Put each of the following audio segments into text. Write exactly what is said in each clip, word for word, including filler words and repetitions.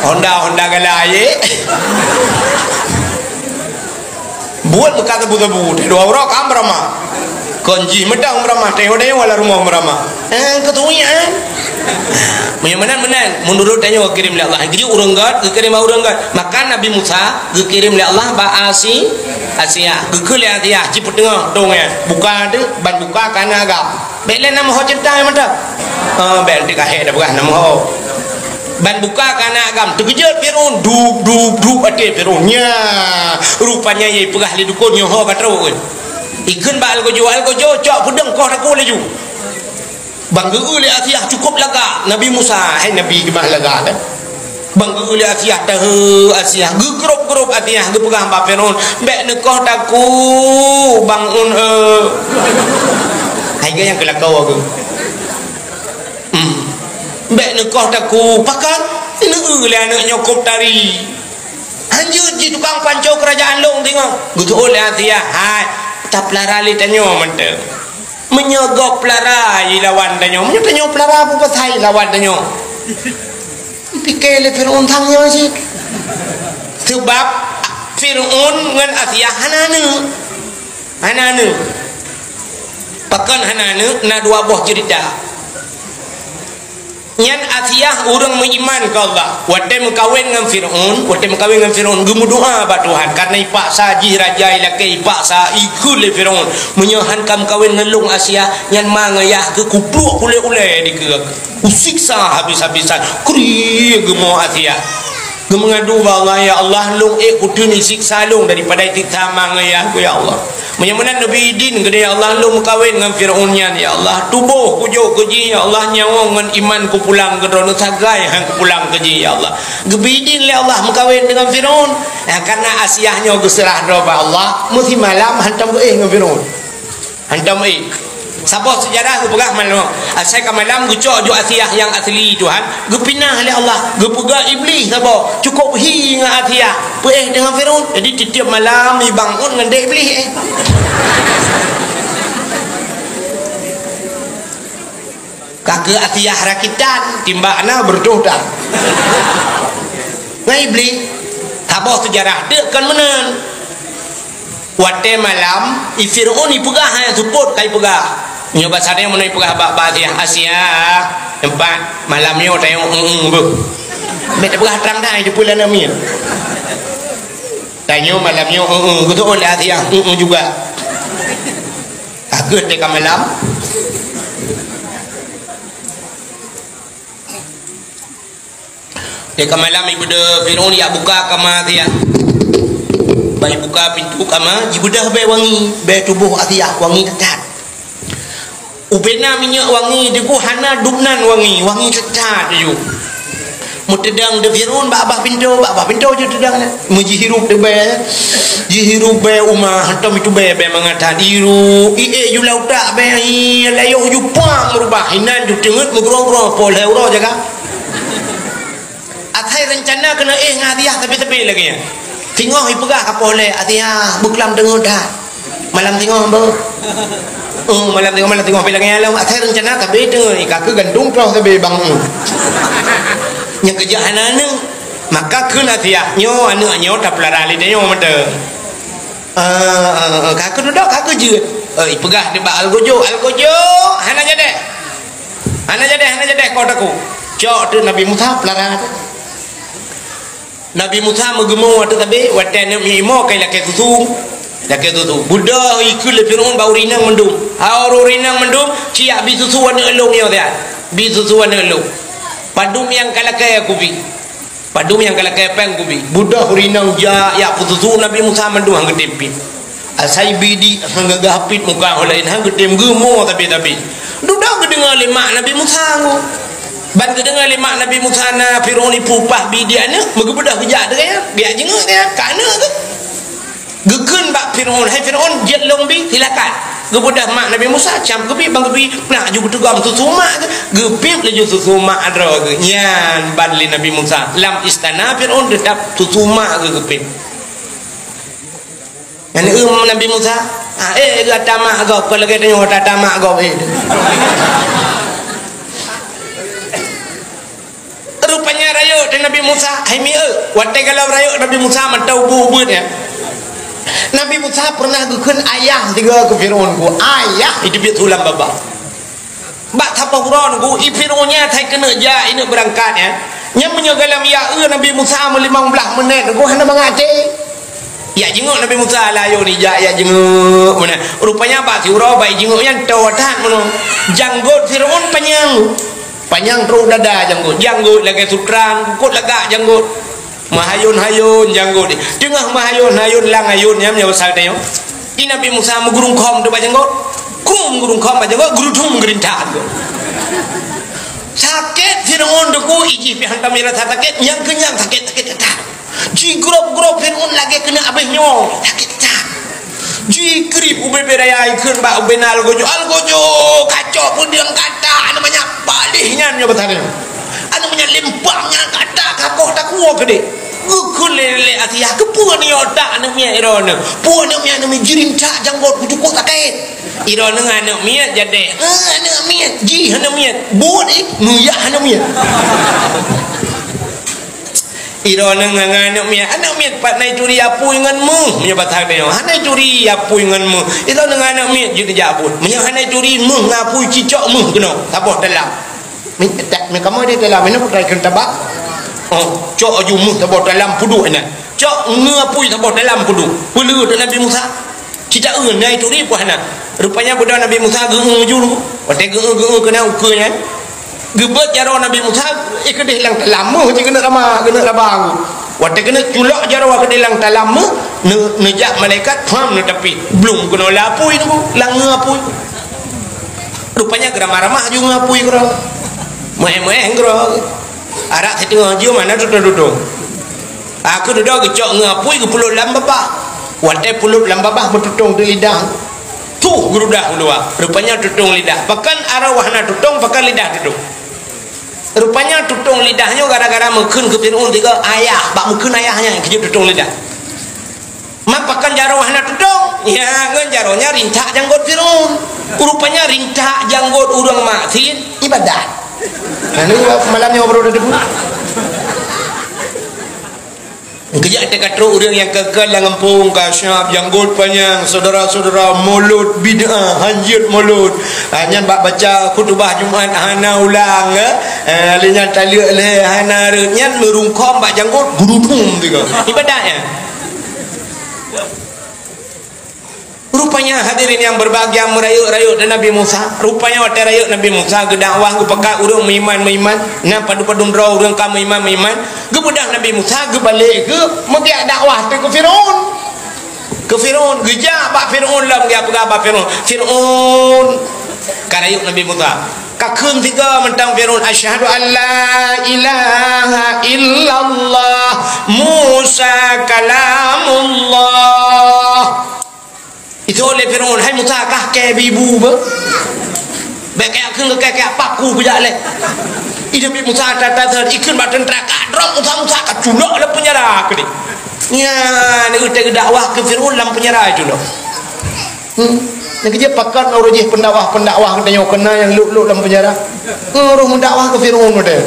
Honda, Honda galai, eh. Buet meukat sabu-sabu, teh dua uroe ka meuramah. Kon jih meuteung meuramah, teh hodai wala rumoh meuramah. Eh, keu tuwi, eh. Meunyoe meunan, meunan. Meunurot tanyoe geukirém lé Allah. Geuyue ureueng gét, geukirém bak ureueng gét. Maka Nabi Musa geukirém lé Allah bak Asi-, Asiah. Geukheun lé Asiah, cipeuteungoh dong, eh. Buka teuh, ban buka ka na agam. Bèk lé na meuho ceurita nyang mantap. Ah, bèk lé ka hék dah peugah na meuho. Ban buka ka na agam, teukeujot Fir'aun, dup, dup, dup até Fir'aun. Nya, rupanya ie peugah lé dukon nyoe ho ka trok. Ikheun bak algojo, algojo, cok peudeueng koh takue laju. Ban geu-eu lé Asiah cukôp lagak Nabi Musa, hai Nabi keumah lagak kan. Ban geu-eu lé Asiah, tahe Asiah, geugrôp-grôp Asiah, geupeugah bak Fir'aun, "Bèk neukoh takue, Bang Un, eu." Hai geuh nyang keulakoe geuh. Hmm. "Bèk neukoh takue, pakon? Neu-eu lé aneuk nyoe kôp tari. Hanjeuet jih tukang panco keurajeuen lôn singoh." Geuseuôt lé Asiah, "Hai, tapeulara lé tanyoe mantong." Meunyoe gob peulara ie lawan tanyoe, meunyoe tanyoe peulara, peue pasai lawan tanyoe? Pike lé Fir'aun sang nyoe cit. Sabab Fir'aun ngon Asiah hana aneuk. Hana aneuk. Pakon hana aneuk, na dua boh ceurita. Nyan Asiah ureueng meuiman keu Allah. Watèe meukawen ngon Fir'aun, watèe meukawen ngon Fir'aun, geumeudoa bak Tuhan. Karena ipaksa jih raja ilakèe, ipaksa ikheun lé Fir'aun. "Meunyoe han ka meukawen ngon lôn Asiah, nyan ma ngon yah keuh kupluek ulèe-ulèe dikeue. Kusiksa habis-habisan." Krieng geumoe Asiah. Geumeungadu bak Allah, "Ya Allah, lôn ék kuteun isiksa lôn daripada isiksa ma ngon yah ku, ya Allah. Meunyoe meunan neubi idin keu lôn, ya Allah, lôn meukawen ngon Fir'aun nyan, ya Allah. Tuboh kujok keu jih, ya Allah, nyawöng ngon iman kupulang keu droeneuh, sagai han kupulang keu jih, ya Allah." Geubi idin lé Allah meukawen deungon Fir'aun. Nah, karena Asiah nyoe geuseurah droe bak Allah, meusimalam hantom geuéh ngon Fir'aun. Hantom éh. Saboh seujarah geupeugah malam. Asai ka malam geucok ju Asiah nyang asli Tuhan, geupinah lé Allah, geupeugah Iblih saboh, cukôp hi ngon Asiah, peuéh deungon Fir'aun. Jadi tiep-tiep malam i Bang Un ngon dek Iblih, eh. Ka keu Asiah rakitan, timbak na beureutoh that. Ngon Iblih, saboh seujarah teuk kon meunan. Watèe malam, i Fir'aun ipeugah hai seupôt ka ipeugah. Nyoe basa nyoe meunan ipeugah bak, bak Asiah, "Asiah, teumpat malam nyoe tanyoe eu-eu beuh." Bèk tapeugah trang dai, teupeue lé aneuk miet. Tanyoe malam nyoe eu-eu, geuteuôn lé Asiah, eu-eu juga. Ka geuet teuka malam. Teuka malam ibeudôh Fir'aun, ijak buka kama Asiah. Ban ibuka pintoe kama, jibeudôh bèe wangi, bèe tuboh Asiah wangi that-that. Ubena minyeuk wangi, dikeue hana dum nan wangi, wangi that-that ju. Meuteudong di Fir'aun bak babah pintoe, bak babah pintoe ju teudong nyan. Meujihirup di bèe, jihirup bèe uma, hantom itu bèe, bèe mangat that. Irup, ié ju lam utak bèe, hi, layok ju puang meurubah, inan ju teungeut meugrong-grong, poh lhèe uroe jaga. Asai reuncana keuneuk éh ngon Asiah sabe-sabe lagèe nyan. Singoh ipeugah ka poh lhèe, "Asiah, beuklam teungeut that. Malam singoh beuh." Oh, malam singoh, malam singoh, pi lagèe nyan lom. Asai reuncana sabe teungeut, ka keu gantung troh sabe Bang Un. Nyang keujak hana aneuk. Maka kheun Asiah, "Nyoe aneuk nyoe tapeulara lé tanyoe mantong." Ah, ah, ah, ka keu dudoe, ka keu jeuet. Eh, ipeugah nibak algojo, "Algojo, hana jadeh. Hana jadeh, hana jadeh, koh takue." Cok teuk Nabi Musa, peulara teuk. Nabi Musa meugeumoe teuk sabe, watèe aneuk miet imoe ka ilakèe susu. Lakèe susu. Beudôh ikheun lé Fir'aun bak ureueng inong mandum. "Hai ureueng inong mandum, ci jak bi susu aneuk lôn nyoe siat. Bi susu aneuk lôn. Padum nyang ka lakèe kubi." Padum nyang ka lakèe péng kubi. Beudôh ureueng inong jak, jak peususu Nabi Musa mandum han geutem piep. Asai bidik han geupeugah piep muka ureueng laén han geutem geumoe sabe-sabe. Dudoe geudeungoe lé mak Nabi Musa nyoe. Ban geudeungoe lé mak Nabi Musa na Fir'aun ipeupah bidik aneuk, meugeubeudôh geujak deungon, geujak jingeuet nyan, ka aneuk geuh. Geukheun bak Fir'aun, "Hai Fir'aun, jeuet lôn bi, silakan." Geubeudôh mak Nabi Musa, cam keubi, ban keubi, plak ju geuteugom susu mak geuh, geupiep laju susu mak droe geuh. Nyan ban lé Nabi Musa. Lam istana Fir'aun teutap susu mak geuh geupiep. Nyan eu Nabi Musa, ah, eh, gata mak gob, kon lagèe tanyoe gata mak gob, eh. Rupanya rayeuk teuh Nabi Musa, hai miet, watèe galom rayeuk Nabi Musa mantong ubit-ubit nyan. Nabi Musa pernah geukheun ayah sigoe keu Firaun, ku ayah, iteubiet su lam babah. Bak saboh uroe nunggu, i Firaun nyan asai keuneuk jak, ineuk beurangkat nyan. Nyan meunyoe galom jak eu Nabi Musa meulimong blaih meunét nunggu hana mangat até. Jak jingok Nabi Musa, layô nijak jak jingok meunan. Rupanya bak siuroe bak jingok nyan toe that meunoe. Janggot Firaun panyang. Panyang trok dada janggot. Janggot lagèe sutra, kukut lagak janggot. Meuhayôn-hayôn janggot. Teungoh meuhayôn-hayôn lam hayôn nyan meunyoe basa geutanyoe. Di Nabi Musa meugurungkhom teuk bak janggot. Kum meugurungkhom bak janggot, geurudum geurintah. Sakét Firaun teungku, ijih pih hantom rasa sakét, nyang keunyang sakét-sakét that. Jigrob-grob Firaun lagèe keuneuk abéh nyoe, sakét that. Jikrib ubé-bé raya ikheun bak ubé na algojo, algojo, kacok peudeueng kata, aneuk manyak baleh nyan nyoe basa nyoe. Aneuk manyak lempang nyan kata kakoh takue keudéh. Geukheun lé, lé Asiah, keupeue nyoe otak aneuk miet droeneuh? Peue aneuk miet, aneuk miet jirintak janggot kujukuk sakét. Droeneuh aneuk miet jadèe. Eh, aneuk miet, jih aneuk miet. Buet ih, muyak aneuk miet. Droeneuh ngon aneuk miet, aneuk miet pat na ituri apui ngon méuh, meunyoe basa geutanyoe. Hana ituri apui ngon méuh. Droeneuh ngon aneuk miet jeuet jak buet. Meunyoe hana ituri méuh ngon apui, cicok méuh keunoe, saboh talam. Mi, tak, mi kamoe di dalam ini putra ikheun tabak. Oh, cok aju méuh saboh talam peuduek inan. Cok ngon apui saboh talam peuduek. Peuleueh teuk Nabi Musa. Cita eu na ituri peue hana. Rupanya beudôh Nabi Musa geu-eu laju. Watèe geu-eu, geu-eu keunan ukeue nyan. Geubeuet jaroe Nabi Musa, eh, keudéh lam talam méuh, cit keuneuk rama, keuneuk raba. Watèe keuneuk culok jaroe keudéh lam talam méuh, neu-, neujak malaikat, pham, neutapih. Blong keunoe lam apui nunggu, lam ngon apui. Rupanya geuramah-ramah aju ngon apui keudroe. Meu'èh-meu'èh keudroe. Arak siteungoh jeuem hana tutong-tutong. Aku dudoe geucok ngon apui geupeulop lam babah. Watèe peulop lam babah meututong di lidah. Tuh geurudah u luwa. Rupanya tutong lidah. Pakon arwah na tutong, pakon lidah tutong. Rupanya tutong lidah nyoe gara-gara meukheun keu Firaun tiga ayah. Bak meukheun ayah nyan keujeuet tutong lidah. Man pakon jaroe hana tutong? Ya, ngon jaroe nyan rintak janggot Firaun. Rupanya rintak janggot ureueng maksiet ibadat. Nah, ni malam nyoe baru teudeungoe. Keujak teuka trok ureueng nyang keu-keu lam gampông ka siap janggot panyang, syedara-syedara, mulod bid'ah, hanjeuet mulod. Ha, nyan bak baca khutubah Jumat hana ulang, eh. Eh, lé nyan taleuek lé hana rhot. Nyan meurungkhom bak janggot gurudum tiga. Ibadat nyan. Rupanya hadirin yang berbahagia, meurayeuk-rayeuk dan Nabi Musa. Rupanya watèe rayeuk Nabi Musa geudakwah geupeugah ureueng meuiman-meuiman, na padum-padum droe ureueng ka meuiman-meuiman. Geubeudôh Nabi Musa geubalek geuh meugiak dakwah teuk keu Firaun. Keu Firaun, geujak bak Firaun lom geupeugah bak Firaun, "Firaun, ka rayeuk Nabi Musa." Ka kheun sigoe mantong Firaun, "Asyhadu an la ilaha illallah, Musa kalamullah." Itu lé Firaun, "Hai Musa, kah kèe bibu beuh? Bèk kèe kheun kèe, kèe paku beujak lé." Idéh Nabi Musa tata-tata ikheun bak teuntra ka drop Musa, Musa ka culok lam peunjara keudéh. Nyan, utée geudakwah keu Firaun lam peunjara culok. Hmm. Nyang keujeuet pakon ureueng jih pendakwah-pendakwah geutanyoe keunan nyang lôk-lôk lam peunjara. Ureueng meudakwah keu Firaun udeh.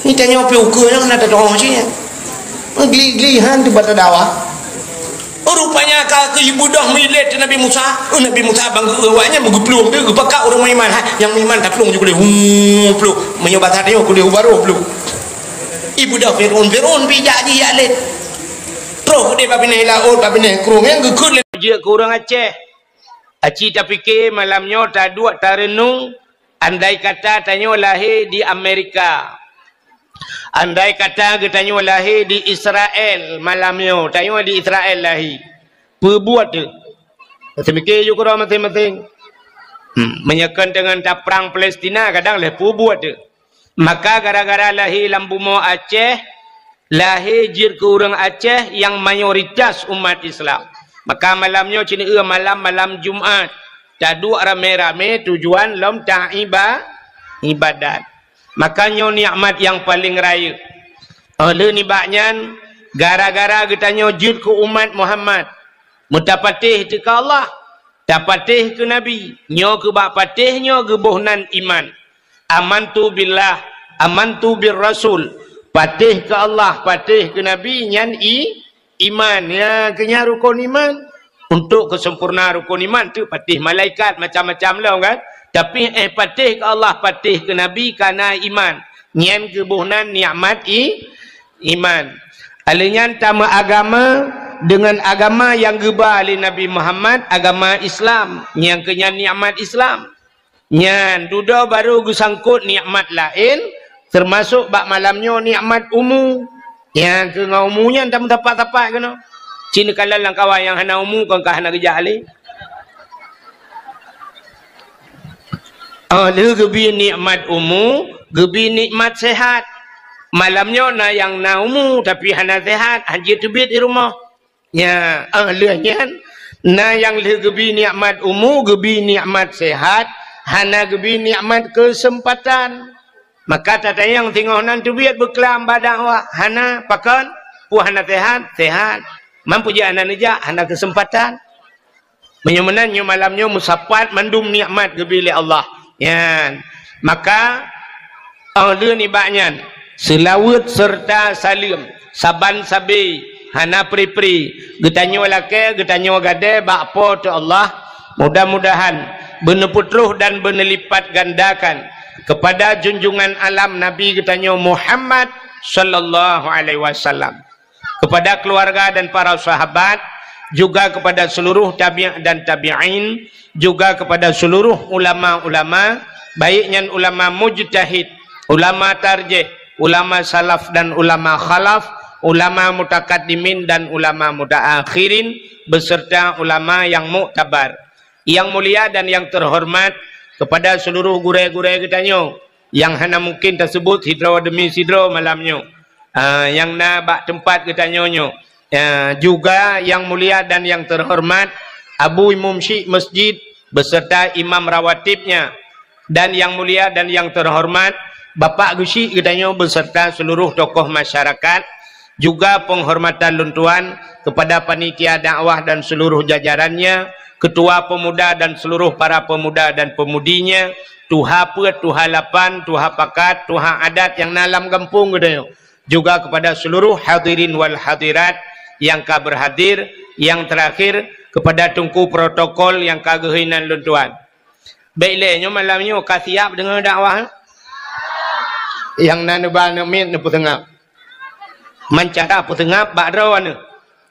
Ni tanyoe pih ukeue nyang na tatu'oh cit nyan. Gli-gli han teuh bak tadawa. Rupanya ka keu ibudoh milet Nabi Musa. Oh, Nabi Musa bang geu awaknyan meugeuplueng teuh geupakat ureueng meuiman. Ha, nyang meuiman taplueng ju kuleh. Hu, plueng. Meunyoe basa tanyoe kuleh u baroh plueng. Ibudoh Fir'aun, Fir'aun pih jak jih jak let. Troh keudeh bak binéh laôt, bak binéh krueng nyang geukheun lé. Jeuet keu ureueng Aceh. Aci tapike malam nyoe taduek tareunung. Andai kata tanyoe lahé di Amerika, andai kata geutanyoe lahé di Israel malam nyoe, tanyoe di Israel lahé, peubuet teuh. Seumike ju keudroe maséng-maséng. Hmm, meunyoe kon deungon taprang Palestina kadang lé peubuet teuh. Maka gara-gara lahé lam bumoe Aceh, lahé jeuet keu ureueng Aceh nyang mayoritas umat Islam. Maka malam nyoe ci neueu malam, malam Jumat. Taduek ramé-ramé tujuan lom taiba-, ibadat. Maka nyoe nikmat nyang paleng rayeuk. Óh lheueh nibak nyan, gara-gara geutanyoe jeuet keu umat Muhammad, meutapatéh teuh keu Allah, tapatéh keu Nabi, nyoe keu bak patéh nyoe geuboh nan iman. Amantu billah, amantu bir rasul. Patéh keu Allah, patéh keu Nabi, nyan i-, iman. Ya, keu nyan rukon iman. Untuk kesempurna rukon iman tu patéh malaikat macam-macam lom kan. Tapi, eh, patéh keu Allah, patéh keu Nabi kana iman. Nyan geuboh nan nikmat i-, iman. Alèh nyan tameuagama deungon agama nyang geuba lé Nabi Muhammad, agama Islam. Nyang keu nyan nikmat Islam. Nyan, dudoe barô geusangkot nikmat laén, teumasok bak malam nyoe nikmat umu. Nyang keu ngon umu nyan tameusapat-sapat keunoe. Cit neukalon lam kawan nyang hana umu kon ka hana geujak lé. Oh, lheueh geubi nikmat umu, geubi nikmat sehat. Malam nyoe na nyang na umu tapi hana sehat, hanjeuet teubiet di rumoh. Nya, ah, lheueh nyan, na nyang lheueh geubi nikmat umu, geubi nikmat sehat, hana geubi nikmat keuseumpatan. Maka tatanyong singoh nan teubiet beuklam bak dakwah, hana, pakon? Peue hana sehat? Sehat. Man peue jeuet hana neujak? Hana keuseumpatan. Meunyoe meunan, nyoe malam nyoe meusapat mandum nikmat geubi lé Allah. Nyan. Maka, oh, lheueh nibak nyan, seulaweuet serta saleuem saban sabe, hana pri-pri, geutanyoe lakée, geutanyoe gadée bak Po teu Allah. Mudah-mudahan beuneupeutroh dan beuneulipatgandakan keupada junjungan alam Nabi geutanyoe Muhammad sallallahu alaihi wasallam, kepada keluarga dan para sahabat, juga kepada seluruh tabi' dan tabi'in, juga kepada seluruh ulama-ulama, baik nyan ulama mujtahid, ulama tarjih, ulama salaf dan ulama khalaf, ulama mutakaddimin dan ulama mutaakhirin, beserta ulama yang muktabar. Yang mulia dan yang terhormat kepada seluruh gurée-gurée geutanyoe, nyang hana mungkin taseubut sidroe demi sidroe malam nyoe, ah, nyang na bak teumpat geutanyoe nyoe. Ah, juga yang mulia dan yang terhormat Abu Imum Syik Masjid beserta imam rawatibnya, dan yang mulia dan yang terhormat Bapak Geuchik geutanyoe beserta seluruh tokoh masyarakat, juga penghormatan lôn tuan kepada panitia dakwah dan seluruh jajarannya, ketua pemuda dan seluruh para pemuda dan pemudinya, tuha peuet, tuha lapan, tuha pakat, tuha adat nyang na lam gampông geutanyoe, juga kepada seluruh hadirin wal hadirat nyang ka berhadir, yang terakhir kepada teungku protokol nyang ka geuhôi nan lôn tuan. Bék lé nyoe malam nyoe ka siap deungoe dakwah. Nyang na neuba aneuk miet neupeuseungab. Meucara peuseungab bak droeneuh.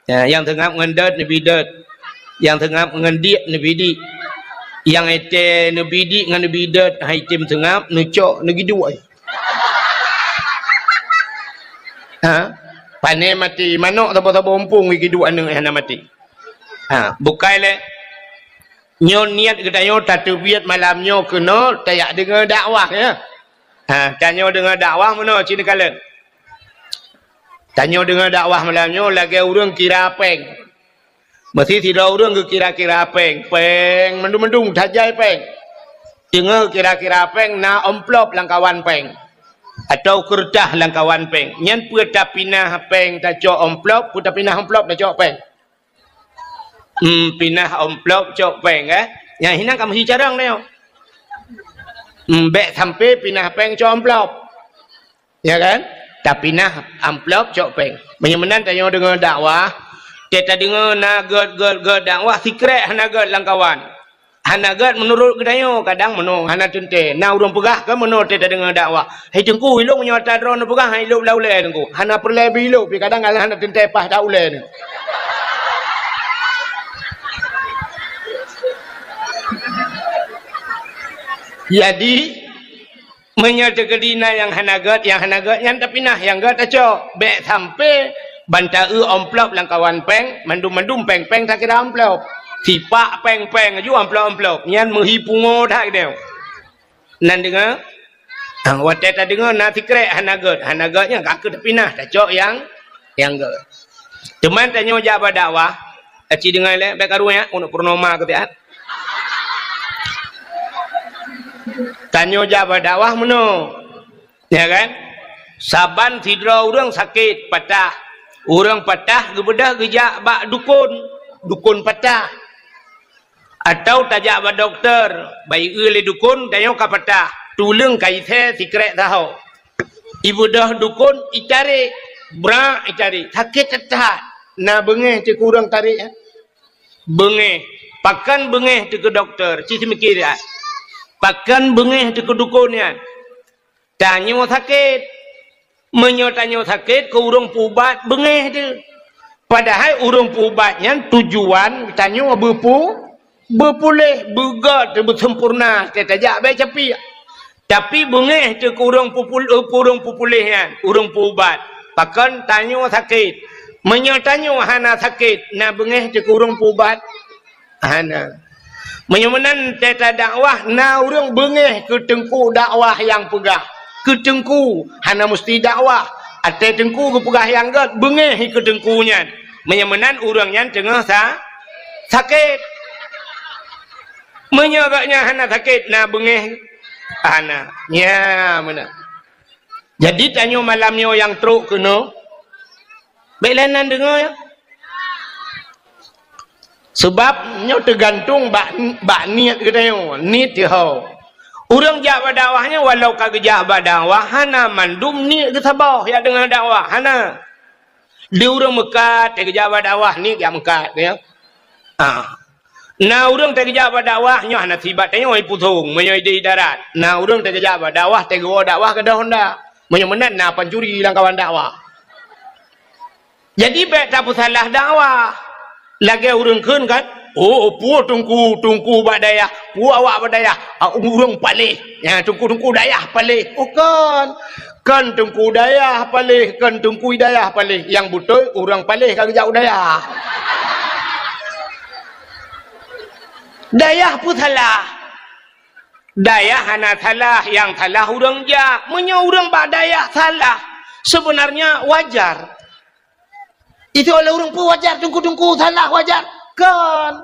Ya, nyang seungab ngon dot neubi dot. Nyang seungab ngon diek neubi diek. Nyang étée neubi diek ngon neubi dot, hai tem seungab, neucok, neugiduek. Ha? Pané maté, manok saboh-saboh umpung giduek aneuk hana maté. Ha, bukai lé. Nyoe niet geutanyoe tateubiet malam nyoe keunoe tajak deungoe dakwah, ya. Ha, tanyoe deungoe dakwah meunoe cit neukalon. Tanyoe deungoe dakwah malam nyoe lagée ureuëng kira péng. Meusi sidroe ureuëng geukira-kira péng, péng mandum-mandum tajai péng. Deungoe kira-kira péng na amplop lam kawan péng. Atau keureutah lam kawan péng. Nyan peue tapinah péng tacok amplop, peue tapinah amplop tacok péng. Hmm, pinah amplop cok péng, eh? Nyang hinan ka meuhi carông nyoe. Hmm, bék sampai pinah péng cok amplop. Ya kan? Tapinah amplop cok péng. Meunyoe meunan tanyoe deungoe dakwah, teuka deungoe na gét-gét-gét dakwah, sikrek hana gét lam kawan. Hana gét meunurot geutanyoe, kadang meunoe hana teuntée. Na ureuëng peugah keu meunoe teuka deungoe dakwah. Hai Teungku, ilong nyoe ata droeneuh peugah, hai ilop lam ulée Teungku. Hana peureulée beuilop, pi kadang galah hana teuntée paih that ulée nyoe. Jadi, meunyoe teukeudi na nyang hana gét, nyang hana gét nyan tapinah, nyang gét tacok. Bék sampai ban ta-eu amplop lam kawan péng, mandum-mandum péng-péng takira amplop. Sipak péng-péng aju amplop-amplop. Nyan meuhi pungo that geutanyoe. Nan deungoe? Ha, watée tadeungoe na sikrek hana gét, hana gét nyan ka keuh tapinah, tacok nyang, nyang gét. Teuma tanyoe jak bak dakwah, aci deungoe lé, bék karu nyan, untuk purnama keu siat. Tanyoe jak bak dakwah meunoe. Ya kan? Saban sidroe ureuëng sakét, patah. Ureuëng patah geubeudôh geujak bak dukon. Dukon patah. Atau tajak bak dokto, bak ié lé dukon, tanyoe ka patah. Tuleueng ka isé sikrek saho. Ibeudôh dukon itarek, brak itarek. Sakét that-that. Na beungéh teuh keu ureuëng tarek, eh? Beungéh. Pakon beungéh teuh keu dokto? Ci seumiké, ya. Pakon beungéh teuh keu dukon nyan? Tanyoe sakét. Meunyoe tanyoe sakét, keu ureuëng peuubat beungéh teuh. Padahai ureuëng peuubat nyan tujuan tanyoe beupu-, beupuléh, beugét, beuseumpurna, teutajak bèk capiek. Tapi beungéh teuh keu ureuëng peupu-, keu ureuëng peupuléh nyan, ureuëng peuubat. Pakon tanyoe sakét. Meunyoe tanyoe hana sakét, na beungéh teuh keu ureuëng peuubat? Hana. Meunyoe meunan teuta dakwah, na ureuëng beungéh keu teungku dakwah nyang peugah. Keu teungku, hana musti dakwah. Até teungku geupeugah nyang gét, beungéh keu teungku nyan. Meunyoe meunan ureuëng nyan teungoh sa-, sakét. Meunyoe gobnyan hana sakét, na beungéh? Hana. Nya, meunan. Jadi, tanyoe malam nyoe nyang trok keunoe, bèk lé nan deungoe, ya. Sabab nyoe teugantung bak, bak niet geutanyoe, niet teuho. Ureuëng jak bak dakwah nyoe, walau ka geujak bak dakwah, hana mandum niet geusaboh jak deungoe dakwah, hana. Di ureuëng meukat, teugeujak bak dakwah, niet jak meukat, ya. Ah. Na ureuëng teugeujak bak dakwah, nyoe hana sibat tanyoe pusong, meunyoe di darat. Na ureuëng teugeujak bak dakwah, teugeujak dakwah keudroe honda. Meunyoe meunan, na pancuri lam kawan dakwah. Jadi, bèk tapeusalah dakwah. Lagèe ureuëng kheun kan, "Oh, peue teungku, teungku bak dayah, peue awak bak dayah, ah, ureuëng paléh. Ya, teungku-teungku dayah paléh." Oh, kon. Kon teungku dayah paléh, kon teungku dayah paléh. Nyang beutôi, ureuëng paléh ka geujak u dayah. Dayah peue salah? Dayah hana salah, nyang salah ureuëng jak. Meunyoe ureuëng bak dayah salah, sebenarnya wajar. Itu oleh ureuëng peue wajar, teungku-teungku salah wajar? Kon.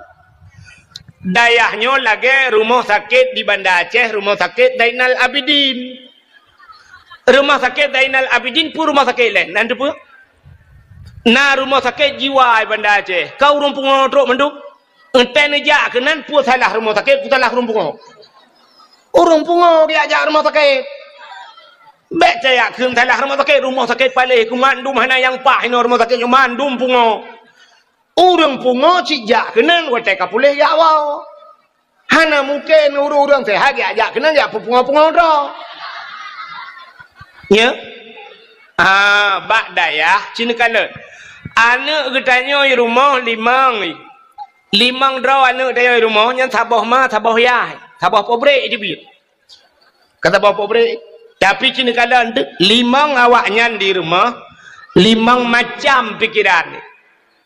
Dayah nyoe lagèe rumoh sakét di Banda Aceh, Rumoh Sakét Zainal Abidin. Rumoh Sakét Zainal Abidin peue rumoh sakét laén? Nan teupeue? Na rumoh sakét jiwa di Banda Aceh. Ka ureuëng pungo trok mandum. Entah neujak keunan, peue salah rumoh sakét, peue salah ureuëng pungo. Ureuëng pungo geujak rumoh sakét. Bèk tajak kheun salah rumoh sakét, rumoh sakét paléh, keu mandum hana nyang paih inoe rumoh sakét nyoe, mandum pungo. Ureuëng pungo cit jak keunan watèe ka puléh jak woe. Hana mungken ureuëng-ureuëng seuhat jak, jak keunan jak peupungo-pungo droe. Nya? Ah, bak dayah, ci neukalon. Aneuk geutanyoe rumoh limong. Limong droe aneuk tanyoe rumoh, nyan saboh ma, saboh yah, saboh pabrék teubiet. Kata bapak pabrék. Tapi ci neukalon teuh, limong awaknyan di rumoh, limong macam pikeran.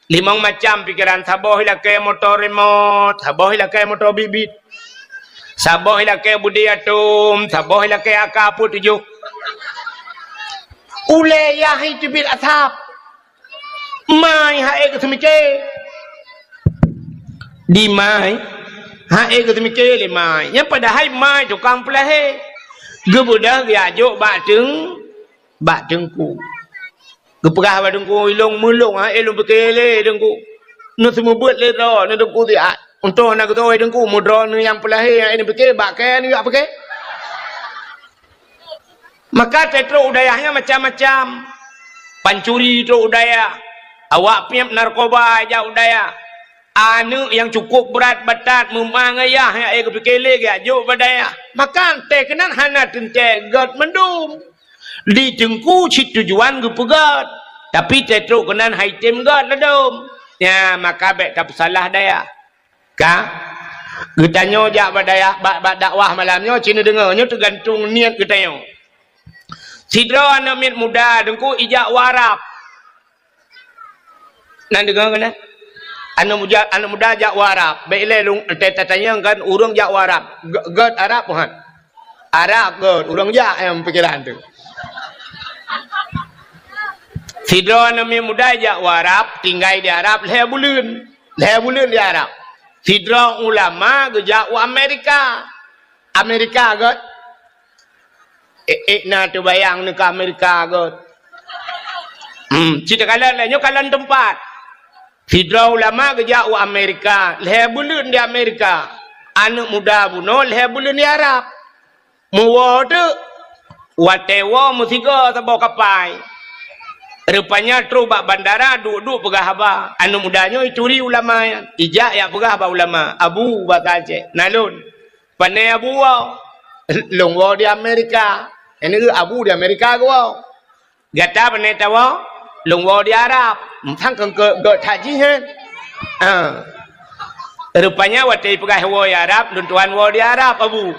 Limong macam pikeran, saboh ilakèe moto remote, saboh ilakèe moto bit-bit. Saboh ilakèe budi atom, saboh ilakèe AK peuet tujoh. Ulèe yah teubiet asab. Mai hai geuseumiké. Di mai, hai geuseumiké lé mai. Nyan padahai mai tukang peulahé. Geubeudôh geujak jok bak teung-, bak teungku. Geupeugah bak teungku, "Ilôn meulôn hai lôn piké lé teungku. Neuseumeubeuet lé droe, neuteungku siat. Untông na geutoe teungku, meudroe neuh nyang peulahé hai neupiké, bak kèe neujak piké." Maka teutrok u dayah nyan macam-macam. Pancuri trok u dayah. Awak piep narkoba jak u dayah. Aneuk nyang cukup brat batat meuma ngon yah nyang ék geupiké lé geujak jok bak dayah. Maka teuh keunan hana teuntèe gèt mandum. Di teungku cit tujuan geupeugèt. Tapi teutrok keunan hai tem gèt ladôm. Nyan maka bèk tapeusalah dayah. Ka? Geutanyoe jak bak dayah, bak, bak dakwah malam nyoe, ci neudeungö, nyoe teugantung niet geutanyoe. Sidroe aneuk miet muda teungku ijak u Arab. Na neudeungö keunan? Aneuk muda, aneuk muda jak u Arab. Bèk ilèe lôn, ta-, tatanyong kan ureueng jak u Arab. Gèt, gèt Arab, bukan? Arab gèt, ureueng jak nyang pikiran tu. Sidroe aneuk miet muda jak u Arab, tinggai di Arab lhèe buleuen. Lhèe buleuen di Arab. Sidroe ulama geujak u Amerika. Amerika gèt. Ék, ék na teubayang neuh keu Amerika gèt. Hmm, ci takalon lé, nyoe kalon teumpat. Sidroe ulama geujak u Amerika, lhèe buleuen di Amerika. Aneuk muda bunoe lhèe buleuen di Arab. Meuwoe teuk, watée woe meusigoe saboh kapai. Rupanya trok bak bandara, duek-duek peugah haba. Aneuk muda nyoe ituri ulama nyan. Ijak jak peugah bak ulama, "Abu," basa Aceh, "na lôn." "Pané Abu woe?" "Lôn woe di Amerika." Ini Abu di Amerika geuwoe. "Gata pané tawoe?" "Lôn woe di Arab." Sang keu geuh that jih nyan. Ha. Rupanya watée peugah woe di Arab, lôn tuan woe di Arab, Abu.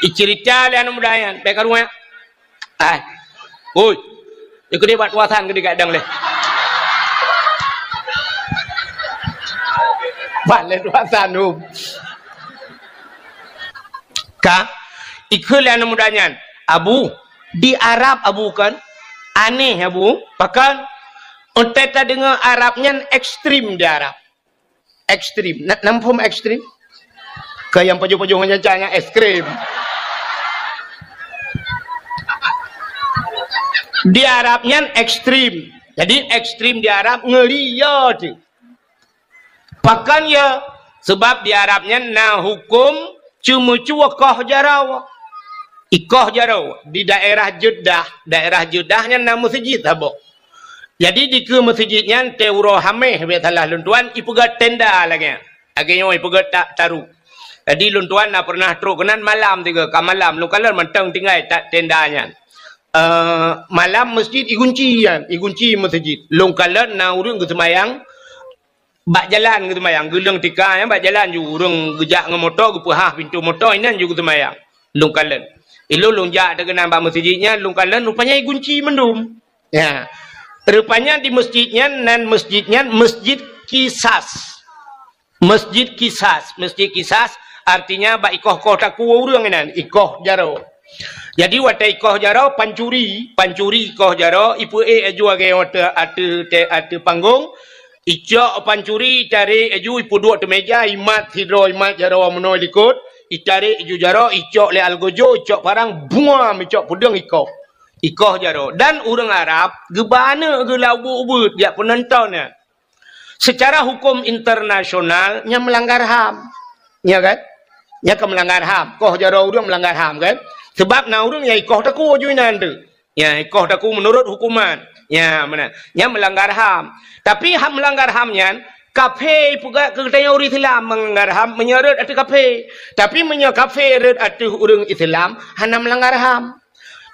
Icerita lé aneuk muda nyan, bék karunya. Ai. Oi. Ikut dia buat tuasan ke dekat dang leh. Bak lé tuasan tu. Ka, ikheun lé aneuk muda nyan, "Abu, di Arab Abu kan? Aneh Abu, pakon? Untée tadeungoe Arab nyan ekstrim di Arab." Ekstrim. Na, na muphom ekstrim? Keu nyang pajoh-pajoh ngon nyan, nyan es krim. Di Arab nyan ekstrim. Jadi ekstrim di Arab ngeuri yo tu. Pakon yo? Sebab di Arab nyan na huköm ceumeucue koh jaroe. Ikoh jaroe di daerah Jeddah, daerah Jeddah nyan na meuseujid saboh. Jadi dikeue meuseujid nyan teuroe Haméh, bék salah lôn tuan, ipeugét tenda lagée nyan. Lagée nyoe ipeugét ta-, taru. Jadi lôn tuan na pernah trok keunan malam tiga, ka malam lôn kalon mantong tinggai ta-, tenda nyan. Eh, malam meuseujid igunci nyan, igunci meuseujid. Lôn kalon na ureuëng geuseumayang, bak jalan geuseumayang, geuleueng tika nyan bak jalan ju ureuëng geujak ngon moto, geupeuhah pintoe moto, inan ju geuseumayang. Lôn kalon. Ilôn lôn jak teuh keunan bak meuseujid nyan, lôn kalon rupanya igunci mandum. Ya. Rupanya di meuseujid nyan, nan meuseujid nyan Meuseujid Kisas. Meuseujid Kisas, Meuseujid Kisas artinya bak ikoh-koh takue ureuëng inan, ikoh jaroe. Jadi watée ikoh jaroe pancuri, pancuri ikoh jaroe, ipeuék laju lagée ateueh, ateueh, ateueh panggong, icok pancuri, itarek laju, ipeuduek ateueh meja, imat sidroe, imat jaroe meunoe likot, itarek laju jaroe, icok lé algojo, icok parang, buam, icok peudeueng ikoh. Ikoh jaroe. Dan ureuëng Arab geuba aneuëk geuh lam ubeuet-ubeuet, jak peunonton nyan. Secara huköm internasional, nyan meulanggar ham. Ya kan? Nyan ka meulanggar ham. Koh jaroe ureuëng meulanggar ham kan? Sebab na ureuëng nyang ikoh takue ju inan tu. Ya, ikoh takue meunurot huköman. Ya, meunan. Nyan meulanggar ham. Tapi ham meulanggar ham nyan, kafé ipeugah keu geutanyoe ureuëng Islam meulanggar ham meunyoe rhot ateueh kafé. Tapi meunyoe kafé rhot ateueh ureuëng Islam, hana meulanggar ham.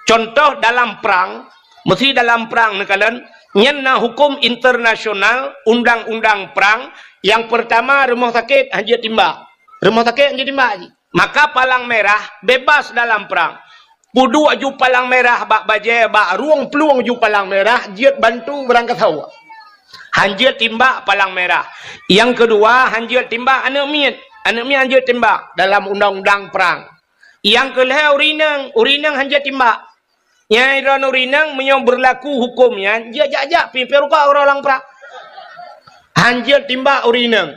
Contoh dalam prang, meusti dalam prang neukalon, nyan na huköm internasional, undang-undang prang, nyang peurtama rumoh sakét hanjeuet timbak. Rumoh sakét hanjeuet timbak jih. Maka palang merah bebas dalam prang. Peuduek ju palang merah bak bajée, bak rueng plueng ju palang merah, jeuet bantu beurangkasoe. Hanjeuet timbak palang merah. Nyang keudua, hanjeuet timbak aneuëk miet. Aneuëk miet hanjeuet timbak dalam undang-undang prang. Nyang keu lhée ureuëng inong, ureuëng inong hanjeuet timbak. Nyang droeneuh ureuëng inong meunyoe beurlaku huköm nyan, jeuet jak-jak pih, pih rukok uroe lam prang. Hanjeuet timbak ureuëng inong.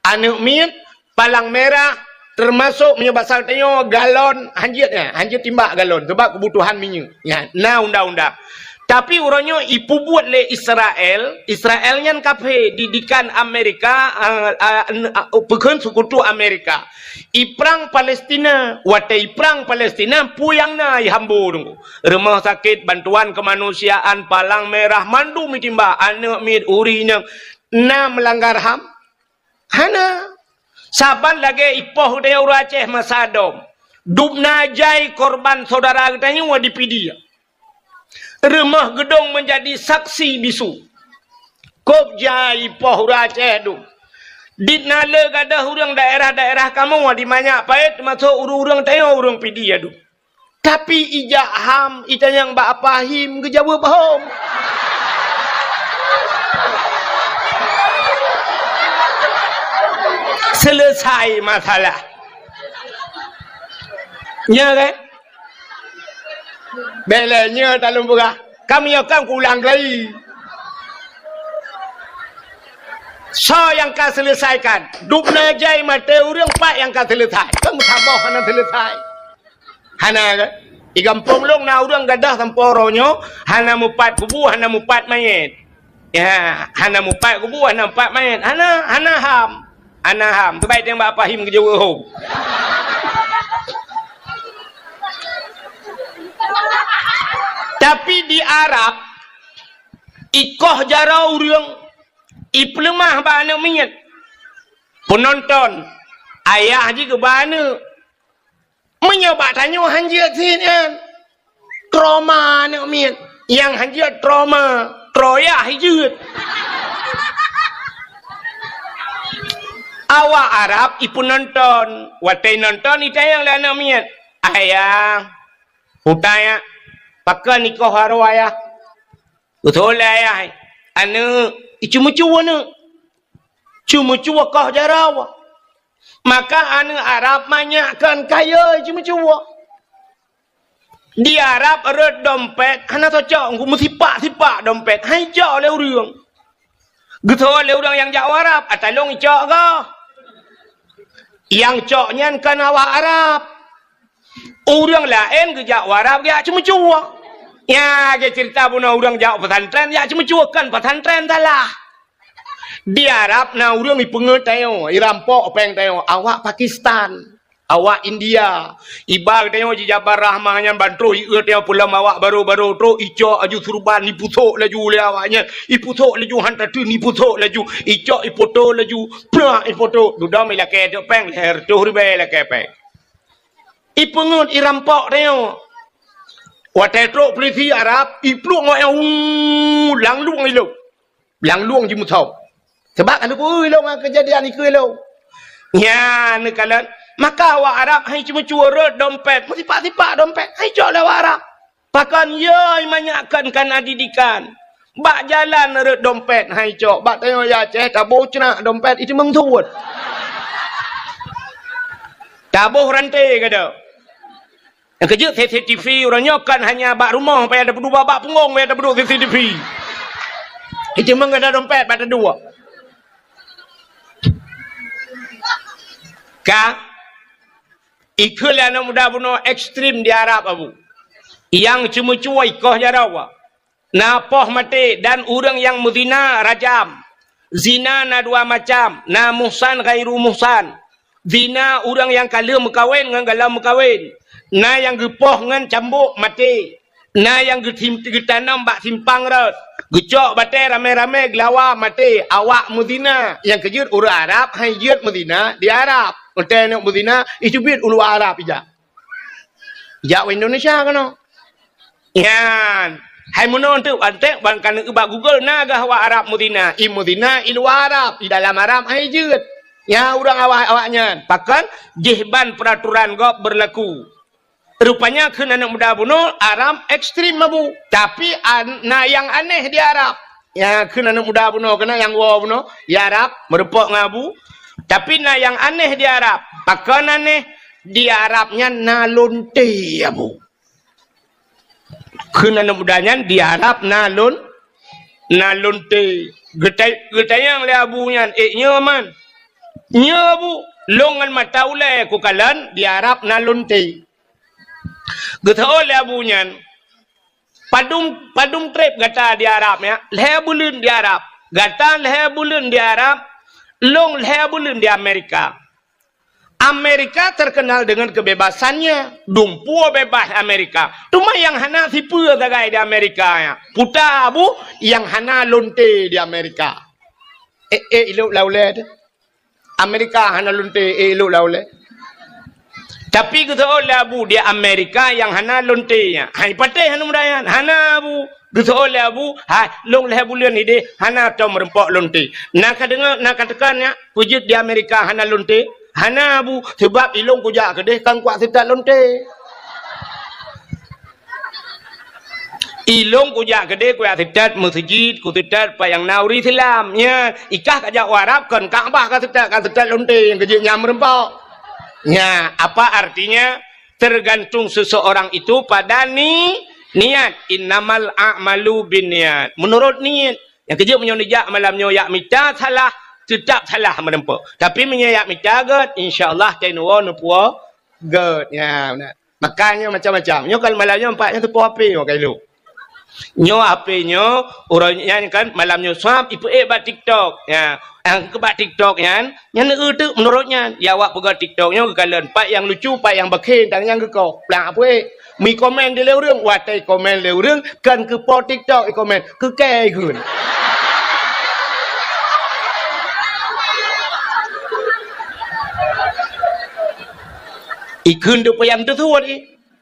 Aneuëk miet, palang merah, teumasok meunyoe basa geutanyoe galon, hanjeuet nyan, hanjeuet timbak galon, sebab keubutuhan minyeuk. Nyan, na undang-undang. Tapi uroe nyoe ipeubuet lé Israel, Israel nyan kafé, didikan Amerika, a, a, n-, a, peukheun seukutu Amerika. Iprang Palestina, watée iprang Palestina, peue nyang na ihambo teungku. Rumoh sakét, bantuan keumanusiaan, palang merah, mandum itimbak, aneuëk miet, ureuëng inong, na meulanggar ham? Hana. Saban lagée ipoh geutanyoe ureuëng Aceh masa dom. Dubna jai korban syedara geutanyoe di Pidie. Rumoh geudong meunjadi saksi bisu. Kôb jai ipoh ureuëng Aceh dum. Dit na le gadôh ureuëng daerah-daerah kamoe di Manyak Payet, teumasok ureuëng-ureuëng tanyoe ureuëng Pidie dum. Tapi ijak ham, itanyong bak Apa Him, geujaweueb hom. Selesai masalah. Nya kan? Bék lé nyoe talôn peugah. Kami akan kuulang kali. Soe nyang ka selesaikan? Dubna jai maté ureuëng, pat nyang ka selesai? Kan meusaboh hana selesai. Hana kan? Di gampông lôn na ureuëng gadôh sampoe uroe nyoe hana mupat kubu, hana mupat manyét. Ya, hana mupat kubu, hana mupat manyét. Hana, hana ham. Hana ham. Teubai teueng bak Apa Him geujaweueb hom. Tapi di Arab, ikoh jaroe ureuëng, ipeuleumah bak aneuëk miet. Peunonton, ayah jih keuba aneuëk. Meunyoe bak tanyoe han jeuet sit nyan, trauma aneuëk miet. Nyang han jeuet trauma, troyah jeuet. Awak Arab ipeunonton, watée nonton itanyong lé aneuëk miet, "Ayah, utai, pakon ikoh jaroe ayah?" Beutôi lé ayah, aneuëk, iceumeucue aneuëk. Ceumeucue koh jaroe. Maka aneuëk Arab manyak kon kayée ceumeucue. Di Arab rot dompet hana tacok, meusipak-sipak dompet, han icok lé ureuëng. Geuteupeue lé ureuëng nyang jak u Arab, "Ata lôn icok goh." Nyang cok nyan kon awak Arab. Ureuëng laén geujak u Arab geujak ceumeucue. Nyan lagée ceurita bunoe ureuëng jak pesantren jak ceumeucue, kon pesantren salah. Di Arab na ureuëng ipeungeut tanyoe, irampok péng tanyoe, awak Pakistan, awak India. Iba tanyoe jijabar rahmah nyan ban troh ieu tanyoe peulom awak barô-barô troh icok laju surban, ipusok laju lé awak nyan, ipusok laju han tateun, ipusok laju, icok ipoto laju, prak ipoto, dudoe ilakée cok péng, lhée reutôh ribée ilakée péng. Ipeungeut irampok tanyoe. Watée trok polisi Arab, ipluek ngon nyang, "Uu, langlueng ilong." Langlueng jimusoe. Sabab ka neupeu ilong ngon keujadian ikeue ilong. Nyan neukalon, maka awak Arab han ceumeucue rot dompet, meusipak-sipak dompet, han icok lé awak Arab. Pakon yoi manyak kon kana didikan. Bak jalan rot dompet han icok. Bak tanyoe ya Aceh taboh ceunak dompet itu meusuet. Taboh ranté gata. Nyang keujeuet C C T V uroe nyoe kon hanya bak rumoh payah tapeuduek, bak punggong payah tapeuduek C C T V. Itu meugadang dompet bak taduek. Ka Ikheun lé aneuëk muda bunoe ekstrem di Arab, Abu. Nyang ceumeucue ikoh jaroe. Na poh maté dan ureuëng nyang meuzina rajam. Zina na dua macam, na muhsan ghairu muhsan. Zina ureuëng nyang ka lheueh meukawen ngon galom meukawen. Na nyang geupoh ngon cambok maté. Na nyang geutim-, geutanom bak simpang rot, geucok batée ramé-ramé geulawa maté, awak meuzina. Nyang keujeuet ureuëng Arab han jeuet meuzina di Arab. Watée neuk meuzina, iteubiet u luwa Arab ijak. Ijak u Indonesia keunoe. Nyan. Hai meunoe teuk, antek ban ka neueu bak Google na gah awak Arab meuzina, i meuzina i luwa Arab, i dalam Arab han jeuet. Nyan ureuëng awak, awak nyan. Pakon? Jih ban peuraturan gob beurlaku. Rupanya kheun aneuëk muda bunoe Arab ekstrem, Abu. Tapi an-, na nyang aneh di Arab. Nyang kheun aneuëk muda bunoe keunan nyang woe bunoe, di Arab, meurumpok ngon Abu. Tapi na nyang aneh di Arab. Pakon aneh? Di Arab nyan na lonte, Abu. Kheun aneuëk muda nyan di Arab na lon-, na lonte. Geutai-, geutanyong lé Abu nyan, "Eh, nyoe man?" "Nyoe, Abu, lôn ngon mata ulée kukalon di Arab na lonte." Geuseuôt lé Abu nyan, "Padum, padum treb gata di Arab, ya? Lhée buleuen di Arab." "Gata lhée buleuen di Arab, lôn lhée buleuen di Amerika." "Amerika terkenal dengan kebebasannya, dumpeue bebas Amerika. Teuma nyang hana sipeue sagai di Amerika, ya? Puta, Abu, nyang hana lonte di Amerika." Eh, eh, ilok lam ulée teuh. Amerika hana lonte, eh, ilok lam ulée. Tapi geuseuôt lé Abu di Amerika nyang hana lonte nyan. Hai patéh aneuëk muda nyan. Hana, Abu. Geuseuôt lé Abu, hai, lôn lhée buleuen ideh hana tom meurumpok lonte. Na ka deungoe, na ka teuka nyan, peue jeuet di Amerika hana lonte? Hana, Abu, sabab ilôn kujak keudeh kon kuat seutat lonte. Ilôn kujak keudeh kuat seutat meuseujid, kuseutôt pat nyang na ureuëng Islam. Nyan, ikah kajak u Arab kon Ka'bah kaseutôt, kaseutôt lonte nyang keujeuet nyan meurumpok. Nyan, apa artinya? Tergantung seseorang itu pada ni-, niat. Innamal a'malu binniyat. Menurut niat. Nyang keujeuet meunyoe neujak malam nyoe jak mita salah, teutap salah meurumpok. Tapi meunyoe jak mita gét, insya Allah tai neuwoe neupuwoe gét. Nyan, na. Makanya macam-macam. Nyoe kan malam nyoe empat nyoe teupoh H P nyoe kan ilok. Nyoe H P nyoe, uroe nyan kan malam nyoe swab ipeuék bak TikTok. Ya, nyang keu bak TikTok nyan, nyan neueu teuk meunurot nyan. Ya awak peugah TikTok nyoe geukalon pat nyang lucu, pat nyang bakhen, tang nyang geukoh. Plang apui. Mi komen di lé ureuëng, watée komen lé ureuëng, kan keu po TikTok i komen, keu kée ikheun. Ikheun tu payah teusuet i.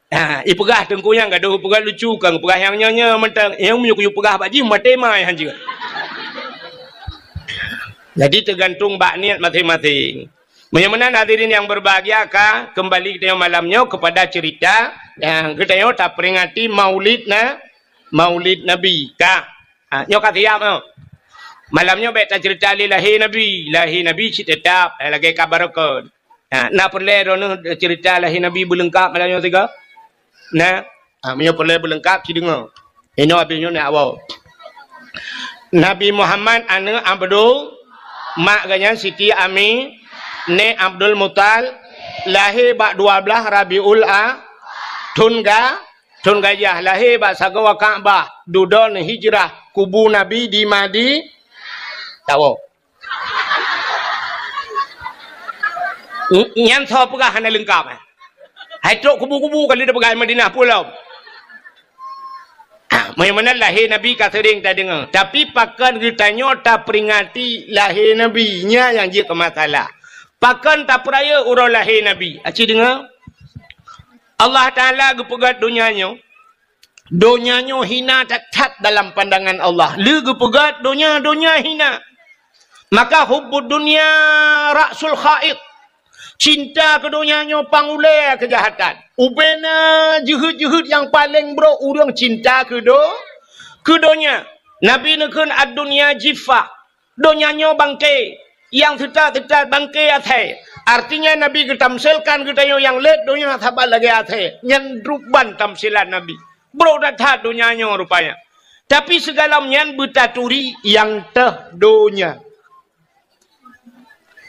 Ha, ipeugah teungku nyang gadoh, ipeugah lucu, kan peugah nyang nyoe-nyoe mantong. Nyang meunyoe kuyue peugah bak jih, maté mai hanjeuet. Jadi, teugantung bak niet maséng-maséng. Meunyoe meunan, hadirin yang berbahagia, ka kembali kita malam nyoe kepada cerita yang kita nyoe taperingati Maulid na-, Maulid Nabi. Ka. Ha, nyoe ka siap nyoe. Malam nyoe bék tacerita lé lahé Nabi. Lahé Nabi cit teutap, eh, lagée ka barokon. Ha, na peureulée droeneuh cerita lahé Nabi beuleungkap malam nyoe sigoe? Na. Ha, meunyoe peureulée beuleungkap, ci deungoe. Inoe abéh nyoe nak woe. Nabi Muhammad aneuëk Abdul, mak geuh nyan Siti Ami, nèk Abdul Mutal, lahé bak dua blaih Rabiul A, thon ga-, thon gajah, lahé bak sagoe Ka'bah, dudoe hijrah, kubu Nabi di Madi-, tawoe. N-, nyan soe peugah hana leungkap, eh? Hai trok kubu-kubu kali tapeugah Madinah pulo. Ah, meunyoe meunan lahé Nabi ka seuring tadeungoe, tapi pakon geutanyoe taperingati lahé Nabi, nyan nyang jeuet keu masalah. Pakon tapeurayeuk uroe lahé Nabi? Aci deungoe. Allah Taala geupeugét donya nyoe. Donya nyoe hina that-that dalam pandangan Allah. Lé geupeugét donya, donya hina. Maka hubbud dunya ra'sul khati'ah. Cinta keu donya nyoe pangulée keujahatan. Ubena jeuhet-jeuhet nyang paleng brok ureuëng cinta keu do-, keu donya. Nabi neukheun, "Ad-dunya jiffah." Donya nyoe bangke, nyang teuta-teuta bangke asèe. Artinya Nabi geutamsilkan geutanyoe nyang lét donya saban lagée asèe, nyan droe ban tamsilan Nabi. Brok that-that donya nyoe rupanya. Tapi sigohlom nyan beutaturi nyang teuh donya.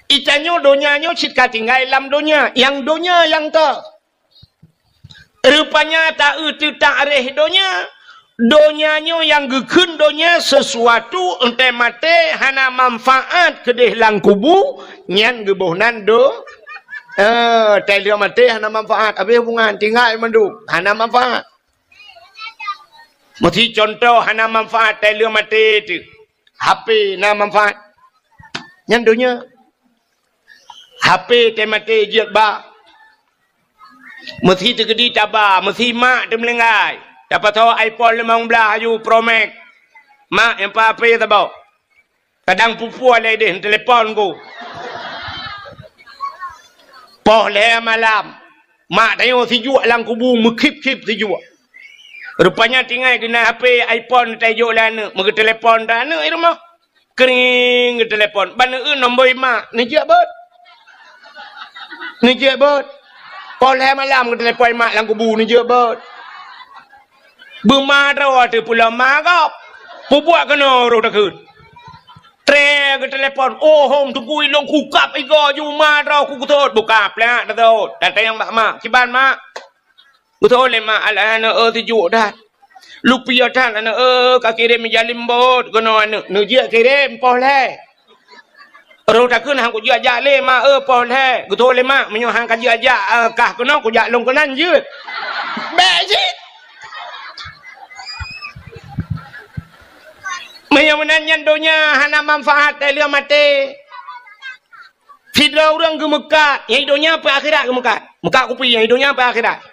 Itanyoe donya nyoe cit ka tinggai lam donya, nyang donya nyang teuh. Rupanya taeu teutak réh donya. Donya nyoe nyang geukheun donya sesuatu, entée maté hana manfaat keudeh lam kubu, nyan geuboh nan do-, eh, tai lheueh maté hana manfaat, habéh hubungan, tinggai mandum, hana manfaat. Meusi contoh hana manfaat tai lheueh maté teuh. H P na manfaat. Nyan donya. H P teumaté jeuet ba. Meusi teukeudi taba, meusi mak teumeulinggai. Tapasoe iPhone limong blaih aju Pro Max. Mak, nyang pa H P saboh. Kadang pupue lé deh, telepon ku. Poh lhée malam. Mak tanyoe sijuek lam kubu, meukhip-khip sijuek. Rupanya tinggai keunan H P iPhone tajok lé aneuëk, meugeuteulepon dah aneuëk di rumoh. Kring, geutelepon. Ban eu nombor mak, neujak bot. Neujak bot. Poh lhée malam geutelepon mak lam kubu, neujak bot. Beuma droe teuh pulo ma gob. Pubuet keunoe roh takheun. Tré geutelepon, "Oh, hom teungku ilong kukab igo ju ma droe kukusot." Buka plak tasot. Datang bak mak. "Kiban mak?" Geutoh lé mak, "Alah aneuëk, eu, sijuek that. Lupiah that aneuëk, eu, ka kirém jalim bot keunoe aneuëk." Neujak kirém poh lhée. Roh takheun han kujak-jak lé mak, eu, poh lhée. Geutoh lé mak, "Meunyoe han kajak-jak, eu, kah keunoe kujak lôn keunan jeuet." Bék jih. Meunyoe meunan nyan donya hana manfaat, tai lheueh maté. Sidroe ureuëng geumeukat, nyang donya peu akhirat geumeukat. Meukat kupi nyang donya peu akhirat.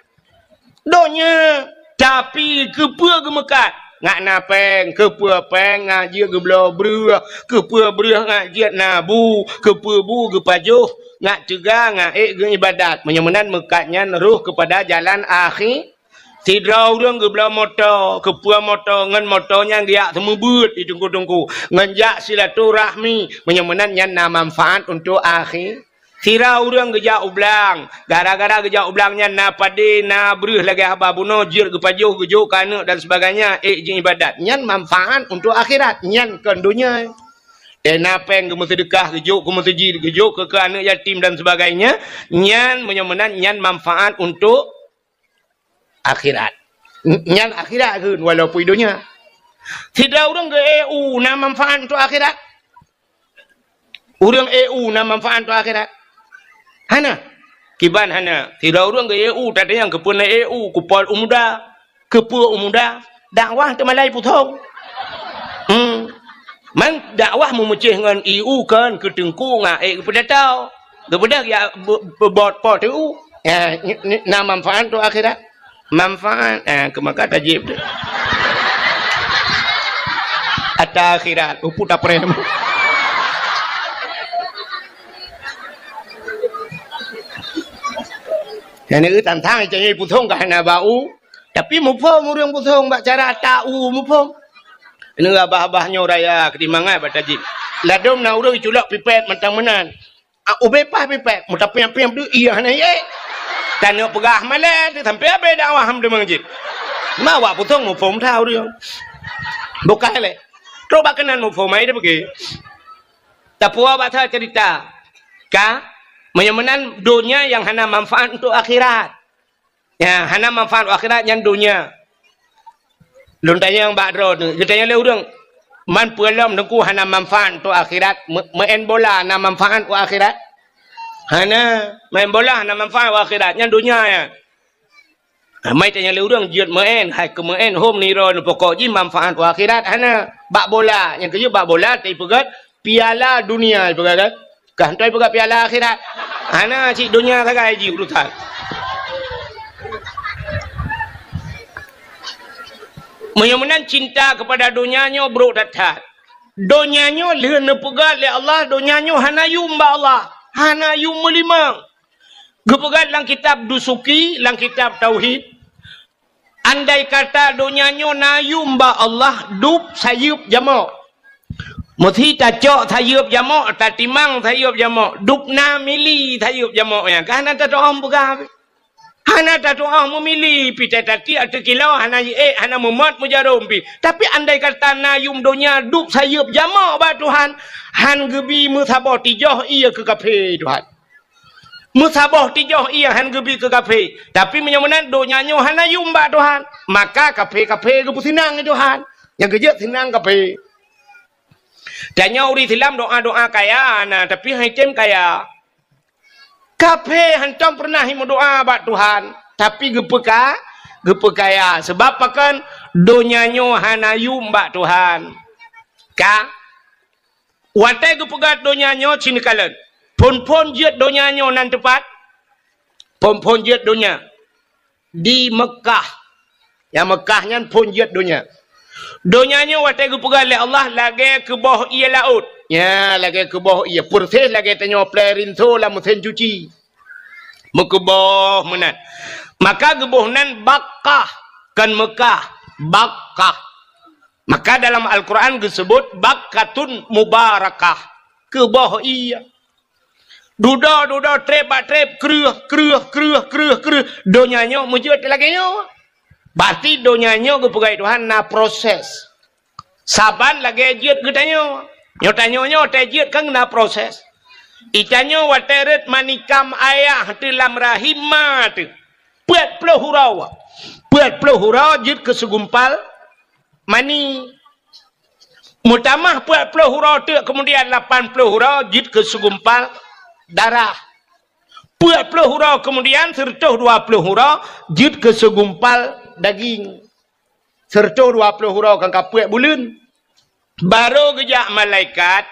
Donya, tapi keupeue geumeukat? Ngat na péng, keupeue péng ngat jeuet geubloe breueh, keupeue breueh ngat jeuet na bu, keupeue bu geupajoh, ngat teuga, ngat ék geuibadat. Meunyoe meunan meukat nyan roh keupada jalan akhi-, Sidroe ureuëng geubloe moto, keupeue moto, ngon moto nyan geujak seumeubeuet di teungku-teungku, ngon jak silaturahmi, meunyoe meunan nyan na manfaat untuk akhi-, Sidroe ureuëng geujak u blang, gara-gara geujak u blang nyan na padé, na breueh lagée haba bunoe, jeuet geupajoh, geujok keu aneuëk dan sebagainya, ék jiibadat. Nyan manfaat untuk akhirat, nyan kon donya. Teuh na péng geumeuseudeukah, geujok keu meuseujid, geujok keu, keu aneuëk yatim dan sebagainya, nyan meunyoe meunan nyan manfaat untuk akhirat. N-, nyan akhirat kheun walaupun donya. Sidroe ureuëng geu-, eh, u na manfaat untuk akhirat? Ureuëng, eh, u na manfaat untuk akhirat? Hana. Kiban hana. Sidroe ureueng geu-E U, tatanyong keupeue na E U, kupol u muda. Keupeue u muda? Dakwah teumalai pusong. Hmm. Man dakwah meumeucéh ngon E U kon keu teungku ngon ék geupeudata. Geupeudeh ya be-, be-, bot po T U. Ya, ni, ni, na manfaat untuk akhirat. Manfaat, eh, keu maka tajib tu. Ata akhirat, upu taprem. Nyang neu tantang cari pusong ka hana bak u, tapi muphom ureueng pusong bak cara ata u muphom. Neu abah-abah nyoe raya keudimangat bak tajib. Ladom na ureueng culok pipet mantong meunan. Ah, ubé paih pipet, meutapiang-piang deuh, iya hana yé. Tanyoe peugah malée, sampai abée dakwah ham deungon jih. Ma awak pusong muphom that ureueng. Bukai lé. Trok bak keunan muphom, ai dia pergi. Tapuwoe bak sa cerita. Ka? Meunyoe meunan donya nyang hana manfaat untuk akhirat. Ya, hana manfaat u akhirat nyan donya. Lôn tanyong bak droeneuh, geutanyong lé ureueng, "Man peue lom Teungku hana manfaat untuk akhirat? Me-, meu'en bola na manfaat u akhirat?" Hana, meu'en bola hana manfaat u akhirat, nyan donya nyan. Ha, mai tanyong lé ureueng, "Jeuet meu'en, hai keu meu'en hom nidroe neuh, pokok jih manfaat u akhirat hana." Bak bola, nyang keujeuet bak bola, tapi peugah piala dunia, peugah kan? Ka hana peugah piala akhirat. Hana cit donya sagai jih urusan. Meunyoe meunan cinta kepada donya nyoe brok that-that. Donya nyoe lheueh neupeugah lé Allah, donya nyoe hana yum bak Allah, hana yum meulimong. Geupeugah lam kitab Dusuki, lam kitab Tauhid, Andai kata donya nyoe na yum bak Allah, dub sayeuep jamok. Meusi tacok sayeuep jamok, tatimang sayeuep jamok, dub na mili sayeuep jamok nyan. Ka hana tatu'oh peugah pih. Hana tatu'oh meumili pih, tatatie ateueh kilo, hana jiék, hana meumot meujarom pih. Tapi andai kata na yum donya dub sayeuep jamok bak Tuhan, han geubi meusaboh tijoh ie keu kafé Tuhan. Meusaboh tijoh ie han geubi keu kafé. Tapi meunyoe meunan donya nyoe hana yum bak Tuhan, maka kafé-kafé geupeuseunang lé Tuhan. Nyang keujeuet seunang kafé. Tanyoe ureueng Islam doa-doa kaya na, tapi han item kaya. Kafé hantom peureunah meudoa bak Tuhan, tapi geupeuka-, geupeukaya. Sabab pakon? Donya nyoe hana yum bak Tuhan. Ka? Watée geupeugah donya nyoe cit neukalon. Phon-phon jeuet donya nyoe nan teupat? Phon-phon jeuet donya di Meukah. Nyang Meukah nyan phon jeuet donya. Donya nyoe watée geupeugah lé Allah lagée keuboh ie laôt. Nya, lagée keuboh ie, peureséh lagée tanyoe plée rinso lam meusén cuci. Meukeuboh meunan. Maka geuboh nan Bakkah, kon Meukah, Bakkah. Maka dalam Al-Quran geuseubut bakkatun mubarakah, keuboh ie. Dudoe-dudoe, treb bak treb, kreueh, kreueh, kreueh, kreueh, kreueh. Donya nyoe meujeuet lagée nyoe. Berarti donya nyoe geupeugah Tuhan na proses. Saban lagée jeuet geutanyoe. Nyoe tanyoe nyoe watée jeuet kan na proses. Itanyoe watée rhot manikam ayah teuh lam rahim ma teuh. Peuet ploh uroe. Peuet ploh uroe jeuet keu seugumpal mani. Meutamah peuet ploh uroe teuk, keumudian lapan ploh uroe jeuet keu seugumpal darah. Peuet ploh uroe keumudian, seureutôh dua ploh uroe jeuet keu seugumpal daging. Seureutôh dua ploh uroe kan ka peuet buleuen. Barô geujak malaikat,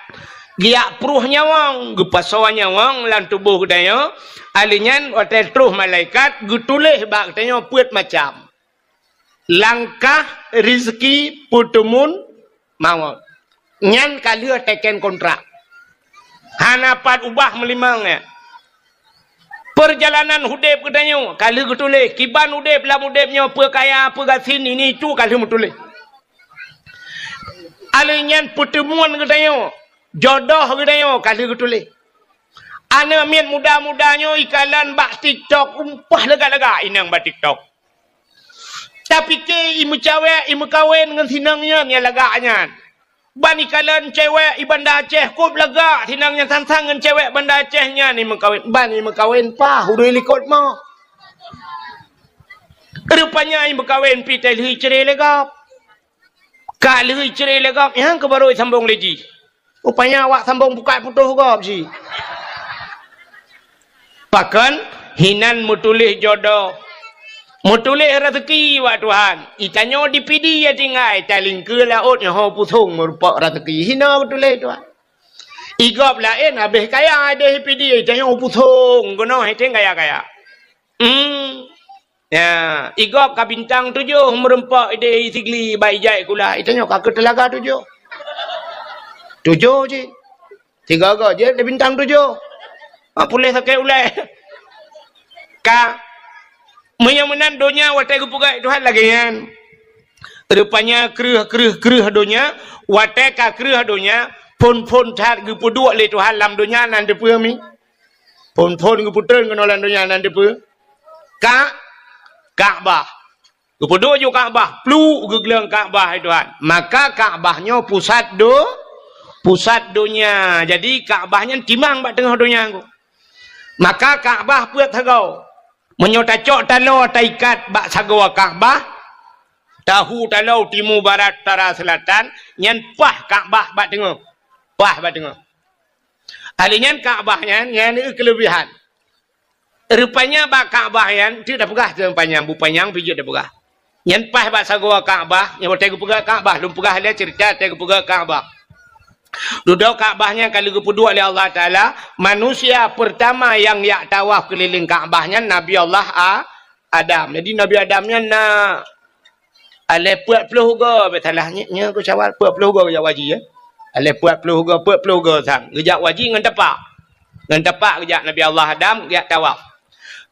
geujak pruh nyawöng, geupasoe nyawöng lam tuboh geutanyoe. Alheuh nyan watée troh malaikat, geutuléh bak geutanyoe peuet macam. Langkah, rizki, peuteumun, mawöt. Nyan ka lheueh teken kontrak. Hana pat ubah meulimong nyan. Peurjalanan udeb geutanyoe ka lheueh geutuléh, kiban udeb lam udeb nyoe, peue kaya, peue gasien, ini itu ka lheueh meutuléh. Alheuh nyan peuteumuan geutanyoe, jodoh geutanyoe ka lheueh geutuléh. Aneuk miet muda-muda nyoe ikalon bak TikTok, umpah lagak-lagak inong bak TikTok. Tapike imeucawek, imeukawen ngon sinong nyan nyang lagak nyan. Ban ikalon cewek i Banda Aceh, kôb lagak sinong nyan sang-sang ngon cewek Banda Aceh nyan imeukawen. Ban imeukawen paih ureueng likot mo. Rupanya imeukawen pih talheueh cre lé gob. Ka lheueh cre lé gob, nyang keuh barô isambong lé jih. Rupanya awak sambong bukai putôh gob jih. Pakon? Hinan meutuléh jodoh. Meutuléh raseuki bak Tuhan. Itanyoe di Pidie tinggai, talingkeue laôt nyoe ho pusong meurumpok raseuki. Hina meutuléh Tuhan. Igob laén habéh kaya ideh Pidie, itanyoe pusong keunoe hiteng kaya-kaya. Hmm. Ya, igob ka bintang tujoh meurumpok ideh Sigli bak ijai kula, itanyoe ka keu teulaga tujoh. Tujoh cit. Sigoe-goe jeuet di bintang tujoh. Ha, puléh sakét ulée. Ka. Meunyoe meunan donya watée geupeugah Tuhan lagée nyan. Rupanya kreueh, kreueh, kreueh donya, watée ka kreueh donya, phon-phon that geupeuduek lé Tuhan lam donya nan teupeue mi. Phon-phon geupeutreun keunoe lam donya nan teupeue. Ka, Ka'bah. Geupeuduek ju Ka'bah, pluek geugleueng Ka'bah, hai Tuhan. Maka Ka'bah nyoe pusat do-, pusat donya. Jadi Ka'bah nyan timang bak teungoh donya nyoe. Maka Ka'bah peuet sagoe. Meunyoe tacok taloe taikat bak sagoe Ka'bah, tahu taloe timu, barat, utara, seulatan, nyan paih Ka'bah bak teungoh. Paih bak teungoh. Ahli nyan Ka'bah nyan, nyan keuleubihan. Rupanya bak Ka'bah nyan, teuk tapeugah teuh panyang, bu panyang pih jeuet tapeugah. Nyan paih bak sagoe Ka'bah, nyan watée geupeugah Ka'bah, lôn peugah lé ceurita watée geupeugah Ka'bah. Dudoe Ka'bah nyan ka lheueh geupeuduek lé Allah Taala, manusia peurtama nyang jak tawaf keulileng Ka'bah nyan Nabi Allah A-, Adam. Jadi Nabi Adam nyan na Aleh peuet ploh goe, beusalah nyoe, nyoe keu syawal, peuet ploh goe geujak haji, ya. Aleh peuet ploh goe, peuet ploh goe sang. Geujak haji ngon tapak. Ngon tapak geujak Nabi Allah Adam, geujak tawaf.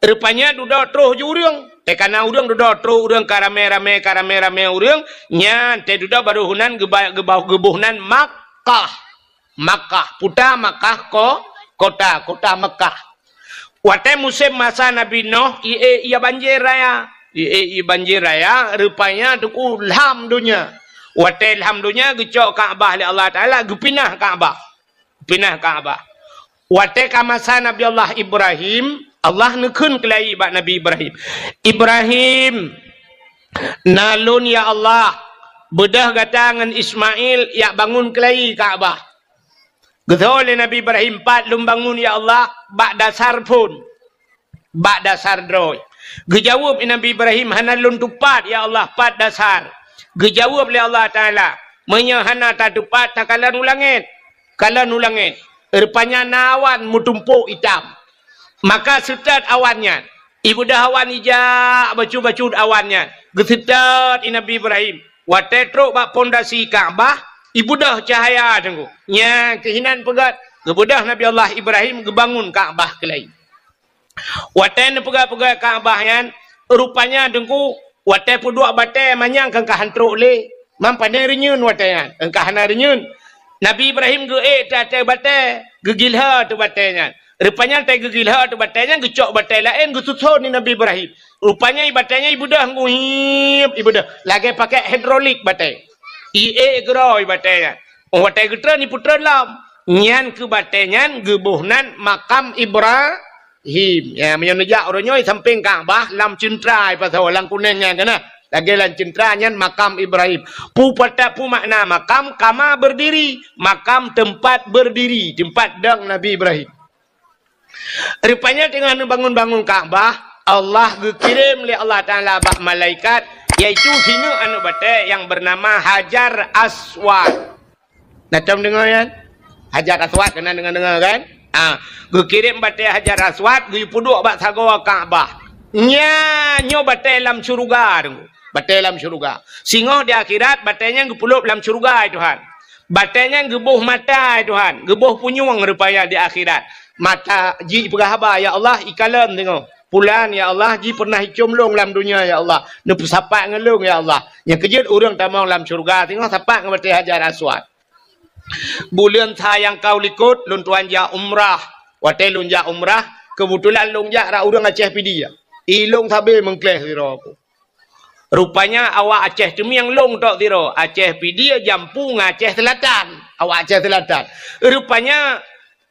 Rupanya dudoe troh ju ureuëng. Teuka na ureuëng dudoe troh ureuëng ka ramé-ramé, ka ramé-ramé ureuëng. Nyan, teududoe baroe hunan geuba-, geuba-, geuboh nan Makkah. Makkah, puta Makkah ko-, kota, kota Makkah. Watée musém masa Nabi Noh, ié, ié banjir raya. Ié, ié banjir raya, rupanya teungku lham donya. Watée lham donya, geucok Ka'bah lé Allah Taala, geupinah Ka'bah. Pinah Ka'bah. Watée ka masa Nabi Allah Ibrahim, Allah neukheun keulayi bak Nabi Ibrahim. "Ibrahim, na lôn ya Allah, beudôh gata ngon Ismail jak bangun keulayi Ka'bah." Geutho lé Nabi Ibrahim, "Pat lôn bangun ya Allah?" "Bak dasar phon." "Bak dasar droe." Geujaweueb Nabi Ibrahim, "Hana lôn tupat ya Allah, pat dasar." Geujaweueb lé Allah Taala, "Meunyoe hana tatupat, takalon u langét." Kalon u langét. Rupanya na awan meutumpôk itam. Maka seutôt awan nyan. Ibeudôh awan ijak bacut-bacut awan nyan. Geuseutôt Nabi Ibrahim. Watée trok bak pondasi Ka'bah, ibeudôh cahya teungku. Nyan keuh inan peugét, geubeudôh Nabi Allah Ibrahim geubangun Ka'bah keulayi. Watée neupeugét-peugét Ka'bah nyan, rupanya teungku, watée peuduek batée manyang keu ka han trok lé. Mam pane reunyeun watée nyan, keu ka hana reunyeun. Nabi Ibrahim geuék teuh ateueh batée, geugilhô teuh batée nyan. Rupanya watée geugilhô teuh batée nyan, geucok batée laén geususon lé Nabi Ibrahim. Rupanya ié batée nyan ibeudôh, nguhiep ibeudôh, lagée pakai hidrolik batée. Ié keudroe batée nyan. Oh, watée geutreun, ipeutreun lom. Nyan keuh batée nyan geuboh nan makam Ibra-, him. Ya, meunyoe neujak uroe nyoe sampéng Ka'bah lam ceuntra, pasoe lam kunéng nyan keunan. Lagée lam ceuntra nyan makam Ibrahim. Peue pat, peue makna makam? Kama berdiri, makam tempat berdiri, tempat dong Nabi Ibrahim. Rupanya teungoh neubangun-bangun Ka'bah, Allah geukirém lé Allah Taala bak malaikat, yaitu sineuk aneuëk batée nyang beunama Hajar Aswad. Na tom deungoe nyan? Hajar Aswad, keunan deungoe-deungoe kan? Ah, geukirém batée Hajar Aswad, geupeuduek bak sagoe Ka'bah. Nyan nyoe batée lam syeuruga teungku. Batée lam syeuruga. Singoh di akhirat, batée nyan geupeuleub lam syeuruga, hai Tuhan. Batée nyan geuboh mata, hai Tuhan. Geuboh punyueng rupanya di akhirat. Mata jih peugah haba, "Ya Allah, ikalon teungoh. Pulan, ya Allah, jih pernah icom lôn lam donya, ya Allah. Neupeusapat ngon lôn, ya Allah. Nyang keujeuet ureuëng tamong lam syeuruga, teungoh sapat ngon batée Hajar Aswad." Buleuen sa nyang ka u likot, lôn tuan jak umrah. Watée lôn jak umrah, keubeutulan lôn jak rak ureuëng Aceh Pidie. I lôn sabe meungkléh sidroe ku. Rupanya awak Aceh Teumieng lôn tok sidroe, Aceh Pidie jampu ngon Aceh Seulatan. Awak Aceh Seulatan. Rupanya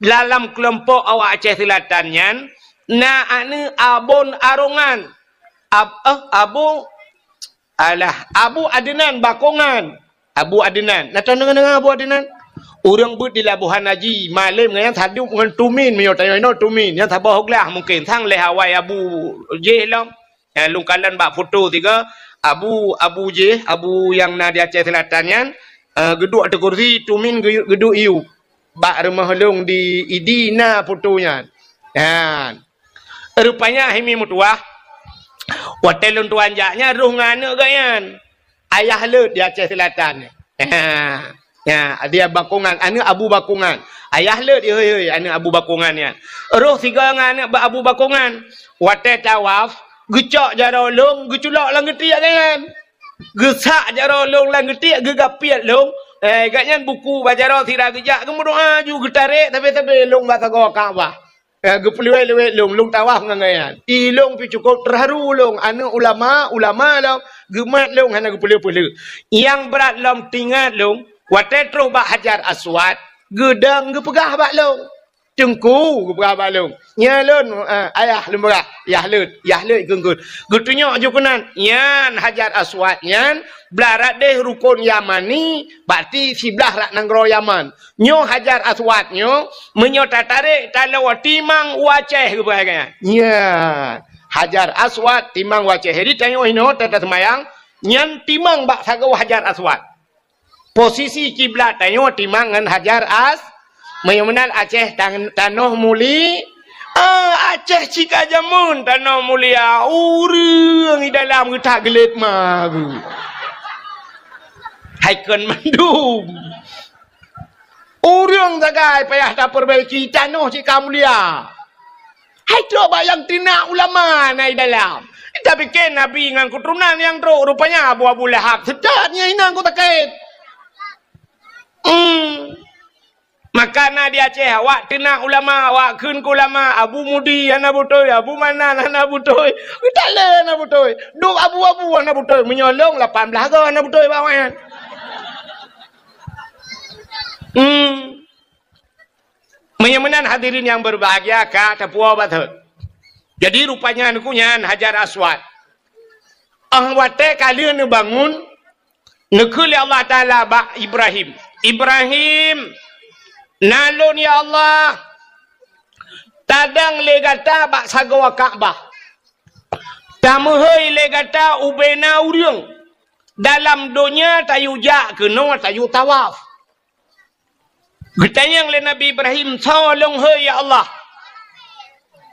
dalam keulompok awak Aceh Seulatan nyan, na aneuëk Abon Arongan. Ab-, eh, Abu Alah, Abu Adnan Bakongan. Abu Adnan. Na tom deungoe-deungoe Abu Adnan? Ureuëng beuet di Labuhan Haji, malem ngon nyan sadub ngon tumin, meunyoe tanyoe inoe tumin, nyan saboh glah mungken, sang lhée awai abu jih lom. Eh, lôn kalon bak foto tiga, abu, abu jih, abu nyang na di Aceh Selatan nyan, eh, geuduek ateueh kursi, tumin geu-, geuduek iyup. Bak rumoh lôn di Idi na foto nyan. Nyan. Rupanya hai mi meutuwah, watée lôn tuan jak nyan roh ngon aneuëk geuh nyan. Ayah Leuet di Aceh Selatan. Ha, ha, dia Bakongan, aneuëk Abu Bakongan. Ayah Leuet, hei, hei, aneuëk Abu Bakongan nyan. Roh sigoe ngon aneuëk ba-, Abu Bakongan. Watée tawaf, geucok jaroe lôn, geuculok lam geutiek geuh nyan. Geusak jaroe lôn lam geutiek, geugapiet lôn. Eh, gobnyan buku bak jaroe sira geujak, geumeudoá ju geutarek sabe-sabe lôn bak sagoe Ka'bah. Eh, geupeuleuwet-leuwet lôn, lôn tawaf ngon gobnyan. I lôn pih cukôp teuharu lôn, aneuëk ulama, ulama lôn, geumat lôn hana geupeuleueh-peuleueh. Nyang brat lom teuingat lôn, watée troh bak Hajar Aswad, geudong geupeugah bak lôn. Teungku, geupeugah bak lôn. Nyan lôn, eh, ayah lôn peugah, Yah Leuet, Yah Leuet geunggeut. Geutunyok ju keunan, nyan Hajar Aswad nyan, blah rot deh rukon Yamani, berarti siblah rot nanggroe Yaman. Nyoe Hajar Aswad nyoe, meunyoe tatarek taloe timang u Aceh geupeugah nyan. Nya, Hajar Aswad timang u Aceh. Jadi tanyoe inoe tata seumayang, nyan timang bak sagoe Hajar Aswad. Posisi kiblat tanyoe timang ngon Hajar As-, meunyoe meunan Aceh tan-, tanoh muli-, ah, Aceh cit ka jameun tanoh mulia, ureuëng di dalam geutak geulet ma geuh. Hai kon mandum. Ureuëng sagai payah tapeubaiki, tanoh cit ka mulia. Hai trok bak nyang teunak ulama na i dalam. Tapike Nabi ngon keuturonan nyang trok, rupanya Abu, Abu Lahab seutôt nyan inong ku sakét. Hmm. Maka na di Aceh, awak teunak ulama, awak kheun keu ulama, Abu Mudi hana beutôi, Abu Manan hana beutôi, Talé hana beutôi, duek abu-abu hana beutôi, meunyoe lôn lapan blaih goe hana beutôi bak awaknyan. Hmm. Meunyoe meunan hadirin nyang berbahagia ka tapuwoe batot. Jadi rupanya nyan Hajar Aswad. Óh watée ka lheueh neubangun, neukheun lé Allah Taala bak Ibrahim, "Ibrahim, na lôn ya Allah, tadong lé gata bak sagoe Ka'bah. Tameuhôi lé gata ubena ureuëng. Dalam donya tayue jak keunoe tayue tawaf." Geutanyong lé Nabi Ibrahim, "Soe lôn hôi ya Allah?"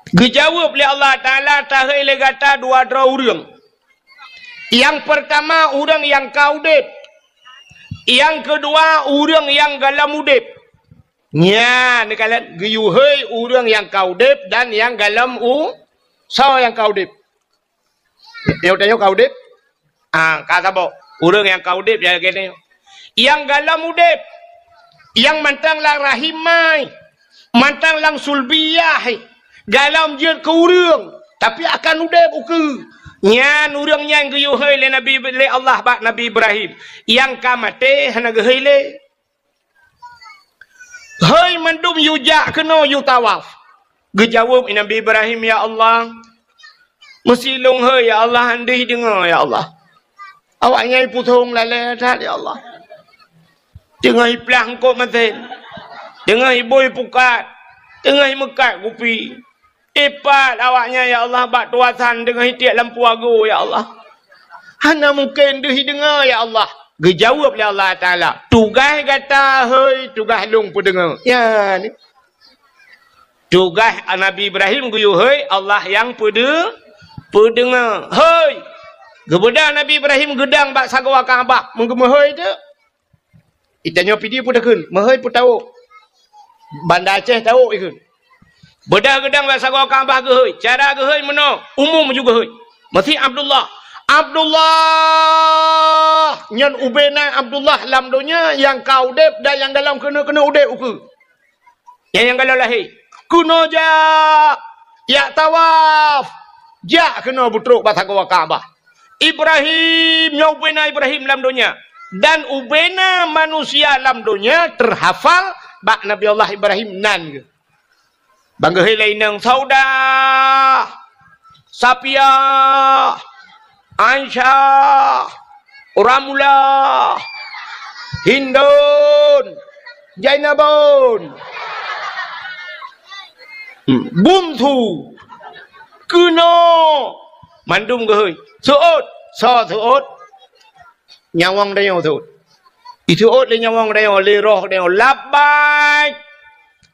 Geujaweueb lé Allah Taala, "Tahôi lé gata dua droe ureuëng. Nyang peurtama ureuëng nyang ka udeb. Nyang keudua ureuëng nyang gohlom udeb." Nyan, neukalon geuyue hôi ureuëng nyang ka udeb dan nyang gohlom u-, soe nyang ka udeb? Nyoe tanyoe ka udeb? Ah, ka saboh. Ureuëng nyang ka udeb ya lagée nyoe. Nyang gohlom udeb, nyang mantong lam rahim mai, mantong lam sulbiyah, gohlom jeuet keu ureuëng, tapi akan udeb ukeue. Nyan ureuëng nyan geuyue hôi lé Nabi, lé Allah bak Nabi Ibrahim. Nyang ka maté hana geuhôi lé. Hôi mandum yue jak keunoe yue tawaf. Geujaweueb Nabi Ibrahim, "Ya Allah, meusi lôn hôi ya Allah, han deuh deungoe ya Allah. Awaknyan pusong lalée that ya Allah. Teungoh iplah eungkôt masen, teungoh ibui pukat, teungoh imeukat kupi." Ipat awaknyan ya Allah bak tuasan deungon itiek lampu ago ya Allah. Hana mungken deuh ideungoe ya Allah. Geujaweueb lé Allah Taala, "Tugaih gata hôi, tugaih lôn peudeungoe." Ya ni. Tugaih Nabi Ibrahim geuyue hôi, Allah nyang peudeu-, peudeungoe. Hôi. Geubeudôh Nabi Ibrahim geudong bak sagoe Ka'bah, meugeumeuhôi teuk. Itanyoe Pidie peue takheun, meuhôi peue tawök. Banda Aceh tawök ikheun. Beudôh geudong bak sagoe Ka'bah geuhôi. Cara geuhôi meunoe, umum ju geuhôi. Meusi Abdullah. Abdullah! Nyan ubena Abdullah lam donya nyang ka udeb dan nyang gohlom keuneuk-keuneuk udeb ukeue. Nyang, nyang gohlom lahé. Keunoe jak, jak tawaf. Jak keunoe beutrok bak sagoe Ka'bah. Ibrahim, nyoe ubena Ibrahim lam donya. Dan ubena manusia lam donya teuhafal bak Nabi Allah Ibrahim nan geuh. Ban geuhôi lé inong Saudah, Sapiah, Aisyah, Ramlah, Hindun, Jainabon. Hmm. Bumsu. Keunoe. Mandum geuhôi. Seuôt. Soe seuôt? Nyawöng tanyoe seuôt. Iseuôt lé nyawöng tanyoe, lé roh tanyoe. Labbaik.